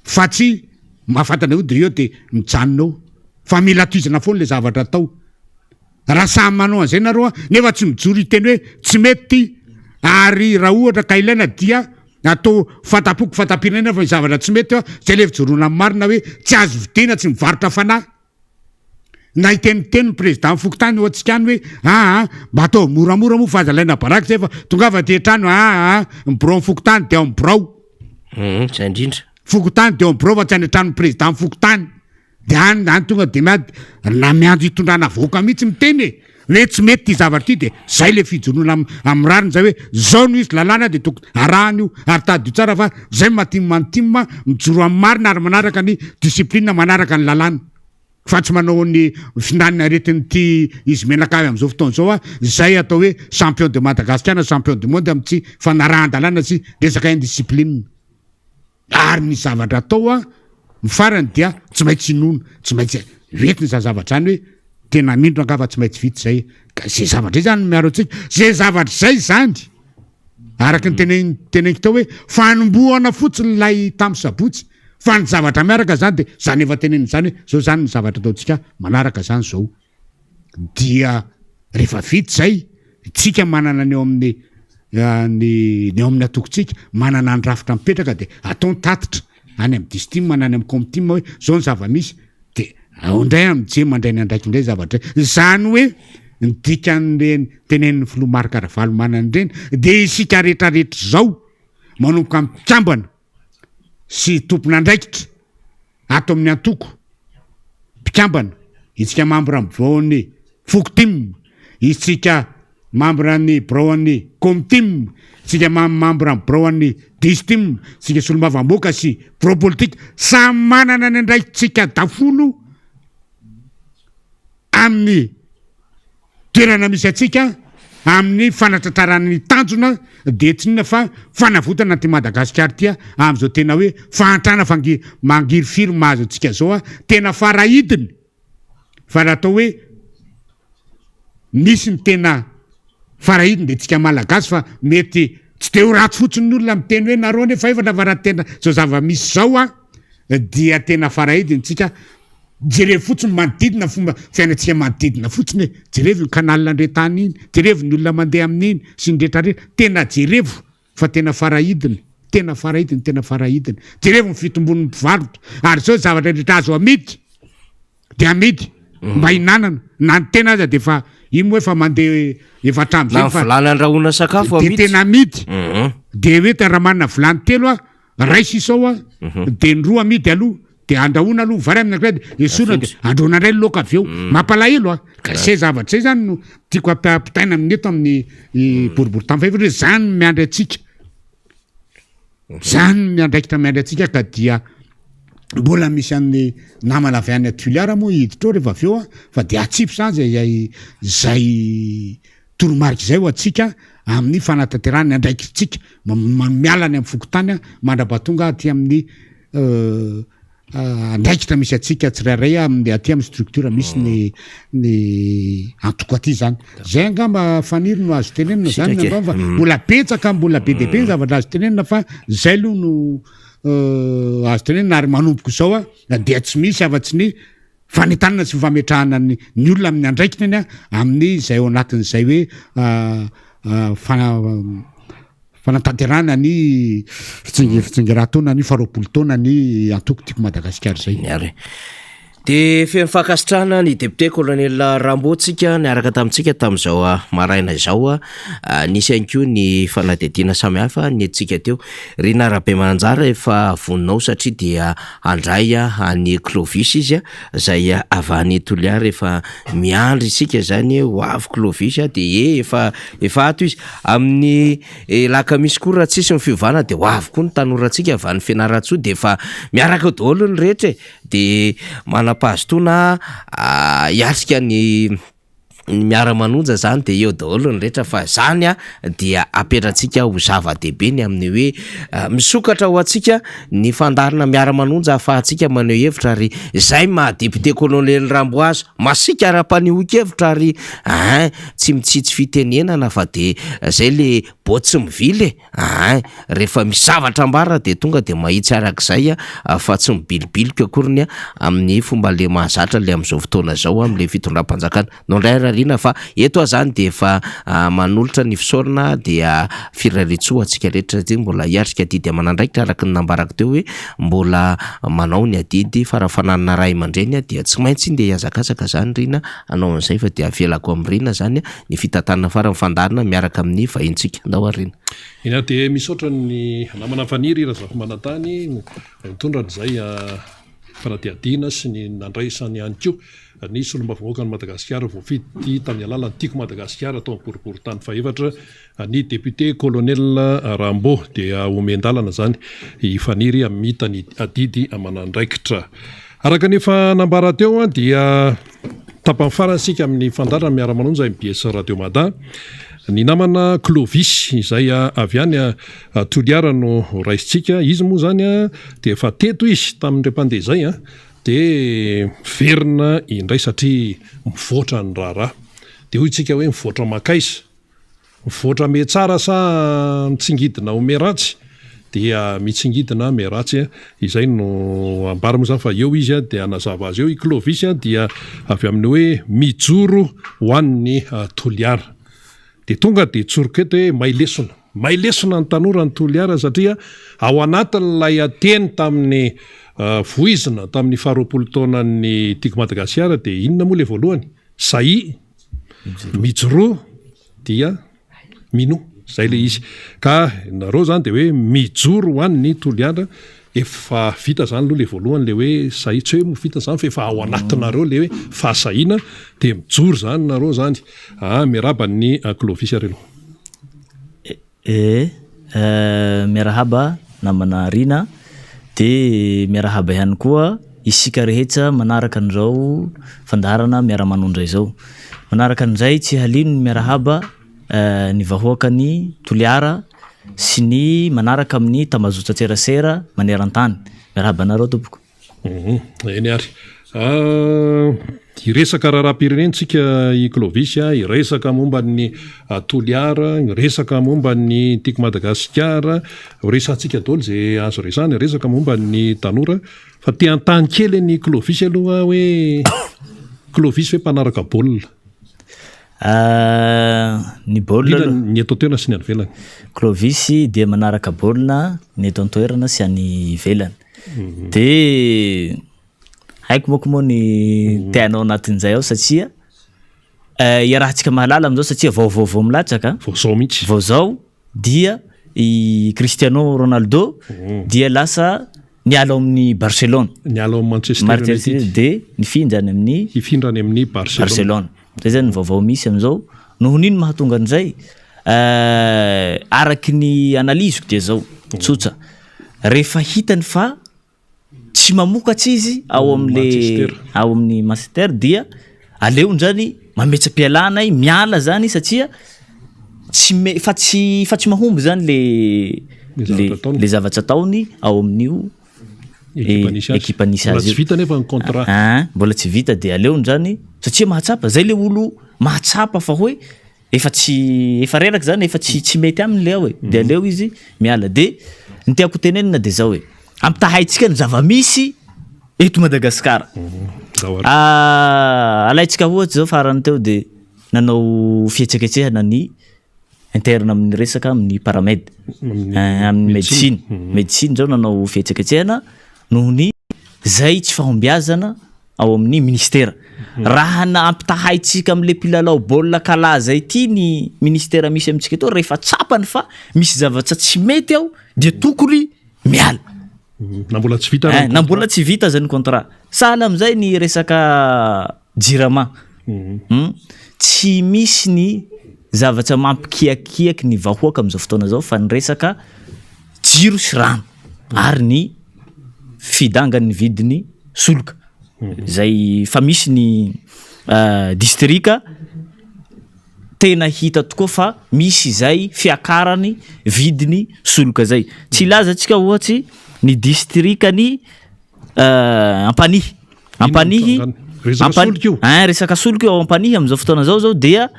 Fa tsy mahafantatra eo de eo de mijanona eo fa mila tohizana foana le zavatra atao. Raha samy manao an'izay nareo a, nefa tsy mijoro hiteny hoe tsy mety ty ary raha ohatra ka ilaina dia atao fanta-poko fanta-pirenena fa ny zavatra tsy mety a, zay le fijoroana amin'ny marina hoe tsy azo vidiana tsy mivarotra fanahy. Na hiteniteny ny président fokontany eo antsika any hoe aa mba ataovy moramora moa fa aza alaina baraka zay fa tongava aty an-trano aa ny birao fokontany de ao amin'ny birao.
Hum, zay indrindra.
Fokontany de ao amin'ny birao fa tsy any an-tranon'ny président fokontany. De any any tonga de miady na miandry hitondrana vahoaka mihitsy miteny e hoe tsy mety ity zavatra ity de zay le fijoroana am- amin'ny rariny zay hoe zao no izy lalàna de tokony arahana io ary tadidio tsara fa zay matim mantim mijoro amin'ny marina ary manaraka ny discipline manaraka ny lalàna. Fa tsy manao ny finan'ny aretin'ity izy mianakavy amin'izao fotoana izao a, izay atao hoe champion de Madagascar na champion du monde amin'ny tsy fanarahan-dalàna sy resaka indiscipline. Ary ny zavatra atao a, ny farany dia tsy maintsy inoana, tsy maintsy entina izany zavatra izany hoe.
Tena mino rangaha fa tsy maintsy vita izay. Ka izay zavatra izay zany no miaro antsika. Izay zavatra izay zany, araka ny tenen- teneniko teo hoe fanombohana fotsiny ilay tamin'ny sabotsy, fa ny zavatra miaraka zany dia zany efa tenenina izany hoe zao zany ny zavatra ataontsika manaraka zany zao. Dia rehefa vita izay, tsika manana ny eo amin'ny ny ny eo amin'ny antokontsika, manana ny rafitra mipetraka dia atao ny tatitra any amin'ny distim na any amin'ny comtim hoe zao ny zava-misy dia ao indray amin'ny je mandray ny andraikiny indray zavatra izany hoe ny dikan'ireny tenenin'ny filoha Marc Ravalomanana ireny dia isika rehetrarehetra izao manomboka amin'ny mpikambana sy tompon'andraikitra ato amin'ny antoko mpikambana, isika mambra amin'ny biraon'ny Fokotim, isika mambra ny biraon'ny Komtim, isika mambra amin'ny biraon'ny Distim, isika solombavamboaka sy birao politika, samy manana ny andraikitsika daholo amin'ny toerana misy antsika amin'ny fanatratrarana ny tanjona dia tsy inona fa fanavotana an'ity Madagasikara ity amin'izao tena hoe fahantrana fangi- mangirifiry mahazo antsika izao tena farahidiny fa raha atao hoe misy ny tena farahidiny dia tsika Malagasy fa mety tsy de ho ratsy fotsiny ny olona miteny hoe nareo anefa efatra fa raha tena izao zava-misy izao a dia tena farahidiny tsika. Jerevo fotsiny manodidina fomba fiainantsika manodidina fotsiny e, jerevo iny canal andretany iny, jerevo ny olona mandeha amin'iny sy ny rehetra rehetra, tena jerevo fa tena farahidiny, tena farahidiny, tena farahidiny, jerevo ny fitombon'ny mpivarotra, ary zao zavatra rehetra azo amidy de amidy mba hinanana, na ny tena aza de efa iny moa efa mandeha efa hatramin'izay
Na ny vilany andrahoana sakafo
de
amidy.
tena amidy, de hoe raha manana vilany telo aho Ray sisa ao a, de ny roa amidy aloha, de andrahoina aloha vary amin'ny anankiray de esorina de andrahoina indray ny laoka avy eo. Mampalahelo a! Ka zay zavatra zay zany no tiako ampitaina amin'ny eto amin'ny boriborintany fahefatra hoe zany no miandry antsika, zany no miandraikitra miandry antsika ka dia mbola misy an'ny namana avy any Toliara moa hiditra ao rehefa avy eo a, fa de atsipy zany zay zay Toromarika izay ho antsika amin'ny fanatanterahana ny andraikitsika miala any amin'ny fokontany mandra-pahatonga aty amin'ny andraikitra misy antsika tsirairay amin'ny aty amin'ny structure misy ny ny antoko aty zany. Zay angamba Faniry no azo tenenina zany angamba fa mbola betsaka mbola be dia be ny zavatra azo tenenina fa zay aloha no azo tenenina ary manomboka izao dia tsy misy afa-tsy ny Fanentanana sy fametrahana ny ny olona amin'ny andraikiny anie amin'ny izay ao anatin'izay hoe fanatanterahana ny fitsingeran-taona ny faharoapolo taona ny antoko Tiako Madagasikara izay.
Ary dia feno fankasitrahana ny député colonel Rambo tsika niaraka tamintsika tamin'izao maraina izao. Nisy ihany koa ny fanadihadiana samihafa nentintsika teo. Rina Rabemananjara efa vonona ao satria dia Handray an'i Clovis izy izay avy any Toliara efa miandry isika izany ho avy Clovis dia e efa efa ato izy amin'ny alakamisy koa raha tsisy ny fiovana dia ho avy koa ny tanorantsika avy any Fianarantsoa dia efa miaraka eo daholo ny rehetra e dia manam-pahazotoana hiatrika ny Ny miara-manonja zany de eo daholo ny rehetra fa zany a dia apetratsika ho zava-dehibe ny amin'ny hoe misokatra ho antsika ny fandaharana miara-manonja ahafahantsika maneho hevitra ary zay maha député colonel Rambo azy masiaka ara-panehoan-kevitra ary ein tsy mitsitsy fitenenana fa de zay le bô tsy mivily e! Ahay, rehefa misy zavatra ambara dia tonga dia mahitsy arak'izay fa tsy mibilibilika akoriny amin'ny fomba le mahazatra le amin'izao fotoana izao amin'le fitondram-panjakana. No indray arariana fa eto aho zany dia efa manolotra ny fisaorana dia firariantsoa ho antsika rehetra satria mbola hiatrika adidy aman'andraikitra araka ny nambarako teo hoe mbola manao ny adidy fa raha fananana ray aman-dreny dia tsy maintsy ndeha hihazakazaka zany Rina hanao an'izay fa dia avelako amin'i Rina zany Ny fitantanana farany fandaharana miaraka amin'ny vahintsika. Ndao ary Rina.
Eny ary dia misaotra ny namana Faniry Razafimanantany nitondra an'izay fanadihadiana sy ny nandraisany ihany koa ny solombavambahoakan'i Madagasikara voafidy tamin'ny alalan'ny Tiako Madagasikara tao amin'ny boriborintany fahefatra ny député colonel Rambo dia omen-dalana izany i Faniry hamita ny adidy aman'andraikitra. Araka ny efa nambara teo dia tapany farany isika amin'ny fandaharana Miara-manonja mbs Radio Mada. Ny namana Clovis izay avy any Toliara no raisintsika. Izy moa izany dia efa teto izy tamin'ireo mpandeha izay. Dia miverina indray satria mivoatra ny raharaha. Dia hoy tsika hoe mivoatra mankaiza? Mivoatra mihatsara sa mitsingidina ho miharatsy? Dia mitsingidina miharatsy, izay no ambara moa izany fa eo izy dia hanazava azy eo. I Clovis dia avy amin'ny hoe mijoro ho an'ny Toliara. Dia tonga dia tsoriko eto hoe may lesona. May lesona ny tanora ny Toliara satria ao anatin'ilay teny tamin'ny voizina tamin'ny faharoapolo taonan'ny Tiako Madagasikara dia inona moa ilay voalohany? Sahia, mijoroa dia minoa. Izay ilay izy. Ka nareo izany dia hoe mijoro ho an'ny Toliara. Efa vita izany aloha ilay voalohany ilay hoe sahia, tsy hoe moa vita izany fa efa ao anatinareo ilay hoe fahasahiana dia mijoro izany nareo izany. Aa miarahaba an'i Clovis ary aloha.
Ee, miarahaba namana Rina, de miarahaba ihany koa isika rehetra manaraka an'izao fandaharana miara-manondra izao. Manaraka an'izay tsy halino ny miarahaba ny vahoakan'i Toliara sy ny manaraka amin'ny tambazotran-tserasera maneran-tany. Miarahaba anareo tompoko.
Eny ary. Hiresaka raharaham-pirenena isika i Clovis, hiresaka momba ny Toliara, hiresaka momba ny Tiako Madagasikara, ho resahantsika daholo izay azo resahana, hiresaka momba ny tanora. Fa te hanontany kely an'i Clovis aloha aho hoe Clovis ve mpanaraka baolina?
Ny baolina
aloha. Indrindra ny eto an-toerana sy ny any ivelany.
Clovis dia manaraka baolina ny eto an-toerana sy any ivelany. De haiko manko moa ny te hanao anatin'izay ao satria iarahantsika mahalala amin'izao satria vaovao vao milatsaka.
Vao zao mihitsy.
Vao zao dia i Cristiano Ronaldo dia lasa niala ao amin'ny Barcelone.
Niala ao amin'ny Manchester United.
De nifindra any amin'ny.
Hifindra any amin'ny Barcelone.
Barcelone. Zay zany ny vaovao misy amin'izao. Noho n'ino mahatonga an'izay? Araky ny analyse-ko dia zao, tsotsa, rehefa hitany fa tsy mamokatra izy ao am'le ao amin'ny Manchester dia aleony zany mametsa-pialana i, miala zany satria tsy me- fa tsy fa tsy mahomby zany le le le zavatra ataony ao amin'io
Ekipa nisy azy.
Ekipa nisy azy.
Mbola tsy vita anefa ny contrat.
An, mbola tsy vita dia aleony zany satria mahatsapa, zay le olo mahatsapa fa hoe efa tsy efa reraka zany efa tsy tsy mety aminy le ao e, de aleo izy miala. De ny tiako tenenina de zao e, ampitahaintsika ny zava-misy eto Madagasikara. Alaintsika ohatry zao farany teo de nanao fihetsiketsehana ny interne amin'ny resaka amin'ny paramed, amin'ny médecine, médecine zao nanao fihetsiketsehana noho ny zay tsy fahombiazana ao amin'ny ministera. Raha na ampitahaintsika amin'le mpilalao baolina kalaza ity ny ministera misy amintsika eto, rehefa tsapany fa misy zavatra tsy mety ao dia tokony miala.
Na mbola tsy vita
Na mbola tsy vita aza ny contrat. Sahala amin'izay ny resaka jirama. Tsy misy ny zavatra mampikiakiaky ny vahoaka amin'izao fotoana izao fa ny resaka jiro sy rano ary ny fidangan'ny vidin'ny solika izay fa misy ny distrika tena hita tokoa fa misy izay fiakarany vidiny solika zay. Tsy hilaza antsika ohatsy ny distrikan'i Ampanihy, Ampanihy,
Resaka solika io?
Ein, resaka solika io ao Ampanihy amin'izao fotoana izao zao dia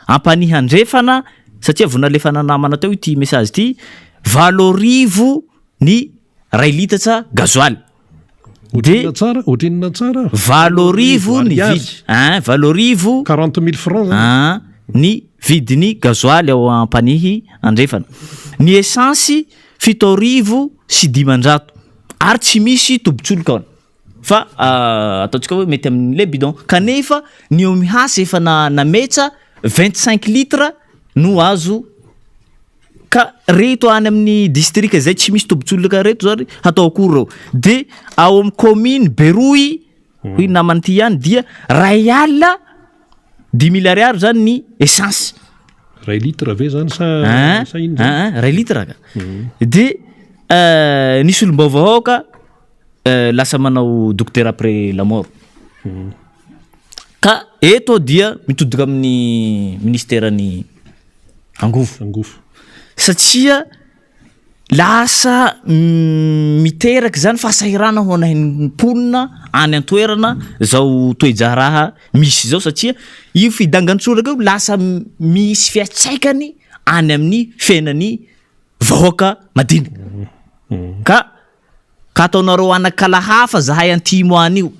Ampanihy andrefana satria vao nalefana namana teo ity message ity, 8000 ny ray litatra gasoil.
Ohatrinona tsara? Ohatrinona tsara?
8000 ny vidy, ein, 8000.
40 mille francs zany.
Ein, ny vidin'ny gasoil ao Ampanihy andrefana. Ny essence 507 ary tsy misy tobin-tsolika ao fa ataontsika hoe mety amin'ilay bidon kanefa ny eo Mihasy efa nametsa 25 litres no azo ka reto any amin'ny distrika izay tsy misy tobin-tsolika reto zany hatao akory reo de ao amin'ny commune Beroy hoy ny namany ity ihany dia ray alina 5000 ariary zany ny essence.
Ray litre ve zany sa sa inona
zany? Aa ray litre ka. De ny solombavambahoaka lasa manao docteur après la mort. Ka eto aho dia mitodika amin'ny ministeran'ny angovo.
Angovo.
Satria. Lasa miteraka izany fahasahiranana ho an'ny mponina any an-toerana izao toe-draharaha misy izao satria io fidangan-tsoraka io lasa misy fiantraikany any amin'ny fiainan'ny vahoaka madinika. Ka ka ataonareo anakala hafa zahay antimo any io.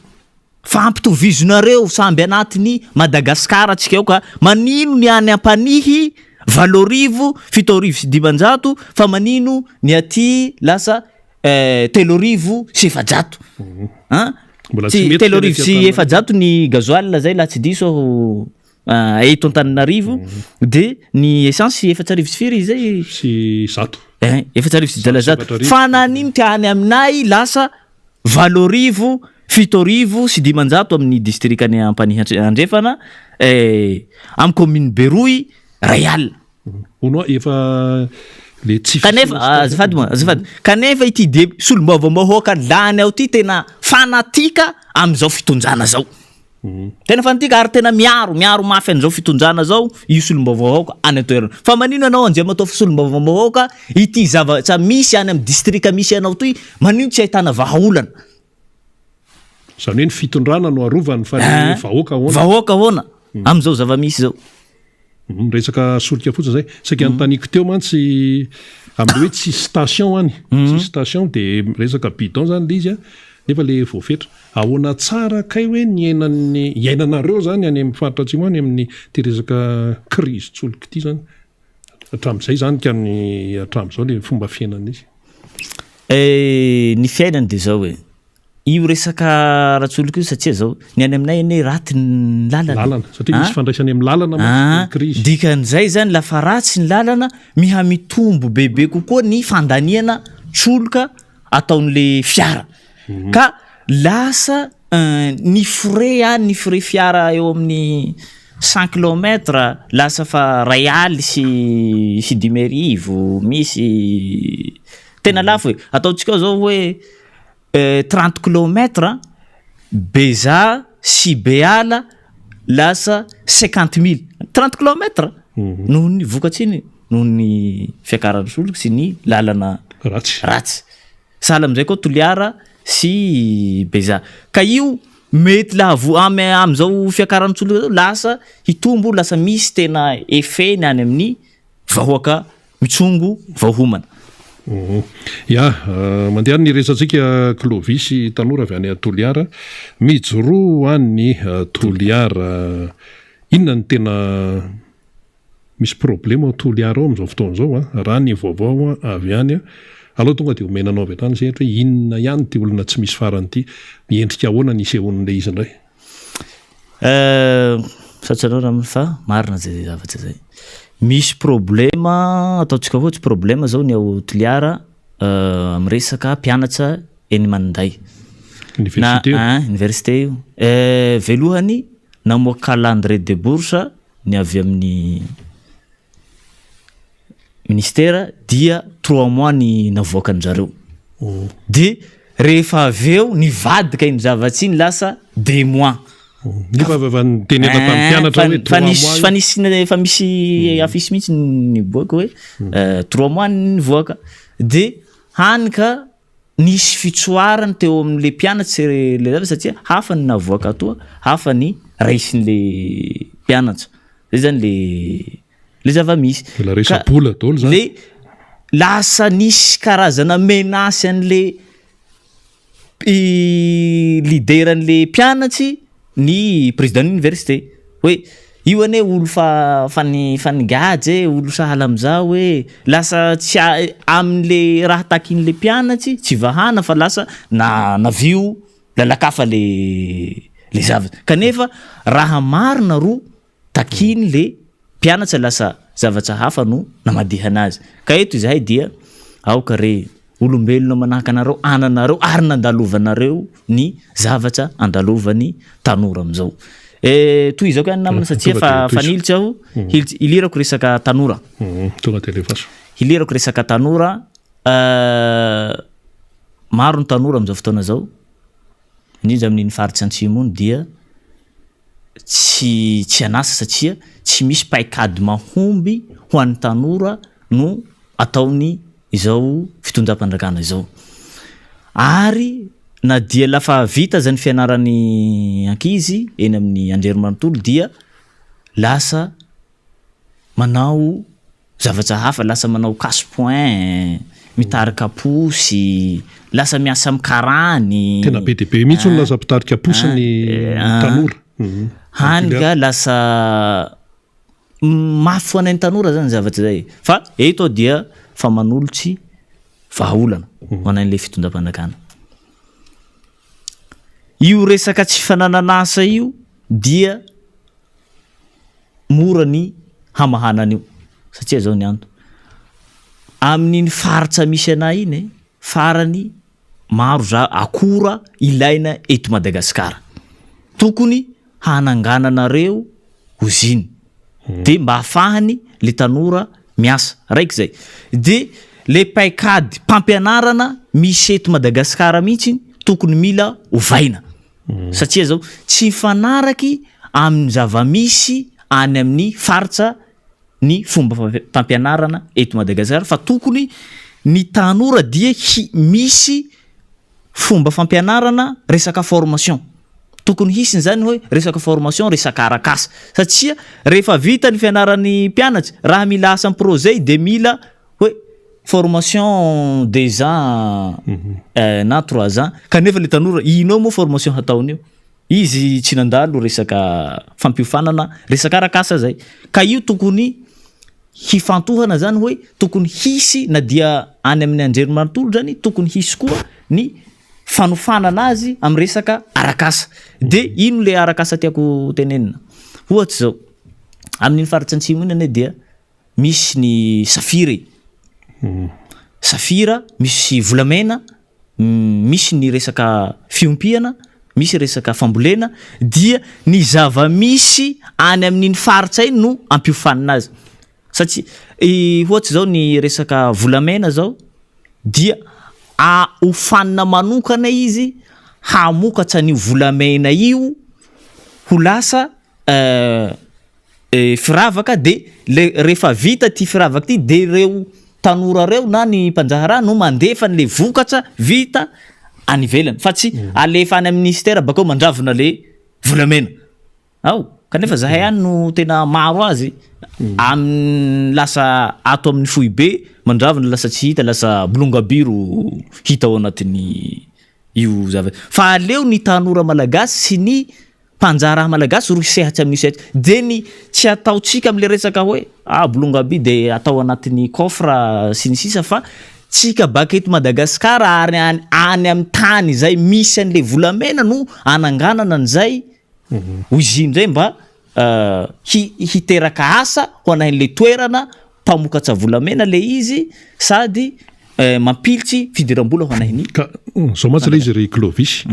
Fa ampitovizonareo samby anatin'i Madagascar tsika io ka manino ny any Ampanihy 18 arivo 507 fa manino ny aty lasa 403 an?
Mbola tsy
Tsy
mety
telo
ny
arivo
aty
sy
Antananarivo.
400 ny gasoil zay laha tsy diso aho eto Antananarivo de ny essence 400 sy firy izy zay?
Sy zato.
Eh, 400 sy 100.
400.
Fa nanino ty any aminay lasa 8 arivo, 507 amin'ny distrikan'i Ampanihy Andrefana, amin'ny commune Beroy, 1000.
Hono efa le tsy
Kanefa, azafady moa, azafady. Kanefa ity de solombavambahoaka lany ao ty tena fanatika amin'izao fitondrana zao. Tena fanatika ary tena miaro, miaro mafy an'izao fitondrana zao io solombavambahoaka any an-toerana. Fa manino ianao Andriamatoa solombavambahoaka ity zavatra misy any amin'ny distrika misy anao toy, manino tsy ahitana vahaolana?
Izany hoe ny fitondrana no arovany fa ny vahoaka ahoana?
Vahoaka ahoana amin'izao zava-misy izao?
Resaka solika fotsiny izay. Saika anontaniako teo mantsy amin'ny hoe tsisy station any. Tsisy station dia resaka bidon izany ilay izy an, nefa ilay voafetra. Ahoana tsara kay hoe ny iainan'ny, iainanareo izany any amin'ny faritra atsimo any amin'ny ity resaka krizy-tsolika ity izany? Hatramin'izay izany ka ny hatramin'izao ilay fomba fiainan'izy.
Ny fiainany dia izao e, io resaka ara-tsolika io satria zao, ny any aminay anie raty ny lalana.
Lalana, satria misy ifandraisany amin'ny lalana mantsy ny krizy.
Dikan'izay zany lafa ratsy ny lalana, miha mitombo bebe kokoa ny fandaniana solika ataon'le fiara. Ka lasa ny frais any, ny frais fiara eo amin'ny cent kilomètre lasa fa ray aly sy 1005, misy tena lafo e, ataontsika zao hoe 30 kilomètre Beza sy Beala lasa cinquante mille, 30 kilomètre noho ny vokatsiny noho ny fiakaran'ny solika sy ny lalana
Ratsy.
ratsy. Sahala amin'izay koa Toliara sy Beza. Ka io mety lavo amy am'izao fiakaran'ny solika zao lasa hitombo lasa misy tena effet-ny any amin'ny vahoaka mitsongo vao homana.
Ya, mandeha any ny resatsika Clovis tanora avy any Toliara. Mijoroa any Toliara. Inona no tena misy problema ao Toliara ao amin'izao fotoana izao an? Raha ny vaovao avy any, aleo tonga dia omena anao avy hatrany izay hoe inona ihany ity olona tsy misy farany ity, miendrika ahoana ny isehoan'ilay izy indray?
Misaotra anao Ramose fa marina zay zavatra zay. Misy problema ataontsika ohatsy problema zao ny ao Toliara amin'ny resaka mpianatra eny Maninday.
Université io?
Na université io. Voalohany namoaka calendrier de bourse ny avy amin'ny ministera dia trois mois ny navoakan-jareo. De rehefa avy eo nivadika iny zavatsy iny lasa deux mois.
Nefa efa nitenena tamin'ny mpianatra hoe
Fa
trois
nisy
mois
fa
io.
nisy efa misy affiche mihitsy niboaka hoe trois mois nivoaka. De hany ka nisy fitsoarany teo amin'le mpianatra le zavatra satria hafa ny navoaka atoa, hafa ny raisin'le mpianatra. Zay zany le le zava-misy.
Mbola resa-bola daholo zany.
Le lasa nisy karazana menace an'le leader-n'le mpianatsy ny président université hoe io anie olo fa fa ni- fa nigadra e, olo sahala amizao hoe lasa tsy a- amin'le raha takin'le mpianatsy tsy vahana fa lasa na navio lalakafa le le zavatra kanefa raha marina ro takiny le mpianatra lasa zavatra hafa no namadihana azy ka eto izahay dia aoka re olombelona manahaka anareo ananareo ary nandalovanareo ny zavatra andalovany tanora amizao. Tohizako ihany namana satria fa fa nilitsy aho hilitsy hilirako resaka tanora.
Tonga dia alefaso.
Hilirako resaka tanora maro ny tanora amizao fotoana zao indrindra amin'iny faritsy antsimo iny dia tsy tsy an'asa satria tsy misy paikady mahomby ho an'ny tanora no ataony izao. fitondram-panjakana izao. Ary na dia lafa vita aza ny fianaran'ny ankizy eny amin'ny anjerimanontolo dia lasa manao zavatra hafa, lasa manao casse point, mitarika posy, lasa miasa amin'ny karany.
Tena be dia be mihitsy no lasa mpitarika posy ny tanora.
Hany ka lasa mafy ho anay tanora zany zavatra zay fa eto aho dia fa manolotsy vahaolana ho anay le fitondram-panjakana. Io resaka tsy fananan'asa io dia mora ny hamahana an'io satria zao ny antony, amin'iny faritra misy anay iny farany maro za akora ilaina eto Madagasikara, tokony hanangananareo usine de mba ahafahany le tanora miasa, raiky zay, de le paikady mpampianarana misy eto Madagasikara mihitsy tokony mila ovaina satria zao tsy mifanaraky amin'ny zava-misy any amin'ny faritra ny fomba fampianarana eto Madagasikara fa tokony ny tanora dia hi- misy fomba fampianarana resaka formation, tokony hisy zany hoe resaka formation resaka arak'asa satria rehefa vita ny fianaran'ny mpianatra raha mila asa am projet de mila hoe formation deux ans na trois ans kanefa le tanora ino eo moa formation hataony io, izy tsy nandalo resaka fampiofanana resaka arak'asa zay ka io tokony hifantohana zany hoe tokony hisy na dia any amin'ny anjerimanontolo zany tokony hisy koa ny fanofanana azy amin'ny resaka arak'asa de ino le arak'asa tiako tenenina ohatsy zao amin'iny faritra antsimo iny anie dia misy ny safira e, safira misy volamena misy ny resaka fiompiana, misy resaka fambolena dia ny zava-misy any amin'iny faritra iny no ampiofanina azy satria ohatsy zao ny resaka volamena zao dia ofanina manokana izy hamokatra an'io volamena io ho lasa firavaka de le rehefa vita ty firavaka ty de reo tanora reo na ny mpandraharaha no mandefa an'le vokatra vita any ivelany fa tsy alefa any amin'ny ministera bakeo mandravona le volamena ao kanefa zahay any no tena maro azy amin'ny lasa ato amin'ny foibe mandravona lasa tsy hita lasa bolongabiro hita ao anatin'ny io zava fa aleo ny tanora malagasy sy ny mpanjaharaha malagasy ro hisehatry amin'io sehatra de ny tsy ataontsika am'le resaka hoe ah bolongaby de atao anatin'ny coffre sy ny sisa fa tsika baka eto Madagasikara ary any any amin'ny tany zay misy an'le volamena no ananganana an'izay usine zay mba hi- hiteraka asa ho anahin'le toerana mpamokatra volamena le izy sady mampilitsy fidiram-bola ho anahin'ny
Ka zao mantsy le izy ry Clovis,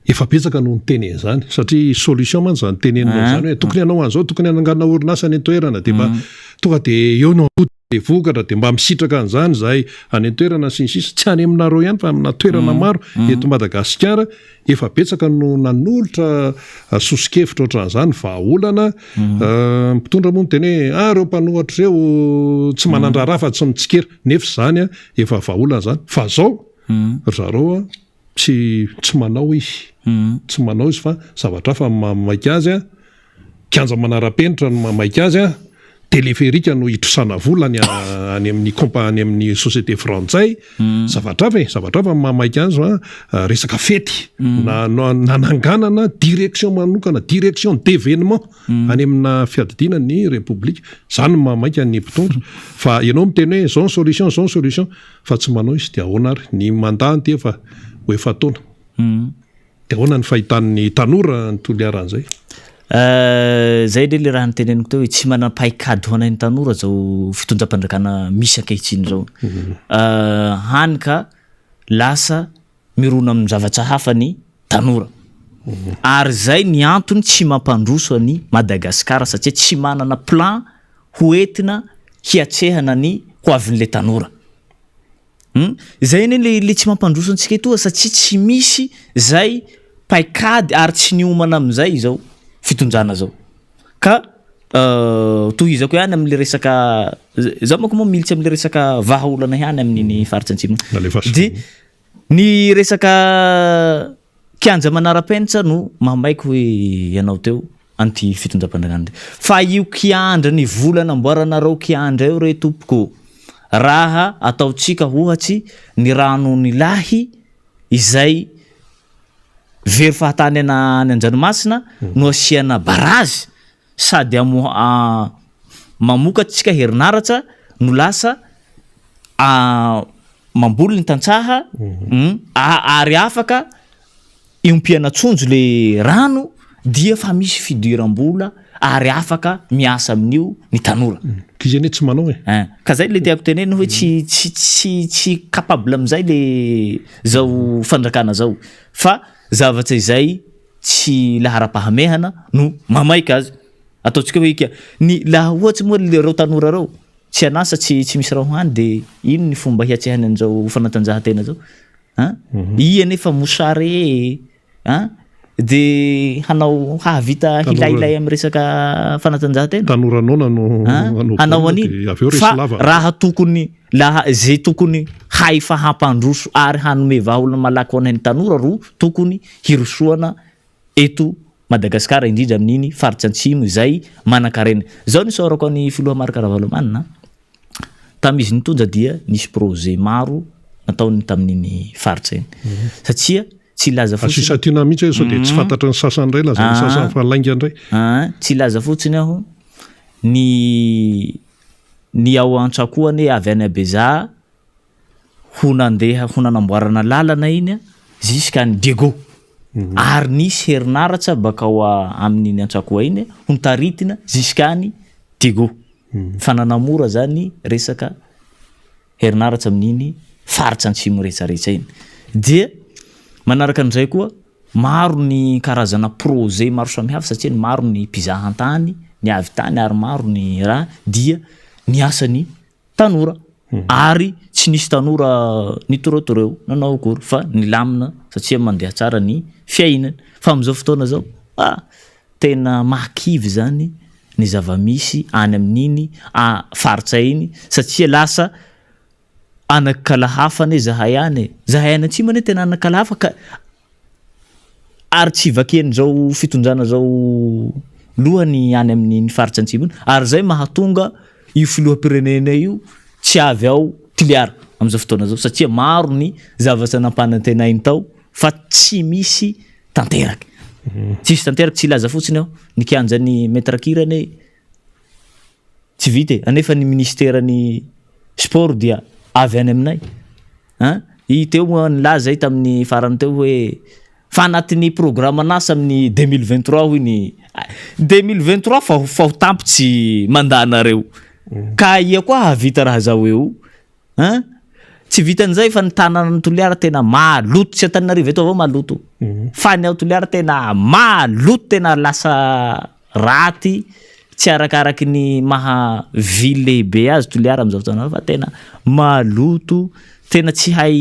efa betsaka no niteny an'izany satria solution mantsy zany teneninao zany hoe tokony hanao an'izao, tokony hanangana orinasa any an-toerana de mba tonga de eo no de vokatra de mba misitraka an'izany zahay any an-toerana sy ny sisa, tsy any aminareo ihany fa amina toerana maro eto Madagasikara efa betsaka no nanolotra soso-kevitra ohatran'izany, vahaolana, mpitondra moa miteny hoe ah ireo mpanohatra ireo tsy manan-draharaha fa tsy mitsikera, nefa izany efa vahaolana izany, fa zao ry zareo an tsy tsy manao izy, tsy manao izy fa zavatra hafa no mahamaika azy an, Kianja manara-penitra no mahamaika azy an, teleferika no hitrosana vola any any amin'ny compa any amin'ny société frantsay, zavatra hafa e, zavatra hafa no mahamaika azy fa resaka fety na nananganana direction manokana, direction d'événement any amina fiadidiana ny repoblika, zany no mahamaika ny mpitondra fa ianao miteny hoe zao ny solution, zao ny solution fa tsy manao izy de ahoana ary, ny mandat anty efa ho efa-taona. Dia ahoana ny fahitan'ny tanora an'i Toliara an'izay?
Zay anie le raha noteneniko teo hoe tsy manam-paikady ho anay tanora zao fitondram-panjakana misy ankehitriny zao. Hany ka lasa mirona amin'ny zavatra hafa ny tanora. Ary zay ny antony tsy mampandroso an'i Madagasikara satria tsy manana plan ho entina hiatrehana ny ho avin'le tanora. Hum, zay anie le le tsy mampandroso antsika etoa satria tsy misy zay paikady ary tsy niomana amin'izay izao fitondrana zao ka. Tohizako ihany amin'le resaka, za manko moa militsy amin'le resaka vahaolana ihany amin'iny faritra antsimo iny. De ny resaka kianja manara-penitra no mahamaiky hoy ianao teo an'ity fitondram-panjakana ity. Fa io kiandra ny vola namboaranareo kiandra io re tompoko, raha ataontsika ohatsy ny ranon'ilahy izay very fahatany any an-dranomasina no asiana barazy sady amoha mamoka tsika herinaratra no lasa mamboly ny tantsaha ary afaka iompiana tsonjo le rano dia fa misy fidiram-bola ary afaka miasa amin'io ny tanora.
K'izy anie tsy manao e.
Ein, ka zay le tiako tenenina hoe tsy tsy tsy tsy capable am'zay le zao fanjakana zao fa zavatra izay tsy laharam-pahamehana no mamaika azy. Ataontsika hoe ika ny laha ohatsy moa le reo tanora reo tsy an'asa tsy tsy misy raha hohany de ino ny fomba hiatrehany an'izao fanatanjahantena zao an? I anefa mosare e. An! De hanao hahavita hilailay amin'ny resaka fanatanjahantena?
Tanora noana no
hanao Hanao an'iny
de avy eo resy
fa
lava.
raha tokony laha ze tokony hay fa hampandroso ary hanome vahaolana malaky ho an'ny tanora ro tokony hirosoana eto Madagasikara indrindra amin'iny faritra antsimo izay manankarena. Zao no isaorako an'i filoha Marc Ravalomanana. Tamin'izy nitondra dia nisy projet maro nataony tamin'iny faritra iny. Satria tsy hilaza fotsiny.
Asio santionany mihitsy hoe sao dia tsy fantatry ny sasany indray lazain'ny sasany fa lainga indray.
Aa, tsy hilaza fotsiny aho, ny ny ao Antsakoa anie avy any Abezaha ho nandeha ho nanamboarana lalana iny jusqu'any Diego. Ary nisy herinaratra bakao amin'iny Antsakoa iny ho notaritina jusqu'any Diego. Fa nanamora zany resaka herinaratra amin'iny faritra antsimo rehetrarehetra iny. Dia manaraka an'izay koa, maro ny karazana projet maro samihafa satria maro ny mpizahan-tany ny avy tany ary maro ny raha dia niasa ny tanora ary tsy nisy tanora nitoreotoreo nanao akory fa nilamina satria mandeha tsara ny fiainana. Fa amin'izao fotoana izao, ah! Tena mahakivy izany ny zava-misy any amin'iny faritra iny satria lasa anakala hafa anie zahay any e! Zahay any atsimo anie tena anakala hafa ka ary tsy vakian'izao fitondrana zao loha ny any amin'iny faritra antsimo iny ary zay mahatonga io filoham-pirenena io tsy avy ao Toliara amin'izao fotoana izao satria maro ny zavatra nampanantenainy tao fa tsy misy tanteraka. Tsisy tanteraka, tsy hilaza fotsiny aho, ny kianjan'ny Maître Kira anie tsy vita e, anefa ny ministeran'ny sport dia avy any aminay an, i teo moa nilaza i tamin'ny farany teo hoe fa anatin'ny programan'asa amin'ny 2023 hoy ny, 2023 fa fa ho tampitsy mandat-nareo, ka aia koa hahavita raha zao eo. Hein? Tsy vitan'izay fa ny tanànan'i Toliara tena maloto, tsy Antananarivo eto avao maloto fa ny ao Toliara tena maloto, tena lasa raty tsy arakaraky ny maha ville lehibe azy Toliara amin'izao fotoana izao fa tena maloto, tena tsy hay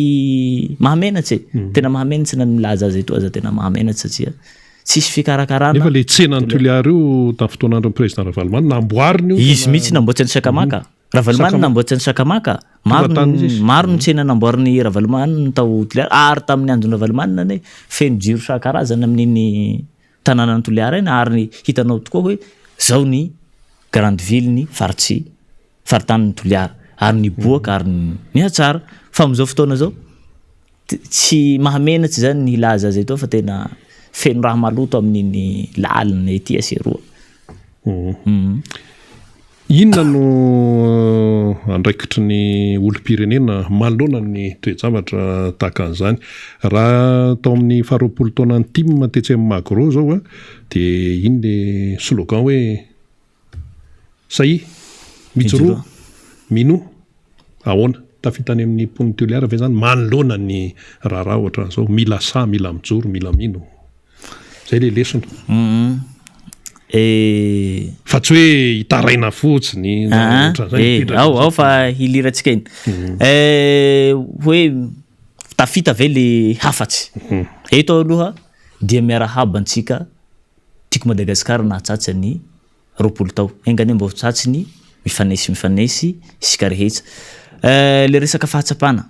mahamenatra e, tena mahamenatra na ny milaza azy eto aza tena mahamenatra satria tsisy fikarakarana.
Nefa le tsenan'i Toliara io tamin'ny fotoan'andron'ny président Ravalomanana namboariny io.
Izy mihitsy namboatra ny Sakamaka. Ravalomanana namboatra ny Sakamaka, maro ny maro ny tsena namboarin'i Ravalomanana tao Toliara ary tamin'ny andron'i Ravalomanana anie feno jiro isan-karazany amin'iny tanànan'i Toliara iny ary hitanao tokoa hoe zao ny grande ville ny faritsy faritanin'i Toliara ary niboaka ary nihatsara fa amin'izao fotoana izao Tsy mahamenatra izany ny hilaza azy etoa fa tena feno raha maloto amin'iny lalina ety sy eroa.
Inona no andraikitry ny olom-pirenena manoloana ny toe-javatra tahaka an'izany? Raha tao amin'ny faharoapolo taonan'ny tim tetsy amin'ny Magro izao dia iny le slogan hoe Sahia, mijoroa, minoa. Ahoana? Tafita any amin'ny mponin'i Toliara ve izany manoloana ny raharaha ohatran'izao? Mila sahy, mila mijoro, mila mino. Izay ilay lesona. Fa tsy hoe hitaraina fotsiny na ohatran'izay.
Eh, ao, ao fa hilirantsika iny. Hoe tafita ve le hafatsy? Eto aloha dia miarahaba antsika Tiako Madagasikara nahatsatsa ny. 20 tao. Enga anie mba ho tratry ny mifanesy mifanesy isika rehetra. Eh, le resaka fahatsapana,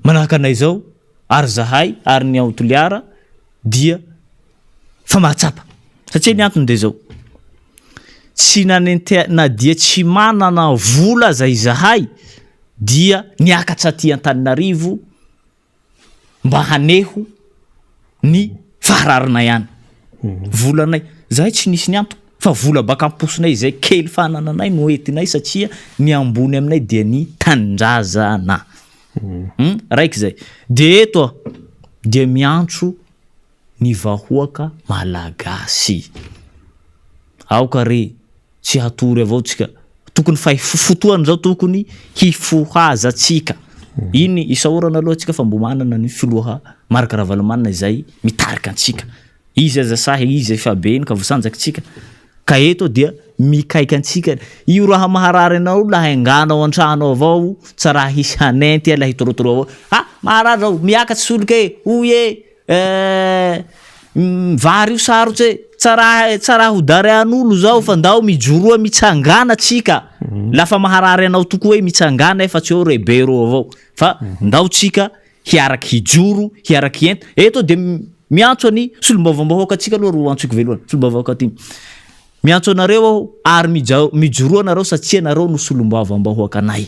manahaka anay zao ary zahay ary ny ao Toliara dia fa mahatsapa satria ny antony de zao, tsy nanentea na dia tsy manana vola aza izahay dia niakatra aty Antananarivo mba haneho ny fahararina ihany. Volanay, zahay tsy nisy niantoka fa vola baka am-posinay izay kely fanananay no entinay satria ny ambony aminay dia ny tanindrazana. Hum, raiky zay. De eto aho dia miantso ny vahoaka malagasy. Aoka re Tsy hatory avao tsika. Tokony fa fotoana zao tokony hifohaza tsika. Iny isaorana aloha tsika fa mbo manana ny filoha Marc Ravalomanana izay mitarika antsika. Izy aza sahy izy efa be iny ka vosanjaky tsika. Ka eto dia mikaika antsika. Io raha maharary anao lahy enganao antrano avao tsa raha hisy hanenty lahy hitorotoro avao. Ha maharary zao miakatsy solika e, hoy e. Eh, vary io sarotra e, tsara tsara ho darean'olo zao fa ndao mijoroa mitsangana tsika, lafa maharary anao tokoa hoe mitsangana efa tsy eo rebero avao fa ndao tsika hiaraky hijoro, hiaraky hienta, eto de miantso any solombavambahoaka tsika aloha ro antsoiko voalohany, solombavambahoaka ty, miantso anareo aho ary mija- mijoroa nareo satria nareo no solombavambahoaka anay.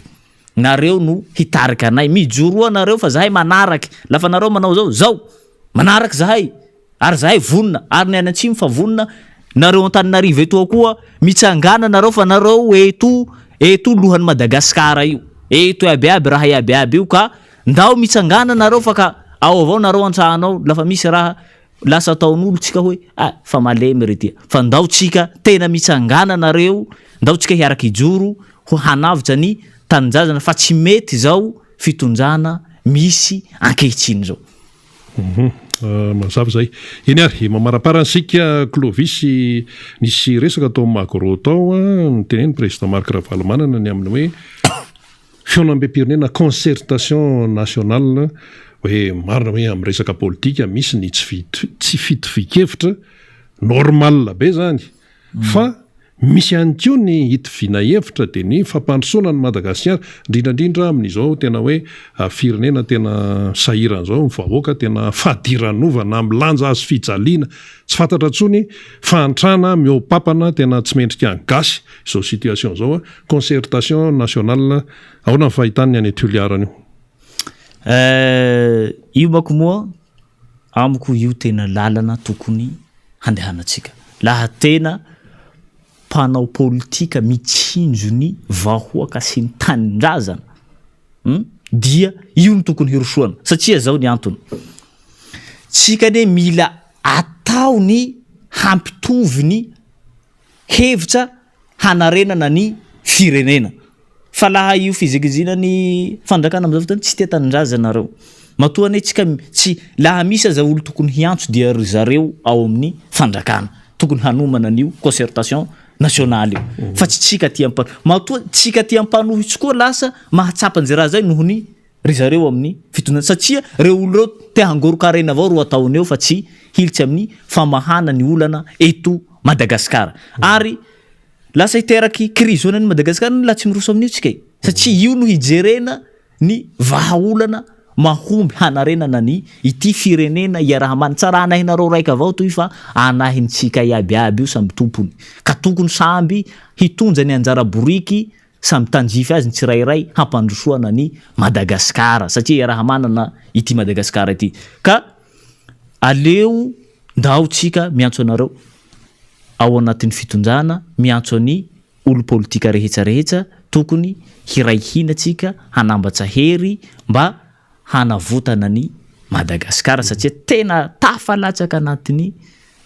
Nareo no hitarika anay. Mijoroa nareo fa zahay manaraky. Lafa nareo manao zao, zao! Manaraky zahay. Ary zahay vonona. Ary ny any antsimo fa vonona. Nareo Antananarivo etoa koa, mitsangàna nareo fa nareo eto, eto lohan'i Madagasikara io. Eto iaby iaby raha iaby iaby io ka ndao mitsangàna nareo fa ka ao avao nareo antrano ao lafa misy raha Lasa ataon'olo tsika hoe ah fa malemy ry ty fa ndao tsika tena mitsangana nareo ndao tsika hiaraka hijoro ho hanavotra ny tanindrazana fa tsy mety zao fitondrana misy ankehitriny zao.
Hum mazava izay. Eny ary, mamaraparana isika Clovis, nisy resaka tao Magro tao, nitenen'ny Président Marc Ravalomanana ny amin'ny hoe Fihaonambem-pirenena, concertation nationale, hoe marina hoe amin'ny resaka politika misy ny tsy tsy fitovian-kevitra, normal be zany, fa misy ihany koa ny hitoviana hevitra dia ny fampandrosoana an'i Madagasikara, indrindra indrindra amin'izao tena hoe firenena tena sahirana izao, ny vahoaka tena fadiranovana, milanja hazo fijaliana, tsy fantatra intsony, fahantrana mihoa-papana, tena tsy mendrika ny gasy izao situation izao. Concertation nationale, ahoana ny fahitany ny any Toliara an'io?
Eh, io manko moa amiko io tena lalana tokony handehanantsika. Laha tena mpanao politika mitsinjo ny vahoaka sy ny tanindrazana hum dia io no tokony hirosoana satria zao ny antony, tsika anie mila atao ny hampitovy ny hevitra hanarenana ny firenena. Fa laha io fizigizina ny fanjakana amizao fotoana tsy tia tanindrazana nareo. Matoa anie tsika tsy laha misy aza olo tokony hiantso dia ry zareo ao amin'ny fanjakana tokony hanomana an'io concertation nationale io fa tsy tsika aty ampa matoa tsika aty ampanohitsy koa lasa mahatsapa an'izay raha zay noho ny ry zareo amin'ny fitondrana satria reo olo reo te hangoron-karena avao ro ataony eo fa tsy hilitsy amin'ny famahana ny olana eto Madagasikara ary lasa hiteraky krizy hoana ny Madagasikara ny laha tsy miroso amin'io tsika e satria io no hijerena ny vahaolana mahomby hanarenana ny ity firenena iaraha-manana tsy raha anahinareo raika avao toy fa anahintsika iaby iaby io samby tompony ka tokony samby hitonja ny anjara boriky Samy tandrify azy ny tsirairay hampandrosoana an'i Madagasikara satria iaraha-manana ity Madagasikara ity ka aleo ndao tsika miantso anareo ao anatin'ny fitondrana miantso ny olom-politika rehetsa rehetsa tokony hiray hina tsika hanambatsa hery mba hanavotana an'i Madagasikara satria tena tafalatsaka anatin'ny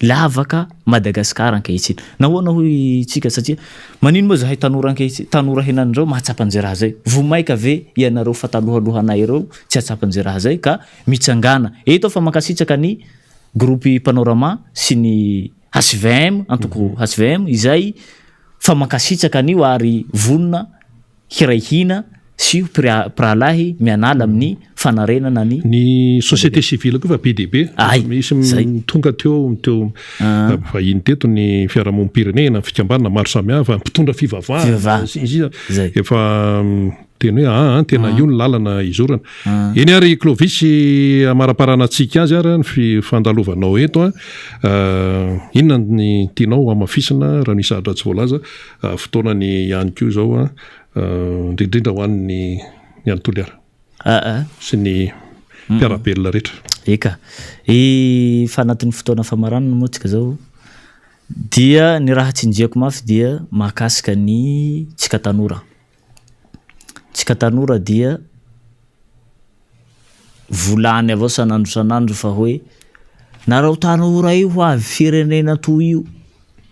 lavaka Madagasikara ankehitriny. Nahoana hoy tsika satria manino moa zahay tanora ankehitriny tanora henany zao mahatsapa an'izay raha zay? Voa maika ve ianareo fa talohalohanay ireo tsy hahatsapa an'izay raha zay ka mitsangàna eto aho fa mankasitraka ny groupe panorama sy ny HVM antoko HVM izay fa mankasitraka an'io ary vonona hiray hina. sy ho mpirahalahy mianala amin'ny fanarenana ny.
Ny société civile koa efa be dia be.
Ay,
Misy
zay.
tonga teo teo vahiny teto ny fiarahamonim-pirenena, ny fikambanana maro samihafa, mpitondra fivavahana,
Fivavahana.
sy ny sisa.
Zay.
Efa tena hoe aa tena io ny lalana izorana. Eny ary Clovis amaraparana antsika azy ary ny fandalovanao eto a. Inona ny tianao hamafisina raha misy zavatra tsy voalaza? Fotoanany ihany koa izao a, indrindrindra ho an'ny ny any Toliara sy ny mpiara-belona rehetra.
Eka. Efa anatin'ny fotoana famaranana moa tsika zao dia ny raha tsinjiako mafy dia mahakasika ny tsika tanora. Tsika tanora dia volany avao sanandro sanandro fa hoe nareo tanora io ho avy firenena toy io,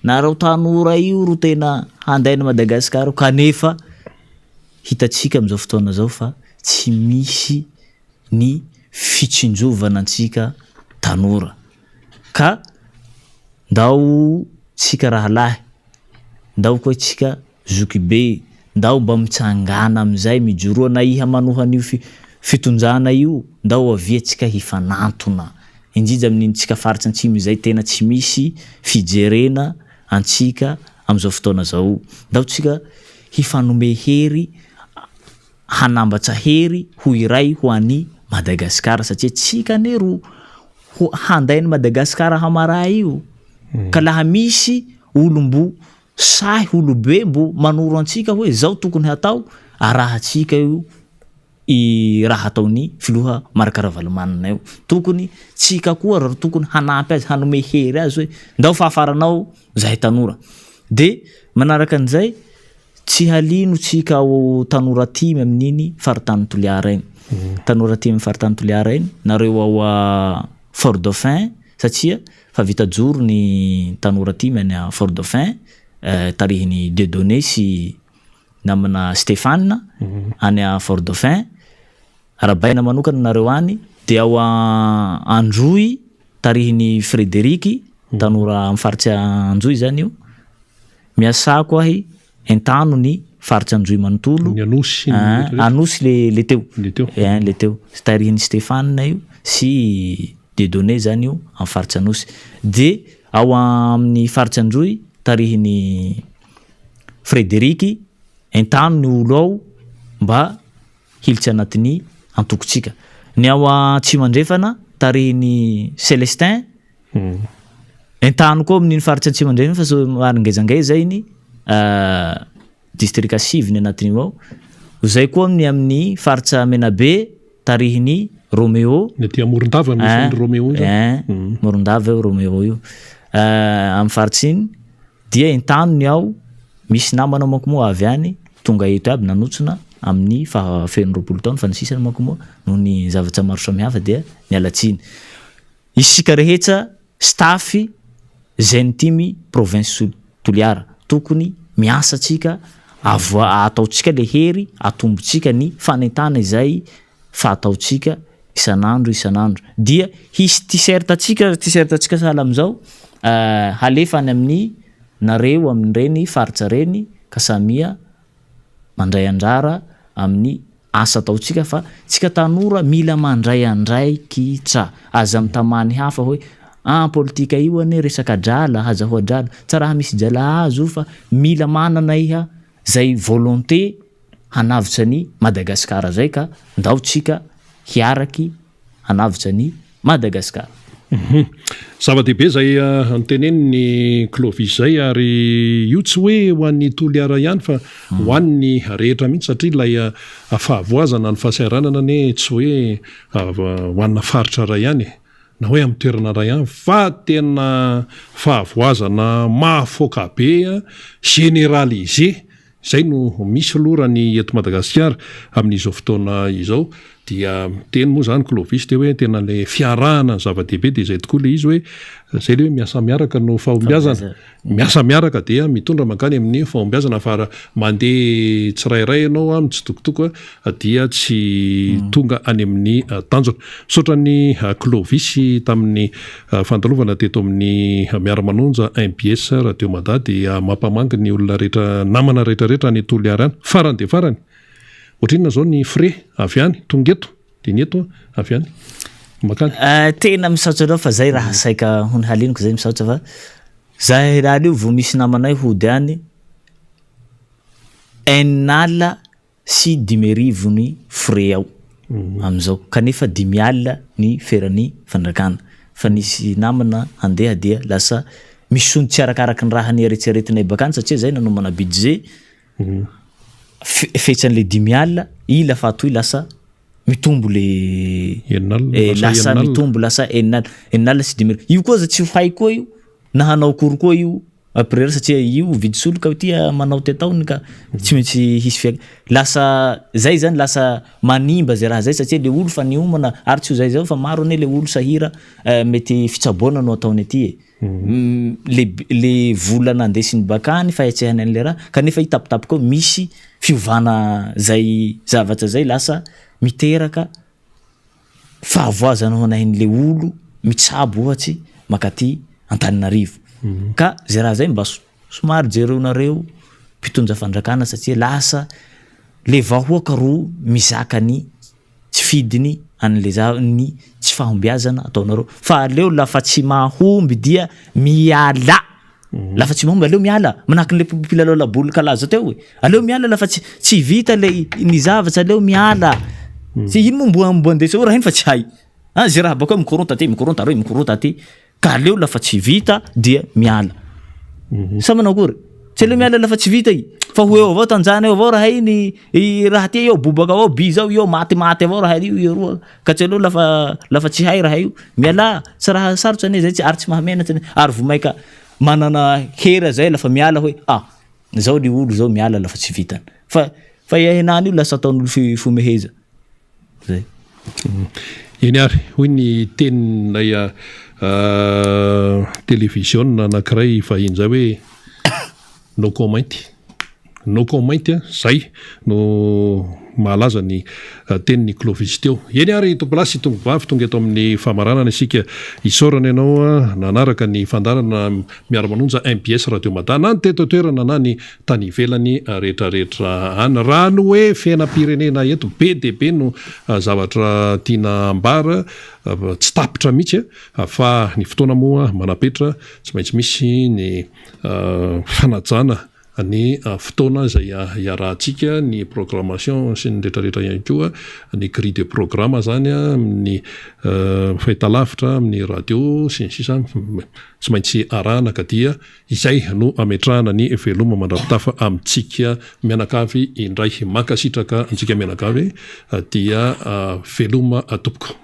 nareo tanora io ro tena handay an'i Madagasikara kanefa hitantsika amin'izao fotoana izao fa tsy misy ny fitsinjovana antsika tanora ka ndao tsika rahalahy, ndao koa tsika Zokibe, ndao mba mitsangàna amin'izay, mijoroa na iha manohana io fitondrana io, ndao avia tsika hifanantona, indrindra amin'iny tsika faritra antsimo izay tena tsy misy fijerena antsika amin'izao fotoana zao, ndao tsika hifanome hery, hanambatsa hery ho iray ho an'i Madagasikara satria tsika anie ro ho handay an'i Madagasikara hamaray io, ka laha misy olom-bo Sahy olobe mbo manoro antsika hoe zao tokony hatao, arahantsika io i raha ataon'i filoha Marc Ravalomanana io. Tokony tsika koa ro tokony hanampy azy, hanome hery azy hoe ndao fahafaranao zahay tanora. De manaraka an'izay, tsy halino tsika ao tanora tim amin'iny faritany Toliara iny. Tanora tim faritany Toliara iny, nareo ao Fort Dauphin satria Fa vita joro ny tanora tim any Fort Dauphin tarihin'i Dieudonné sy namana Stéphane any Fort Dauphin. Arahabaina manokana nareo any. Dia ao Androy tarihin'i Frédéric, tanora amin'ny faritsy Anjohy zany io. Miasà koa ahy entano ny faritsy Anjohy manontolo.
Ny Anosy sy ny
Ein,
rehetra rehetra.
Anosy le le teo.
Le teo.
Ein, le teo. Tarihin'i Stéphane io sy Dieudonné zany io amin'ny faritsy Anosy. De ao amin'ny faritsy Androy tarihin'i Frédéric, entano ny olo ao mba hilitsy anatin'ny antokontsika. Ny ao Atsimo Andrefana tarihin'i Célestin, entano koa amin'iny faritsy Atsimo Andrefana iny fa somary ngezangeza iny, distrika sivy ny anatin'io ao. Izay koa ny amin'ny faritra Menabe tarihin'i Roméo.
Ny aty Morondava misy an'i Roméo io zany.
Ein, Morondava io Roméo io. Amin'ny faritsy iny dia entano ny ao, misy namana manko moa avy any tonga eto aby nanotsona amin'ny faha feno 20 taona fa ny sisany manko moa noho ny zavatra maro samihafa dia niala tsiny. Isika rehetra Staff Zen Team Province Toliara tokony miasa tsika avoa ataontsika le hery atombontsika ny fanentana izay fa ataontsika isan'andro isan'andro dia hisy t-shirt tsika t-shirt tsika sahala amin'izao halefa any amin'ny nareo amin'ireny faritra reny ka samia mandray anjara amin'ny asa ataontsika fa tsika tanora mila mandray andraikitra, aza mitamany hafa hoe ah politika io anie resaka drala, azahoa drala, tsa raha misy drala azo fa mila manana iha zay volonté hanavotra an'i Madagasikara zay ka ndao tsika hiaraky hanavotra an'i Madagasikara.
Zava-dehibe izay notenenin'i Clovis izay ary io tsy hoe ho an'ny Toliara ihany fa ho an'ny rehetra mihitsy satria ilay fahavoazana ny fahasahiranana anie tsy hoe ho anà faritra iray ihany e, na hoe amin'ny toerana iray ihany fa tena fahavoazana mahafoaka be, généralisé Izay no misy aloha raha ny eto Madagasikara amin'izao fotoana izao dia miteny moa izany Clovis dia hoe tena ilay fiarahana ny zava-dehibe dia izay tokoa ilay izy hoe izay ilay hoe miasa miaraka no fahombiazana, miasa miaraka dia mitondra mankany amin'ny fahombiazana fa raha mandeha tsirairay ianao mitsitokotoko dia tsy tonga any amin'ny tanjona. Misaotra an'i Clovis tamin'ny Fandalovana teto amin'ny Miara-manonja mbs Radio Mada dia mampamangy ny olona rehetra namana rehetra rehetra any Toliara any. Farany dia farany. Ohatrinona izao ny frais avy any tonga eto dia ny eto avy any makany?
Tena misaotra anao fa zay raha saika ho nohaliniko zay misaotra fa zahay raha io vao misy namanay hody any enina alina sy 1050 ny frais ao amizao kanefa 50 ny feran'ny fanjakana fa nisy namana handeha dia lasa misonjo tsy arakaraky ny raha nieritreretinay bakany satria zay nanomana budget Fetran'le 50 i lafa atoy lasa mitombo le
Enina alina, lasa
lasa
enina alina.
mitombo lasa enina alina, 1060. Io koa aza tsy ho hay koa io na hanao akory koa io après satria io vidy solika io ty manao ty ataony ka tsy maintsy hisy fiak- lasa zay zany lasa manimba zay raha zay satria le olo fa niomana ary tsy ho zay zao fa maro anie le olo sahira mety fitsaboana no ataony aty e. Le le vola nandesiny bakany fahetsehany an'le raha kanefa i tapitapika ao misy fiovana zay zavatra zay lasa miteraka fahavoazana ho anahin'le olo mitsabo ohatsy makaty Antananarivo ka zay raha zay mba somary jereonareo mpitondra fanjakana satria lasa le vahoaka ro mizaka ny tsy fidiny anle za ny tsy fahombiazana ataonareo fa aleo lafa tsy mahomby dia mialà lafa tsy mahomby aleo miala manahaky le mpilalao laboly kalaza teo e aleo miala lafa tsy tsy vita le ny zavatra aleo miala tsy ino moa mbo mbo andesa eo raha iny fa tsy hay ah ze raha bakeo mikoronta aty mikoronta aroy mikoronta aty Ka aleo lafa tsy vita dia miala. Sa manao akory? Tsy aleo miala lafa tsy vita i. Fa ho eo avao tanjahana eo avao raha iny i raha ty eo bobaka avao by zao eo matimaty avao raha io eroa. Ka tsy aleo lafa lafa tsy hay raha io mialà. Tsy raha sarotra anie zay tsy ary tsy mahamenatra anie ary vao maika manana hery zay lafa miala hoe ah zao le olo zao miala lafa tsy vitany. Fa fa iainana io lasa ataon'olo fihomeheza. Zay.
Eny ary, hoy ny tenin'ilay televiziona anankiray vahiny izay hoe no comment. No comment, zay no mahalaza ny tenin'i Clovis teo. Eny ary tompolahy sy tompovavy, tonga eto amin'ny famaranana isika. Isaorana ianao nanaraka ny fandaharana Miara-manonja mbs Radio Mada na ny teto an-toerana na ny tany ivelany rehetrarehetra any. Raha ny hoe fiainam-pirenena eto, be dia be no zavatra tiana ambara, tsy tapitra mihitsy fa ny fotoana moa manam-petra, tsy maintsy misy ny fanajana ny fotoana izay iarahantsika, ny programmation sy ny rehetrarehetra ihany koa, ny grille de programme izany amin'ny fahitalavitra, amin'ny radio sy ny sisa tsy maintsy arahana ka dia Izay no ametrahana ny veloma mandra-pitafa amintsika mianakavy indray. Mankasitraka antsika mianakavy dia veloma tompoko.